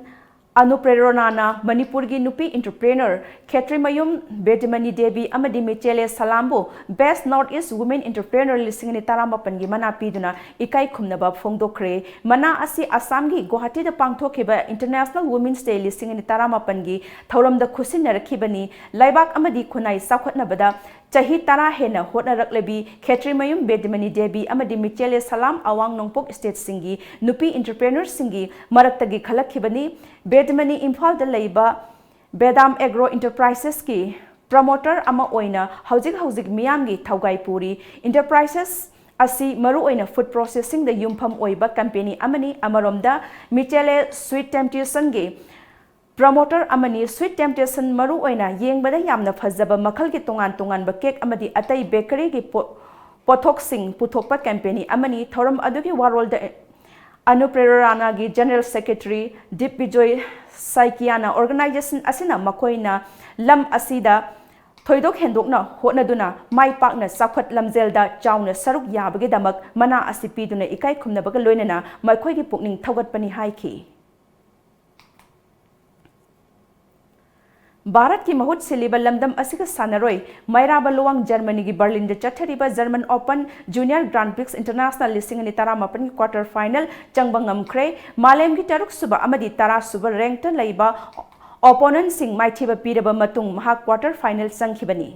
ꯑꯅꯨꯄ꯭ꯔꯦꯔꯣꯅꯥꯅ ꯃꯅꯤꯄꯨꯔꯒꯤ ꯅꯨꯄꯤ entrepreneur ꯈꯦꯇ꯭ꯔꯤꯃꯌꯨꯝ ꯕꯦꯗꯃꯅꯤ ꯗꯦꯕꯤ ꯑꯃꯗꯤ ꯃꯤꯆꯦꯂꯦ ꯁꯂꯥꯝꯕꯨ Best North East Women Entrepreneur ꯂꯤꯁꯤꯡ ꯑꯅꯤ ꯇꯔꯥꯃꯥꯄꯟꯒꯤ ꯃꯅꯥ ꯄꯤꯗꯨꯅ ꯏꯀꯥꯏ ꯈꯨꯝꯅꯕ ꯐꯣꯡꯗꯣꯛꯈ꯭ꯔꯦ꯫ ꯃꯅꯥ ꯑꯁꯤ ꯑꯁꯥꯝꯒꯤ ꯒꯨꯋꯥꯍꯥꯇꯤꯗ ꯄꯥꯡꯊꯣꯛꯈꯤꯕ International Women's Day ꯂꯤꯁꯤꯡ ꯑꯅꯤ ꯇꯔꯥꯃꯥꯄꯟꯒꯤ ꯊꯧꯔꯝꯗ ꯈꯨꯠꯁꯤꯟꯅꯔꯛꯈꯤꯕꯅꯤ꯫ ꯂꯩꯕꯥꯛ ꯑꯃꯗꯤ ꯈꯨꯟꯅꯥꯏ ꯆꯥꯎꯈꯠꯅꯕꯗ ꯆꯍꯤ ꯇꯔꯥ ꯍꯦꯟꯅ ꯍꯣꯠꯅꯔꯛꯂꯕꯤ ꯈꯦꯇ꯭ꯔꯤꯃꯌꯨꯝ ꯕꯦꯗꯃꯅꯤ ꯗꯦꯕꯤ ꯑꯃꯗꯤ ꯃꯤꯆꯦꯂꯦ ꯁꯂꯥꯝ ꯑꯋꯥꯡ ꯅꯣꯡꯄꯣꯛ stateꯁꯤꯡꯒꯤ ꯅꯨꯄꯤ entrepreneurꯁꯤꯡꯒꯤ ꯃꯔꯛꯇꯒꯤ ꯈꯜꯂꯛꯈꯤꯕꯅꯤ꯫ ꯕꯦꯗꯃꯅꯤ ꯏꯝꯐꯥꯜꯗ ꯂꯩꯕ ꯕꯦꯗꯥꯝ Agro Enterprisesꯀꯤ promoter ꯑꯃ ꯑꯣꯏꯅ ꯍꯧꯖꯤꯛ ꯍꯧꯖꯤꯛ ꯃꯤꯌꯥꯝꯒꯤ ꯊꯧꯒꯥꯏ ꯄꯨꯔꯤ꯫ Enterprises ꯑꯁꯤ ꯃꯔꯨꯑꯣꯏꯅ food processingꯗ ꯌꯨꯝꯐꯝ ꯑꯣꯏꯕ company ꯑꯃꯅꯤ꯫ ꯑꯃꯔꯣꯝꯗ ꯃꯤꯆꯦꯂꯦ Sweet Temptationꯒꯤ promoter ꯑꯃꯅꯤ꯫ Sweet Temptation ꯃꯔꯨꯑꯣꯏꯅ ꯌꯦꯡꯕꯗ ꯌꯥꯝꯅ ꯐꯖꯕ ꯃꯈꯜꯒꯤ ꯇꯣꯉꯥꯟ ꯇꯣꯉꯥꯟꯕ cake ꯑꯃꯗꯤ ꯑꯇꯩ bakeryꯒꯤ ꯄꯣ-, ꯄꯣꯠꯊꯣꯛꯁꯤꯡ ꯄꯨꯊꯣꯛꯄ company ꯑꯃꯅꯤ꯫ ꯊꯧꯔꯝ ꯑꯗꯨꯒꯤ ꯋꯥꯔꯣꯜꯗ ꯑꯅꯨꯄ꯭ꯔꯦꯔꯣꯅꯥꯒꯤ General Secretary ꯗꯤꯞꯕꯤꯖꯣꯏ ꯁꯥꯏꯀꯤꯌꯥꯅ organization ꯑꯁꯤꯅ ꯃꯈꯣꯏꯅ ꯂꯝ ꯑꯁꯤꯗ ꯊꯣꯏꯗꯣꯛ ꯍꯦꯟꯗꯣꯛꯅ ꯍꯣꯠꯅꯗꯨꯅ ꯃꯥꯏ ꯄꯥꯛꯅ ꯆꯥꯎꯈꯠ ꯂꯝꯖꯦꯜꯗ ꯆꯥꯎꯅ ꯁꯔꯨꯛ ꯌꯥꯕꯒꯤꯗꯃꯛ ꯃꯅꯥ ꯑꯁꯤ ꯄꯤꯗꯨꯅ ꯏꯀꯥꯏ ꯈꯨꯝꯅꯕꯒ ꯂꯣꯏꯅꯅ ꯃꯈꯣꯏꯒꯤ ꯄꯨꯛꯅꯤꯡ ꯊꯧꯒꯠꯄꯅꯤ ꯍꯥꯏꯈꯤ꯫ ꯚꯥꯔꯠꯀꯤ ꯃꯍꯨꯠ ꯁꯤꯜꯂꯤꯕ ꯂꯝꯗꯝ ꯑꯁꯤꯒꯤ ꯁꯥꯟꯅꯔꯣꯏ ꯃꯩꯔꯥꯕ ꯂꯨꯋꯥꯡ ꯖꯔꯃꯅꯤꯒꯤ ꯕꯔꯂꯤꯟꯗ ꯆꯠꯊꯔꯤꯕ German Open Junior Grand Prix International ꯂꯤꯁꯤꯡ ꯑꯅꯤ ꯇꯔꯥꯃꯥꯄꯟꯒꯤ quarter final ꯆꯪꯕ ꯉꯝꯈ꯭ꯔꯦ꯫ ꯃꯥꯂꯦꯝꯒꯤ ꯇꯔꯨꯛꯁꯨꯕ ꯑꯃꯗꯤ ꯇꯔꯥꯁꯨꯕ rankꯇ ꯂꯩꯕ opponentꯁꯤꯡ ꯃꯥꯏꯊꯤꯕ ꯄꯤꯔꯕ ꯃꯇꯨꯡ ꯃꯍꯥꯛ quarter final ꯆꯪꯈꯤꯕꯅꯤ꯫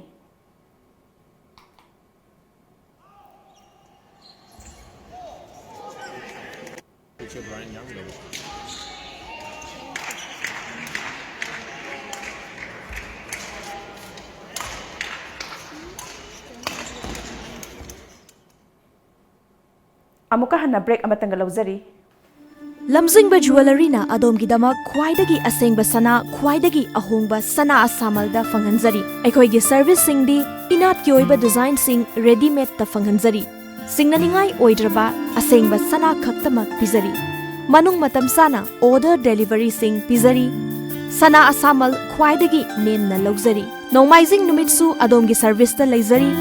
ꯑꯃꯨꯛꯀ ꯍꯟꯅ break ꯑꯃꯇꯪꯒ ꯂꯧꯖꯔꯤ꯫ ꯂꯝꯖꯤꯡꯕ ꯖꯨꯋꯦꯂꯔꯤꯅ ꯑꯗꯣꯝꯒꯤꯗꯃꯛ ꯈ꯭ꯋꯥꯏꯗꯒꯤ ꯑꯁꯦꯡꯕ ꯁꯅꯥ, ꯈ꯭ꯋꯥꯏꯗꯒꯤ ꯑꯍꯣꯡꯕ ꯁꯅꯥ ꯑꯁꯥꯃꯜꯗ ꯐꯪꯍꯟꯖꯔꯤ꯫ ꯑꯩꯈꯣꯏꯒꯤ serviceꯁꯤꯡꯗꯤ ꯏꯅꯥꯠꯀꯤ ꯑꯣꯏꯕ designꯁꯤꯡ readymadeꯇ ꯐꯪꯍꯟꯖꯔꯤ꯫ ꯁꯤꯡꯅꯅꯤꯡꯉꯥꯏ ꯑꯣꯏꯗ꯭ꯔꯕ ꯑꯁꯦꯡꯕ ꯁꯅꯥ ꯈꯛꯇꯃꯛ ꯄꯤꯖꯔꯤ꯫ ꯃꯅꯨꯡ ꯃꯇꯝ ꯆꯥꯅ order deliveryꯁꯤꯡ ꯄꯤꯖꯔꯤ꯫ ꯁꯅꯥ ꯑꯁꯥꯃꯜ ꯈ꯭ꯋꯥꯏꯗꯒꯤ ꯅꯦꯝꯅ ꯂꯧꯖꯔꯤ꯫ ꯅꯣꯡꯃꯥꯏꯖꯤꯡ ꯅꯨꯃꯤꯠꯁꯨ ꯑꯗꯣꯝꯒꯤ serviceꯇ ꯂꯩꯖꯔꯤ꯫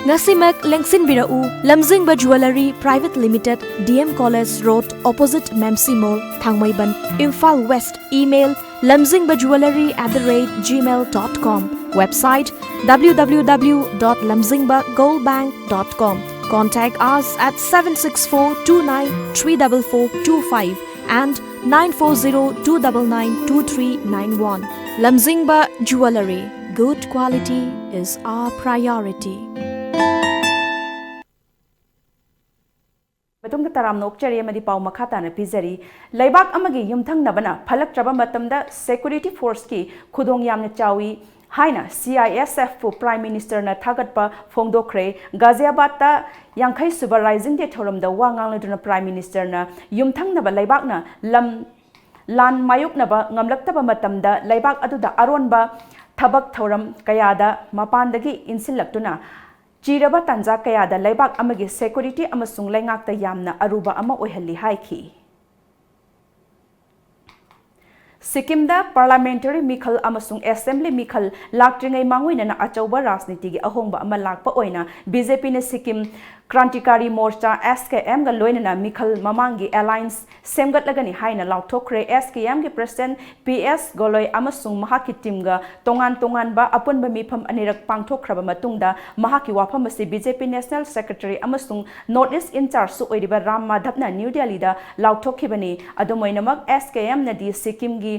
ꯉꯁꯤꯃꯛ ꯂꯦꯡꯁꯤꯟꯕꯤꯔꯛꯎ꯫ ꯂꯝꯖꯤꯡꯕ Jewellery Private Limited, D M College Road, opposite Memsi Mall, Thangmeiband, Imphal West. Email: lamzingba jewellery at the rate gmail dot com. Website: W W W dot lamzingba gold bank dot com. Contact us at seven six four two nine three double four two five and nine four zero two double nine two three nine one. Lamzingba Jewellery. Good quality is our priority. ꯃꯇꯨꯡꯗ ꯇꯔꯥꯝꯅ ꯑꯣꯛꯆꯔꯤ ꯑꯃꯗꯤ ꯄꯥꯎ ꯃꯈꯥ ꯇꯥꯅ ꯄꯤꯖꯔꯤ꯫ ꯂꯩꯕꯥꯛ ꯑꯃꯒꯤ ꯌꯨꯝꯊꯪꯅꯕꯅ ꯐꯠꯂꯛꯇ꯭ꯔꯕ ꯃꯇꯝꯗ security forceꯀꯤ ꯈꯨꯗꯣꯡ ꯌꯥꯝꯅ ꯆꯥꯎꯏ ꯍꯥꯏꯅ C I S Fꯄꯨ Prime Ministerꯅ ꯊꯥꯒꯠꯄ ꯐꯣꯡꯗꯣꯛꯈ꯭ꯔꯦ꯫ ꯒꯥꯖꯤꯌꯥꯕꯥꯗꯇ ꯌꯥꯡꯈꯩ ꯁꯨꯕ Rising Day ꯊꯧꯔꯝꯗ ꯋꯥ ꯉꯥꯡꯂꯗꯨꯅ Prime Ministerꯅ ꯌꯨꯝꯊꯪꯅꯕ ꯂꯩꯕꯥꯛꯅ ꯂꯝ ꯂꯥꯟ ꯃꯥꯌꯣꯛꯅꯕ ꯉꯝꯂꯛꯇꯕ ꯃꯇꯝꯗ ꯂꯩꯕꯥꯛ ꯑꯗꯨꯗ ꯑꯔꯣꯟꯕ ꯊꯕꯛ ꯊꯧꯔꯝ ꯀꯌꯥꯗ ꯃꯄꯥꯟꯗꯒꯤ ꯏꯟꯁꯤꯜꯂꯛꯇꯨꯅ ꯆꯤꯔꯕ ꯇꯥꯟꯖꯥ ꯀꯌꯥꯗ ꯂꯩꯕꯥꯛ ꯑꯃꯒꯤ security ꯑꯃꯁꯨꯡ ꯂꯩꯉꯥꯛꯇ ꯌꯥꯝꯅ ꯑꯔꯨꯕ ꯑꯃ ꯑꯣꯏꯍꯜꯂꯤ ꯍꯥꯏꯈꯤ꯫ ꯁꯤꯛꯀꯤꯝꯗ parliamentary ꯃꯤꯈꯜ ꯑꯃꯁꯨꯡ assembly ꯃꯤꯈꯜ ꯂꯥꯛꯇ꯭ꯔꯤꯉꯩ ꯃꯥꯡꯑꯣꯏꯅꯅ ꯑꯆꯧꯕ ꯔꯥꯖꯅꯤꯇꯤꯒꯤ ꯑꯍꯣꯡꯕ ꯑꯃ ꯂꯥꯛꯄ ꯑꯣꯏꯅ B J Pꯅ Sikkim ꯀ꯭ꯔꯥꯟꯇꯤꯀꯥꯔꯤ ꯃꯣꯔꯆꯥ, S K Mꯒ ꯂꯣꯏꯅꯅ ꯃꯤꯈꯜ ꯃꯃꯥꯡꯒꯤ alliance ꯁꯦꯝꯒꯠꯂꯒꯅꯤ ꯍꯥꯏꯅ ꯂꯥꯎꯊꯣꯛꯈ꯭ꯔꯦ꯫ S K Mꯒꯤ President P S Goloi ꯑꯃꯁꯨꯡ ꯃꯍꯥꯛꯀꯤ teamꯒ ꯇꯣꯉꯥꯟ ꯇꯣꯉꯥꯟꯕ ꯑꯄꯨꯟꯕ ꯃꯤꯐꯝ ꯑꯅꯤꯔꯛ ꯄꯥꯡꯊꯣꯛꯈ꯭ꯔꯕ ꯃꯇꯨꯡꯗ ꯃꯍꯥꯛꯀꯤ ꯋꯥꯐꯝ ꯑꯁꯤ B J P National Secretary ꯑꯃꯁꯨꯡ North East in chargeꯁꯨ ꯑꯣꯏꯔꯤꯕ ꯔꯥꯝ ꯃꯥꯙꯕꯅ New Delhiꯗ ꯂꯥꯎꯊꯣꯛꯈꯤꯕꯅꯤ꯫ ꯑꯗꯨꯝ ꯑꯣꯏꯅꯃꯛ, S K Mꯅꯗꯤ ꯁꯤꯛꯀꯤꯝꯒꯤ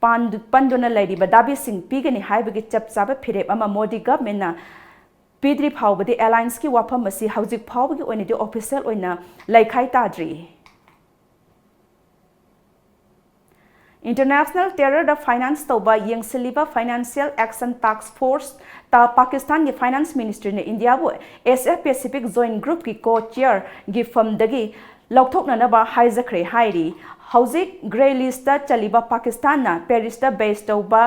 ꯄꯥꯟꯗꯨ-, ꯄꯟꯗꯨꯅ ꯂꯩꯔꯤꯕ ꯗꯥꯕꯤꯁꯤꯡ ꯄꯤꯒꯅꯤ ꯍꯥꯏꯕꯒꯤ ꯆꯞ ꯆꯥꯕ ꯐꯤꯔꯦꯞ ꯑꯃ ꯃꯣꯗꯤ governmentꯅ ꯄꯤꯗ꯭ꯔꯤ ꯐꯥꯎꯕꯗꯤ allianceꯀꯤ ꯋꯥꯐꯝ ꯑꯁꯤ ꯍꯧꯖꯤꯛ ꯐꯥꯎꯕꯒꯤ ꯑꯣꯏꯅꯗꯤ official ꯑꯣꯏꯅ ꯂꯩꯈꯥꯏ ꯇꯥꯗ꯭ꯔꯤ꯫ International terrorꯗ finance ꯇꯧꯕ ꯌꯦꯡꯁꯤꯜꯂꯤꯕ Financial Action Task Forceꯇ ꯄꯥꯀꯤꯁꯇꯥꯟꯒꯤ Finance Ministerꯅ ꯏꯟꯗꯤꯌꯥꯕꯨ Asia Pacific Joint Groupꯀꯤ co-chairꯒꯤ firmꯗꯒꯤ ꯂꯧꯊꯣꯛꯅꯅꯕ ꯍꯥꯏꯖꯈ꯭ꯔꯦ ꯍꯥꯏꯔꯤ꯫ ꯍꯧꯖꯤꯛ grey listꯇ ꯆꯜꯂꯤꯕ ꯄꯥꯀꯤꯁꯇꯥꯟꯅ ꯄꯦꯔꯤꯁꯇ base ꯇꯧꯕ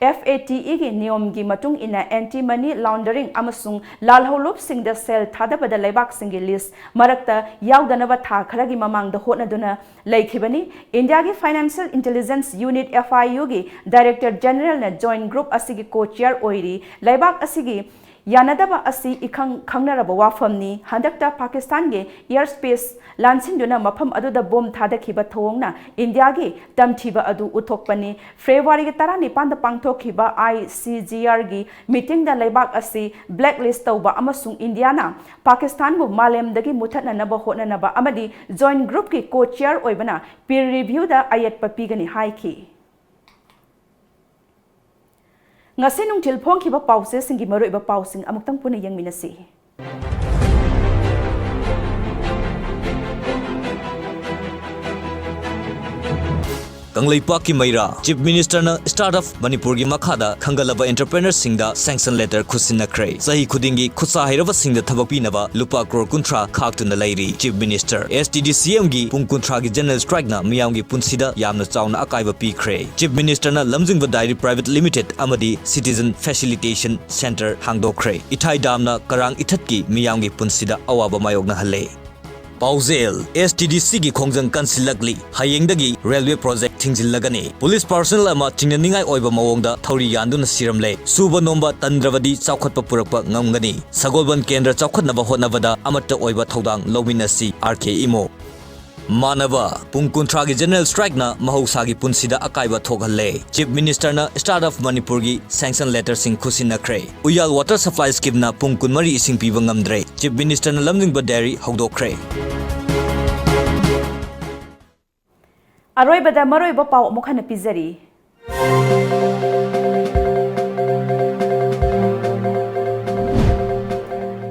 F A T Eꯒꯤ ꯅꯤꯌꯣꯝꯒꯤ ꯃꯇꯨꯡ ꯏꯟꯅ anti money laundering ꯑꯃꯁꯨꯡ ꯂꯥꯜꯍꯧꯂꯨꯞꯁꯤꯡꯗ ꯁꯦꯜ ꯊꯥꯗꯕꯗ ꯂꯩꯕꯥꯛꯁꯤꯡꯒꯤ list ꯃꯔꯛꯇ ꯌꯥꯎꯗꯅꯕ ꯊꯥ ꯈꯔꯒꯤ ꯃꯃꯥꯡꯗ ꯍꯣꯠꯅꯗꯨꯅ ꯂꯩꯈꯤꯕꯅꯤ꯫ ꯏꯟꯗꯤꯌꯥꯒꯤ Financial Intelligence Unit, F I Uꯒꯤ Director Generalꯅ Joint Group ꯑꯁꯤꯒꯤ co-chair ꯑꯣꯏꯔꯤ꯫ ꯂꯩꯕꯥꯛ ꯑꯁꯤꯒꯤ ꯌꯥꯅꯗꯕ ꯑꯁꯤ ꯏꯈꯪ ꯈꯪꯅꯔꯕ ꯋꯥꯐꯝꯅꯤ꯫ ꯍꯟꯗꯛꯇ ꯄꯥꯀꯤꯁꯇꯥꯟꯒꯤ air space ꯂꯥꯟꯁꯤꯟꯗꯨꯅ ꯃꯐꯝ ꯑꯗꯨꯗ ꯕꯣꯝ ꯊꯥꯗꯈꯤꯕ ꯊꯧꯑꯣꯡꯅ ꯏꯟꯗꯤꯌꯥꯒꯤ ꯇꯝꯊꯤꯕ ꯑꯗꯨ ꯎꯠꯊꯣꯛꯄꯅꯤ꯫ ꯐꯦꯕ꯭ꯔꯨꯋꯥꯔꯤꯒꯤ ꯇꯔꯥꯅꯤꯄꯥꯟꯗ ꯄꯥꯡꯊꯣꯛꯈꯤꯕ ICGRꯒꯤ meetingꯗ ꯂꯩꯕꯥꯛ ꯑꯁꯤ blacklist ꯇꯧꯕ ꯑꯃꯁꯨꯡ ꯏꯟꯗꯤꯌꯥꯅ ꯄꯥꯀꯤꯁꯇꯥꯟꯕꯨ ꯃꯥꯂꯦꯝꯗꯒꯤ ꯃꯨꯊꯠꯅꯅꯕ ꯍꯣꯠꯅꯅꯕ ꯑꯃꯗꯤ joint groupꯀꯤ co-chair ꯑꯣꯏꯕꯅ peer reviewꯗ ꯑꯌꯦꯠꯄ ꯄꯤꯒꯅꯤ ꯍꯥꯏꯈꯤ꯫ ꯉꯁꯤ ꯅꯨꯡꯊꯤꯜ ꯐꯣꯡꯈꯤꯕ ꯄꯥꯎꯆꯦꯁꯤꯡꯒꯤ ꯃꯔꯨꯑꯣꯏꯕ ꯄꯥꯎꯁꯤꯡ ꯑꯃꯨꯛꯇꯪ ꯄꯨꯟꯅ ꯌꯦꯡꯃꯤꯟꯅꯁꯤ꯫ ꯀꯪꯂꯩꯄꯥꯛꯀꯤ ꯃꯩꯔꯥ, Chief Ministerꯅ Start Up ꯃꯅꯤꯄꯨꯔꯒꯤ ꯃꯈꯥꯗ ꯈꯟꯒꯠꯂꯕ entrepreneurꯁꯤꯡꯗ sanction letter ꯈꯨꯠꯁꯤꯟꯅꯈ꯭ꯔꯦ꯫ ꯆꯍꯤ ꯈꯨꯗꯤꯡꯒꯤ ꯈꯨꯠꯁꯥ ꯍꯩꯔꯕꯁꯤꯡꯗ ꯊꯕꯛ ꯄꯤꯅꯕ ꯂꯨꯄꯥ ꯀ꯭ꯔꯣꯔ ꯀꯨꯟꯊ꯭ꯔꯥ ꯈꯥꯛꯇꯨꯅ ꯂꯩꯔꯤ꯫ Chief Minister, STDCMꯒꯤ ꯄꯨꯡ ꯀꯨꯟꯊ꯭ꯔꯥꯒꯤ general strikeꯅ ꯃꯤꯌꯥꯝꯒꯤ ꯄꯨꯟꯁꯤꯗ ꯌꯥꯝꯅ ꯆꯥꯎꯅ ꯑꯀꯥꯏꯕ ꯄꯤꯈ꯭ꯔꯦ꯫ Chief Ministerꯅ ꯂꯝꯖꯤꯡꯕ Dairy Private Limited ꯑꯃꯗꯤ Citizen Facilitation Centre ꯍꯥꯡꯗꯣꯛꯈ꯭ꯔꯦ꯫ ꯏꯊꯥꯏ damꯅ ꯀꯔꯥꯡ ꯏꯊꯠꯀꯤ ꯃꯤꯌꯥꯝꯒꯤ ꯄꯨꯟꯁꯤꯗ ꯑꯋꯥꯕ ꯃꯥꯌꯣꯛꯅꯍꯜꯂꯦ꯫ ꯄꯥꯎꯖꯦꯜ, STDCꯒꯤ ꯈꯣꯡꯖꯪ ꯀꯟꯁꯤꯜꯂꯛꯂꯤ, ꯍꯌꯦꯡꯗꯒꯤ railway project ꯊꯤꯡꯖꯤꯜꯂꯒꯅꯤ꯫ Police personnel ꯑꯃ ꯆꯤꯡꯅꯅꯤꯡꯉꯥꯏ ꯑꯣꯏꯕ ꯃꯑꯣꯡꯗ ꯊꯧꯔꯤ ꯌꯥꯟꯗꯨꯅ ꯁꯤꯔꯝꯂꯦ꯫ ꯁꯨꯕ ꯅꯣꯝꯕ ꯇꯟꯗ꯭ꯔꯕꯗꯤ ꯆꯥꯎꯈꯠꯄ ꯄꯨꯔꯛꯄ ꯉꯝꯒꯅꯤ꯫ ꯁꯒꯣꯜꯕꯟ ꯀꯦꯟꯗ꯭ꯔ ꯆꯥꯎꯈꯠꯅꯕ ꯍꯣꯠꯅꯕꯗ ꯑꯃꯠꯇ ꯑꯣꯏꯕ ꯊꯧꯗꯥꯡ ꯂꯧꯃꯤꯟꯅꯁꯤ, R.K. ꯏꯃꯣ꯫ ꯃꯥꯟꯅꯕ, ꯄꯨꯡ ꯀꯨꯟꯊ꯭ꯔꯥꯒꯤ general strikeꯅ ꯃꯍꯧꯁꯥꯒꯤ ꯄꯨꯟꯁꯤꯗ ꯑꯀꯥꯏꯕ ꯊꯣꯛꯍꯜꯂꯦ꯫ Chief Ministerꯅ Start Up ꯃꯅꯤꯄꯨꯔꯒꯤ sanction letterꯁꯤꯡ ꯈꯨꯠꯁꯤꯟꯅꯈ꯭ꯔꯦ꯫ ꯎꯌꯥꯜ water supply schemeꯅ ꯄꯨꯡ ꯀꯨꯟꯃꯔꯤ ꯏꯁꯤꯡ ꯄꯤꯕ ꯉꯝꯗ꯭ꯔꯦ꯫ Chief Ministerꯅ ꯂꯝꯖꯤꯡꯕ dairy ꯍꯧꯗꯣꯛꯈ꯭ꯔꯦ꯫ ꯑꯔꯣꯏꯕꯗ ꯃꯔꯨꯑꯣꯏꯕ ꯄꯥꯎ ꯑꯃꯨꯛ ꯍꯟꯅ ꯄꯤꯖꯔꯤ꯫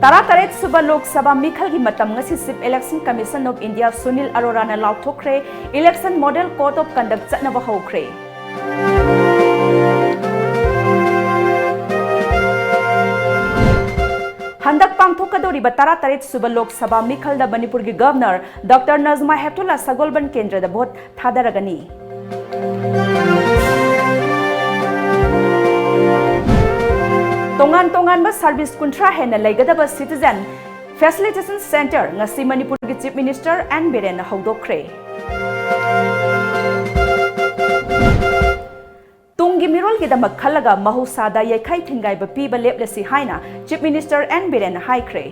ꯇꯔꯥꯇꯔꯦꯠ ꯁꯨꯕ ꯂꯣꯛ ꯁꯚꯥ ꯃꯤꯈꯜꯒꯤ ꯃꯇꯝ ꯉꯁꯤ Chief Election Commission of India Sunil ꯑꯔꯣꯔꯥꯅ ꯂꯥꯎꯊꯣꯛꯈ꯭ꯔꯦ꯫ Election Model Code of Conduct ꯆꯠꯅꯕ ꯍꯧꯈ꯭ꯔꯦ꯫ ꯍꯟꯗꯛ ꯄꯥꯡꯊꯣꯛꯀꯗꯧꯔꯤꯕ ꯇꯔꯥꯇꯔꯦꯠ ꯁꯨꯕ ꯂꯣꯛ ꯁꯚꯥ ꯃꯤꯈꯜꯗ ꯃꯅꯤꯄꯨꯔꯒꯤ Governor Doctor ꯅꯖꯃꯥ ꯍꯦꯞꯇꯨꯜꯂꯥ ꯁꯒꯣꯜꯕꯟ ꯀꯦꯟꯗ꯭ꯔꯗ vote ꯊꯥꯗꯔꯒꯅꯤ꯫ ꯇꯣꯉꯥꯟ ꯇꯣꯉꯥꯟꯕ service ꯀꯨꯟꯊ꯭ꯔꯥ ꯍꯦꯟꯅ ꯂꯩꯒꯗꯕ Citizen Facilitation Centre ꯉꯁꯤ ꯃꯅꯤꯄꯨꯔꯒꯤ Chief Minister N ꯕꯤꯔꯦꯟꯅ ꯍꯧꯗꯣꯛꯈ꯭ꯔꯦ꯫ ꯇꯨꯡꯒꯤ ꯃꯤꯔꯣꯜ ꯒꯤꯗꯃꯛ ꯈꯜꯂꯒ ꯃꯍꯧꯁꯥꯗ ꯌꯩꯈꯥꯏ ꯊꯤꯟꯒꯥꯏꯕ ꯄꯤꯕ ꯂꯦꯞꯂꯁꯤ ꯍꯥꯏꯅ Chief Minister N ꯕꯤꯔꯦꯟꯅ ꯍꯥꯏꯈ꯭ꯔꯦ꯫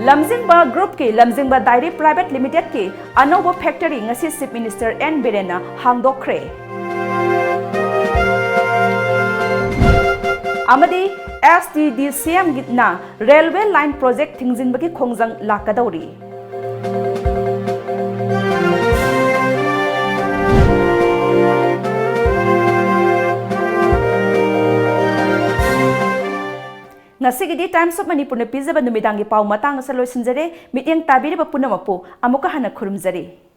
ꯂꯝꯖꯤꯡꯕ Groupꯀꯤ ꯂꯝꯖꯤꯡꯕ Dairy Private Limitedꯀꯤ ꯑꯅꯧꯕ factory ꯉꯁꯤ Chief Minister N ꯕꯤꯔꯦꯟꯅ ꯍꯥꯡꯗꯣꯛꯈ꯭ꯔꯦ꯫ ꯑꯃꯗꯤ STDCMꯅ railway line project ꯊꯤꯡꯖꯤꯟꯕꯒꯤ ꯈꯣꯡꯖꯪ ꯂꯥꯛꯀꯗꯧꯔꯤ꯫ ꯉꯁꯤꯒꯤꯗꯤ Times of Manipurꯅ ꯄꯤꯖꯕ ꯅꯨꯃꯤꯗꯥꯡꯒꯤ ꯄꯥꯎ ꯃꯇꯥꯡ ꯑꯁꯤꯗ ꯂꯣꯏꯁꯤꯟꯖꯔꯦ꯫ ꯃꯤꯠꯌꯦꯡ ꯇꯥꯕꯤꯔꯤꯕ ꯄꯨꯝꯅꯃꯛꯄꯨ ꯑꯃꯨꯛꯀ ꯍꯟꯅ ꯈꯨꯔꯨꯝꯖꯔꯤ꯫